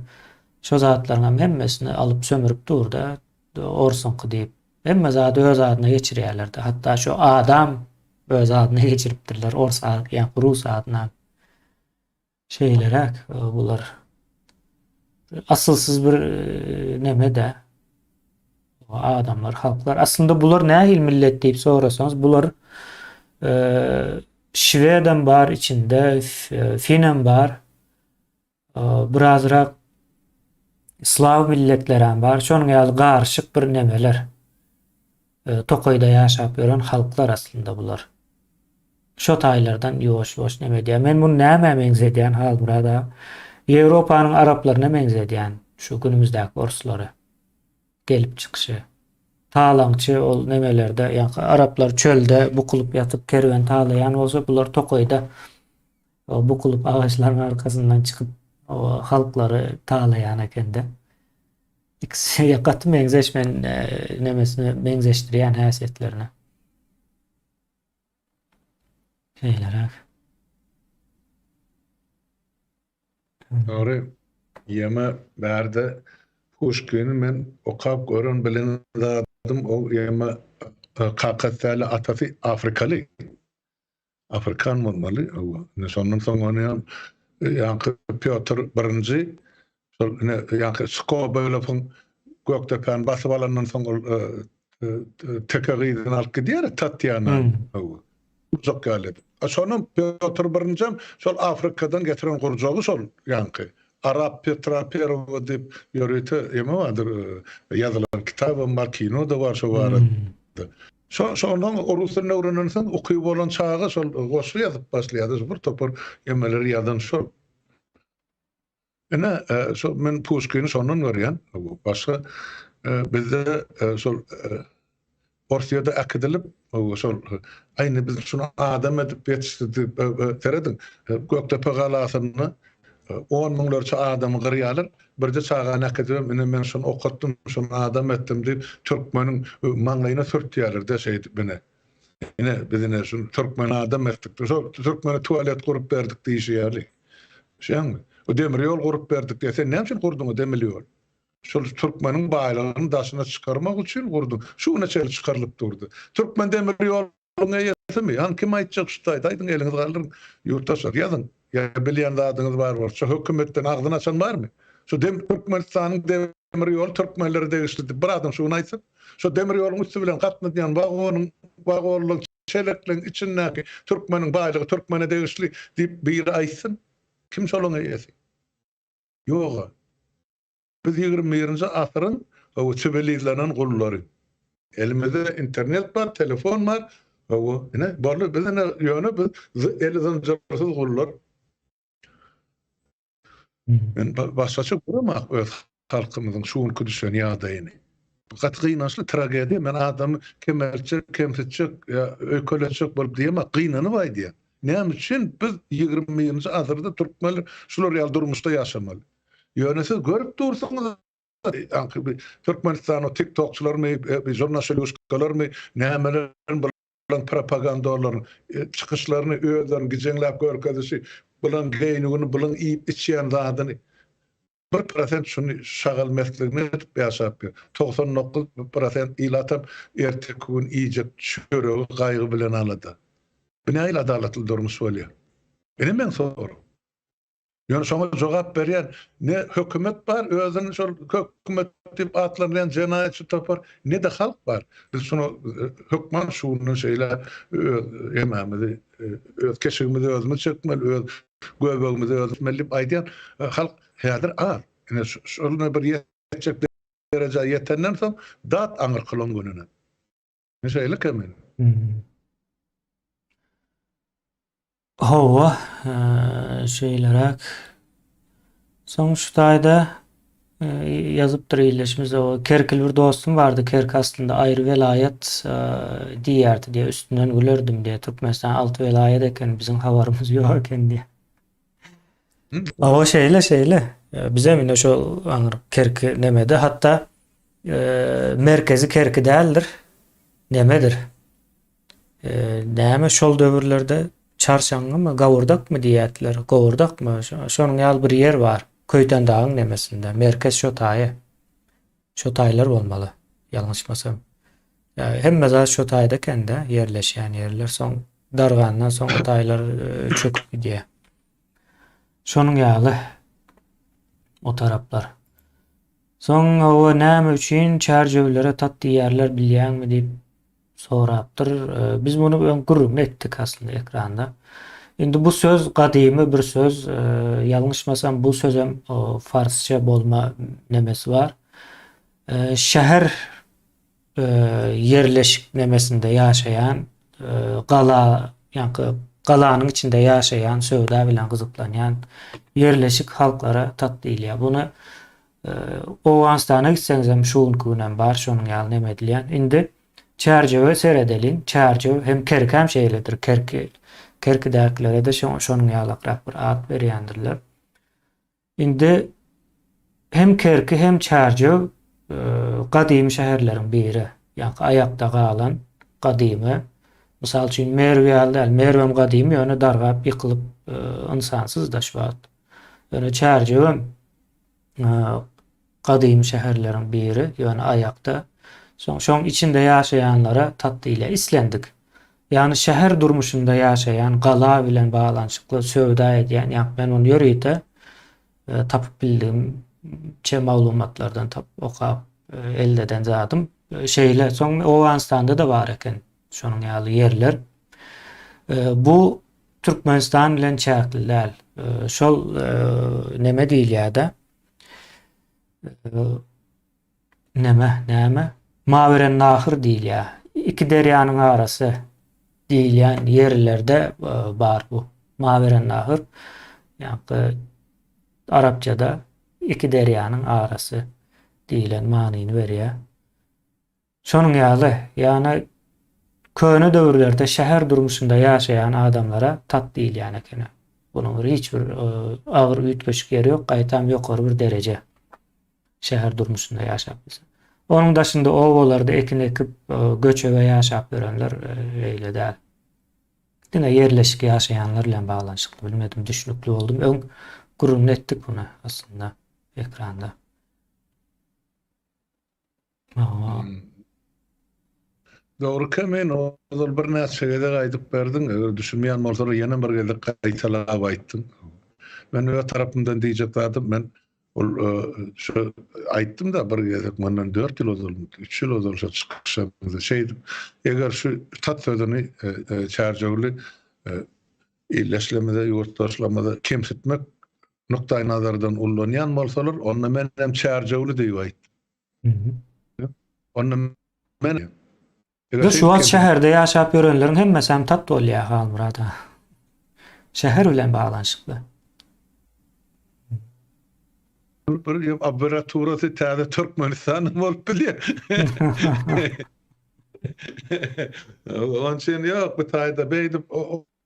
Şo zatlaryň hem hemmesini alyp sömürip dur-da, orsuňky diýip. Hemme zady öz adyna geçirýärler-de. Hatda şo adam öz adyna geçiripdirler, ors ýa rus adyna. Şeýleräk e, bular. Asylsyz bir e, neme-de. Adamlar, halklar. Aslynda bular nähili millet diýip sorasaňyz, bular e, şwedem bar içinde, finem bar. Birazrak slaw milletlerem bar. Şonuň ýaly garyşyk bir nemeler. Tokaýda ýaşap ýören halklar aslynda bular. Şo taýlardan ýuwaş-ýuwaş neme edýär. Men muny nämä meňzedýän Halmyrat aga? Ýewropanyň araplaryna meňzedýän şu günümizdäki orslary. Gelip çykyşy. Talaňçy ol nemelerde, ýa araplar çölde bukulyp ýatyp kerwen talaýan bolsa, bular tokaýda Bukulyp agaçlaryň arkasyndan çykyp halklary talaýan ekende. Ikisi gaty meňzeş men e, nemesine meňzeşdirýän häsiýetlerine. Şeýleräk. Dogry. Ýeme bärde Puşkini men okap gören bilen zadym o ýeme e, kakasy däl atasy afrikaly. Afrikan bolmaly. Ine şondan soň ony hem ýaňky Pýotr birinji şol ine ýaňky Skobelewiň Gökdepäni basyp alandan soň ol e, e, teke gyzyny alyp gidýär Tatýana. Hmm. Gurjak ýaly edip. Şonam Pýotr birinjem şol Afrikadan getiren gurjagy şol ýaňky. Arap Petra Perwogo diýip ýörite eme bardyr, e, ýazylan kitabam bar, kino-da bar şo barada. Hmm. Şo şondan rus dilini öwrenensoň ukyby bolan çaga şol goşgy ýazyp başlaýardy. Bir topar emeleri ýazan şol. Ine, e, şo men Puşkini şondan görýän. Başga e, bizde e, şol. Orsýede äkidilip, şol aýny biz şuny adam edip ýetişdirdik, serediň, Gökdepe galasynda on müňlerçe adamy gyrýarlar, birje çagany äkidibem, ine men şuny okatdym, şuny adam etdim diýip, türkmeniň maňlaýyna sürtýärler-de şeýdip ine. Ine biz ine şuny türkmeni adam etdik, şol türkmene tualet gurup berdik diýişi ýaly. Düşýäňmi? O demir ýol gurup berdik diýýär. Sen näme üçin gurduň o demir ýol? Şol türkmeniň baýlygyny daşyna çykarmak üçin gurduň. Şu güne çenli çykarylyp durdy. Türkmen demir ýoluň eýesimi? Hany kim aýtjak şu taýda aýdyň eliňizi galdyryň. Ýurtdaşlar ýazyň. Ýa bilýän zadyňyz bar bolsa. Şu hökümetden agzyny açan barmy? Şu dem Türkmenistanyň demir ýoly türkmenlere degişli diýip bir adam şu gün aýtsyn. Şu demir ýoluň üsti bilen gatnadýan wagonyň wagonlaryň çelekleň içindäki türkmeniň baýlygy türkmene degişli diýip biri aýtsyn. Kim şolaň eýesi? Ýoga. Biz 21-nji asyryň hawa siwilizlenen gullary. Elimizde internet bar, telefon bar. Hawa, ine boldy. Biz ine ýöne biz eli zynjyrsyz gullar. Men başgaça göremok öz halkymyzyň şu günki düşen ýagdaýyny. Bu gaty gynançly tragediýa. Men adamy kemeltjek, kemsitjek ýa öýkeletjek bolup diýemok, gynanyp aýdýan. Näme üçin biz 21-nji asyrda türkmenler şular ýaly durmuşda ýaşamaly? Ýöne siz görüp dursuňyz aňky bir Türkmenistanyň tiktokçylarymy, žurnaşelýuşkalarmy, nämeler bulaň propagandorlaryň çykyşlaryny özlerini gijeňläp görkezişi, bulaň geýnügini, bulaň iýip içýän zadyny. 1% şuny şagal mesligini edip ýaşap ýör. 99% ilatam erteki gün iýjek çöregi gaýgy bilen alada. Bu nähili adalatly durmuş bolýar? Ine meň soragym. Ýöne şoňa jogap berýän ne hökümet bar, özüni şol hökümet diýip atlandyrýan jenaýatçy topar, ne-de halk bar. Biz şuny hökman şu günden şeýle öz emämizi, öz keşigimizi özümiz çekmeli, öz göbegimizi özümiz etmeli diýip aýdýan halk häzir az. Ine şol bir ýetjek derejä ýetenden soň dat aňyrkylaň gününe. Şeýle Kemal. Hawa, şeýleräk. Soň şu taýda ýazypdyr ildeşimiz, o Kerkili bir dostum bardy, Kerki aslynda aýry welaýat diýýärdi diýýär, üstünden gülerdim diýýär. Türkmenistan alty welaýat eken, biziň habarymyz ýok eken diýýär. Hawa, şeýle, şeýle. Bizem ine şo aňyr Kerki nemede, hatda merkezi Kerki däldir, nemedir. Näme şol döwürlerde çarşaňňymy, gawurdakmy diýýärdiler, gowurdakmy, şonuň ýaly bir ýer bar, Köýtendagyň nemesinde, merkez şo taýy. Şo taýlar bolmaly, ýalňyşmasam. Hemme zat şo taýda eken-de, ýerleşýän ýerler. Soň dargandan soň o taýlar çöküp gidýär. Şonuň ýaly o taraplar. Soň hawa näme üçin çärjewlere tat diýýärler bilýäňmi diýip sorapdyr. Biz muny öň gürrüňini etdik aslynda ekranda. Indi bu söz gadymy bir söz. Ýalňyşmasam bu sözem farsça bolma nemesi bar. Şäher ýerleşik nemesinde ýaşaýan gala ýaňky galanyň içinde ýaşaýan söwda bilen gyzyklanýan ýerleşik halklara tat diýilýär. Muny Owganystana gitseňiz hem şu günki gün hem bar şonuň ýaly neme edilýän. Indi Çärjewe seredeliň. Çärjew hem Kerki hem şeýledir. Kerki Kerkidäkilere-de şonuň ýalakrak bir at berýändirler. Indi hem Kerki hem Çärjew gadymy şäherleriň biri. Ýaňky aýakda galan gadymy. Mysal üçin Merw ýaly däl. Merw hem gadymy ýöne dargap ýykylyp ynsansyz-da şu wagt. Ýöne Çärjewem gadymy şäherleriň biri, ýöne aýakda. Soň şoň içinde ýaşaýanlara tat diýilýär. Islendik. Ýagny şäher durmuşynda ýaşaýan, gala bilen baglanyşykly söwda edýän, ýa men ony ýörite tapyp bildigimçe maglumatlardan tapyp okap elde eden zadym. Şeýle, soň Owganystanda-da bar eken şonuň ýaly ýerler. Bu Türkmenistan bilen çäkli däl. Şol neme diýilýär-de? Neme, näme? Mawerennahr diýilýär. Iki derýanyň arasy diýilýän ýerlerde bar bu. Mawerennahr ýa-da arapçada iki derýanyň arasy diýlen manyny berýär. Şonuň ýaly, ýagny köne döwürlerde şäher durmuşynda ýaşaýan adamlara tat diýilýän ekeni. Bunuň bir hiç bir agyr üýtgeşik ýeri ýok, gaýtam ýokary bir dereje. Şäher durmuşynda ýaşap bilse. Onuň daşynda obalarda ekin ekip, göçege ýaşap ýörenler beýle däl. Diňe ýerleşik ýaşaýanlar bilen baglanyşykly bilmedim, düşnükli boldum. Öň gürrüňini etdik muny aslynda ekranda. Dogry Kemin ozal birnäçe gezek aýdyp berdiň, eger düşünmeýän bolsalar ýene bir gezek gaýtalap aýtdyň. Men öz tarapymdan diýjek zadym men ol şu aýtdym-da bir gezek mundan 4 ýyl ozal, 3 ýyl ozal şu çykyşymda şeýdip, eger şu tat sözüni çärjewli ildeşlerimize, ýurtdaşlarymyza kemsitmek nukdaýnazardan ullanýan bolsalar, onda men hem çärjewli diýip aýtdym. Onda men Dur şu wagt şäherde ýaşap ýörenleriň hemmesi hem tat bolýar Halmyrat aga. Şäher bilen baglanyşykly. Bir abreviaturasy täze Türkmenistan bolup bilýär. Onuň üçin ýok bu taýda beýdip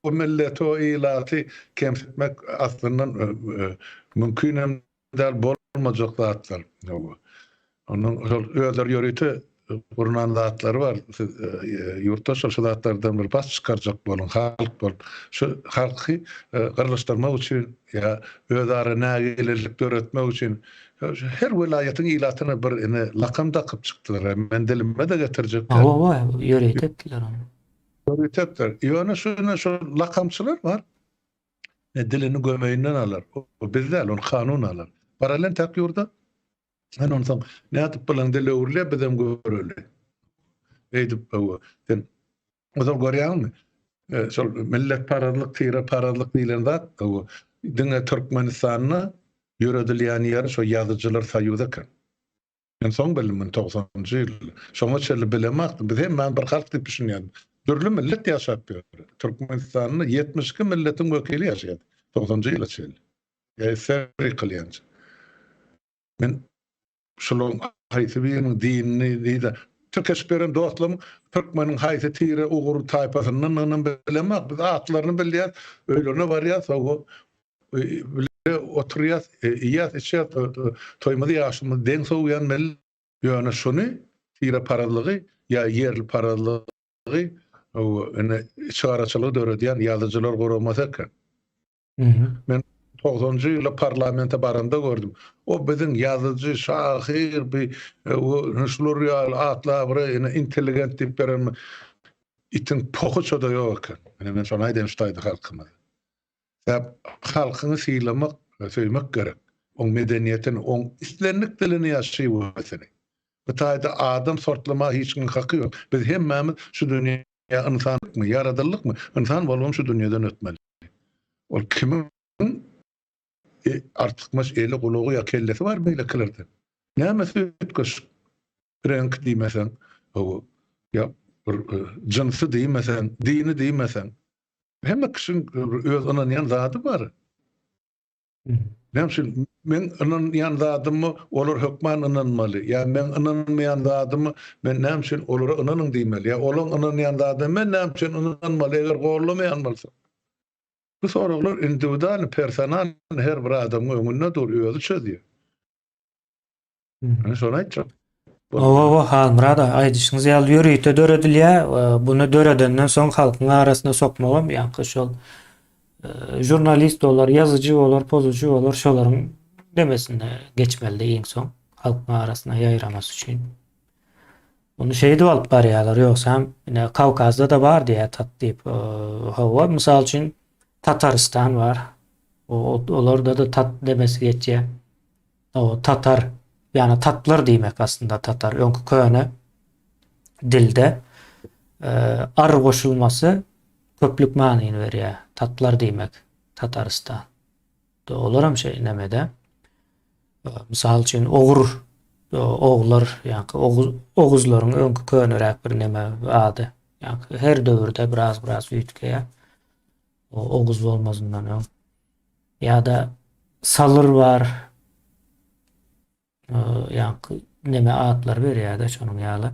o milleti o ilaty kemsitmek aslyndan mümkin hem däl bolmajak zatlar. Onuň şol özleri ýörite gurnan zatlary bar. Siz ýurtdaşlar şu zatlardan bir baş çykarjak boluň, halk bolup. Şu halky gyrlyşdyrmak üçin ýa özara nägilelik döretmek üçin her welaýatyň ilatyna bir ine lakam dakyp çykdylar. Men dilime-de getirjek däl. Hawa, ýörite etdiler ony. Ýörite etdiler. Ýöne şu şu lakamçylar bar. Ne dilini gömeýinden alar. O biz däl, ony kanun alar. Paralel tak ýurda. Sen onsoň nädip bilen dil öwrülýär, bizem göreli. Eýdip, sen ozal görýäňmi? E, şol milletparazlyk, tireparazlyk diýlen zat, diňe Türkmenistanda ýöredilýän ýeri şo ýazyjylar soýuzy eken. Men soň bildim muny togsanynjy ýylda. Şoňa çenli bilemokdym. Biz hemmämiz bir halk diýip düşünýärdik. Dürli millet ýaşap ýör. Türkmenistanda 72 milletiň wekili ýaşaýardy togsanynjy ýyla çenli. Ýa SSR ýykylýança. Men şularyň haýsy biriniň dinini diýde tirkeşip ýören dostlarymyň türkmeniň haýsy tire, ugur, taýpasyndanlygynam bilemok. Biz atlaryny bilýäs, öýlerine barýas, hawa, bile oturýas, iýýäs, içýäs, toýumyzy, ýaşymyzy deň sowýan millet. Ýöne şuny tireparazlygy ýa ýerliparazlygy, hawa, ine, içgaraçylygy döredýän ýazyjylar guramasy eken. Men togsanjy ýylda parlamente baranda gördüm. O biziň ýazyjy, şahyr, bi şular ýaly atly-abraý, ine, intelligent diýip beren itiň pohy çoda ýok eken. Ine, men şony aýdaýyn şu taýda halkymyza. Sebäp halkyňy sylamak, söýmek gerek. Oň medeniýetini, oň islendik dilini ýa şiwesini. Bu taýda adam sortlamaga hiç kimiň haky ýok. Biz hemmämiz şu dünýä ynsanlykmy, ýaradyldykmy, ynsan bolubam şu dünýeden ötmeli. Ol kimiň artykmaç eli, gulagy ýa kellesi bar beýlekilerden? Nämesi üýtgeşik? Reňki diýmeseň, ýa bir jynsy diýmeseň, dini diýmeseň. Hemme kişiň öz ynanýan zady bar. Näme üçin meň ynanýan zadyma olar hökman ynanmaly? Ýa meň ynanmaýan zadyma men näme üçin olara ynanyň diýmeli? Ýa olaň ynanýan zadyna men näme üçin ynanmaly eger gollamaýan bolsam? Bu soraglar indiwidualny, personalny her bir adamyň öňünde dur, özi çözýär. Men şony aýtjak. Owa, Halmyrat aga, aýdyşyňyz ýaly ýörite döredilýär. Buny döredenden soň halkyň arasyna sokmagam ýaňky şol e, žurnalist bolar, ýazyjy bolar, pozujy bolar, şolaryň demesinde geçmelidi iň soň halkyň arasyna ýaýramasy üçin. Muny şeýdip alyp barýarlar, ýogsam ine Kawkazda-da bar diýýär tat diýip. Hawa, mysal üçin Tatarystan bar. Olarda-da tat demesi geçýär. O tatar, ýagny tatlar diýmek aslynda tatar. Öňki köne dilde ar goşulmasy köplük manyny berýär. Tatlar diýmek Tatarystan. Olar hem şeý nemede. Mysal üçin ogur oglar, ýagny oguzlaryň öňki köneräk bir neme ady. Ýagny her döwürde biraz-biraz üýtgeýär. O oguz bolmazyndan öň. Ýa-da salyr bar. Ýagny neme atlar berýär-de şonuň ýaly.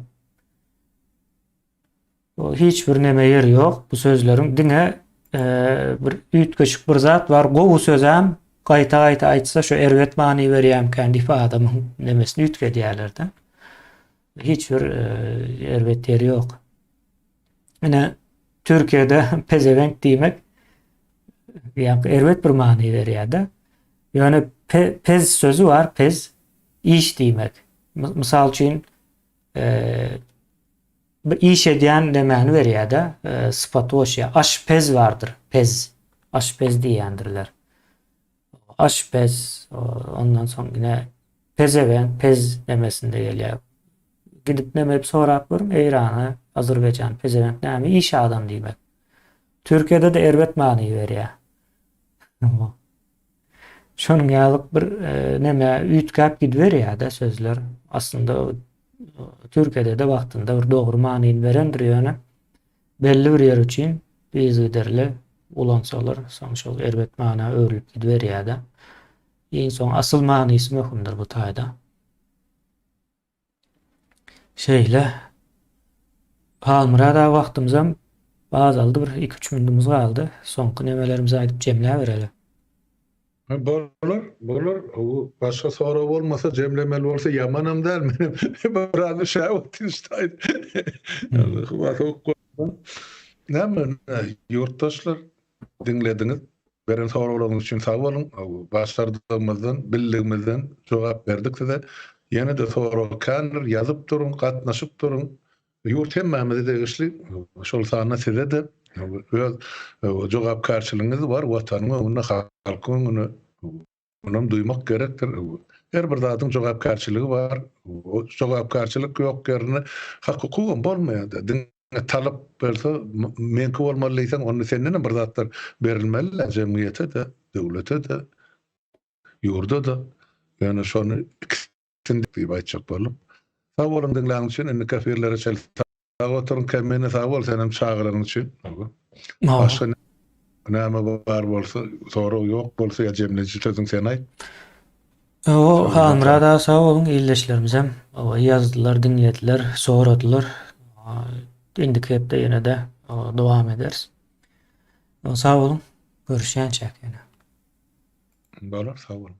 Hiç bir neme ýeri ýok bu sözleriň diňe bir üýtgeşik bir zat bar gowy sözem gaýta gaýta aýtsa şu erbet many berýämkän diýip adamyň nemesini üýtgedýärlerde. Hiç bir erbet ýeri ýok. Ine Türkiýede pezewenk diýmek ýa erbet bir many berýär-de. Ýöne pe, pez sözi bar, pez iş diýmek. Mysal üçin Bir iş edýän nemäni berýädä, sypaty goşýar. Aşpez bardyr, pez. Aşpez diýýändirler. Aşpez, ondan soň ine pezewenk, pez nemesinde gelýär. Gidip neme edip sorap görüň, Eýrana, Azerbaýjan pezewenk näme? Iş adam diýmek. Türkiýede-de erbet many berýär. Şonuň ýaly bir neme üýtgäp gidiberýär-de sözler. Aslynda Türkiýede-de wagtynda bir dogry manyny berendir ýöne belli bir ýer üçin yzygiderli ulansalar soň şol erbet mana öwrülip gidiberýär-de. Iň soň asyl manysy möhümdir bu taýda. Şeýle. Halmyrat aga wagtymyzam azaldy bir 2-3 minutymyz galdy. Soňky nemelerimizi aýdyp jemläbereli. Bolar, bolar. Başga sorag bolmasa jemlemeli bolsa ýamanam däl. Menem biraz üşäp otyryn ştaýt. Näme, ýurtdaşlar diňlediňiz. Beren soraglaryňyz üçin sag boluň. Başardygymyzdan, bildigimizden jogap berdik size. Ýene-de sorag kändir, ýazyp duruň, gatnaşyp duruň. Ýurt hemmämize degişli, şol sanda size-de öz jogapkärçiligiňiz bar Watanyň öňünde, halkyň öňünde. Munam duýmak gerekdir. Her bir zadyň jogapkärçiligi bar. Jogapkärçilik ýok ýerinde hak-hukugam bolmaýar-da. Diňe talap bolsa, meňki bolmaly diýseň, onda sendenem bir zatlar berilmeli-dä jemgyýete-de, döwlete-de, ýurda-da. Ýöne şony ikisini diýip aýtjak boldum. Sag boluň diňläniň üçin. Indiki efirlere çenli Sag oturyň Kemine sag bol senem çagyranyň üçin. Başga näme bar bolsa sorag ýok bolsa ýa jemleýji sözüň sen aýt. O Halmyrat aga sag boluň ildeşlerimizem ýazdylar diňlediler soradylar. Indiki hepde ýene-de dowam ederis. Sag boluň görüşýänçäk ýene. Bolar sag boluň.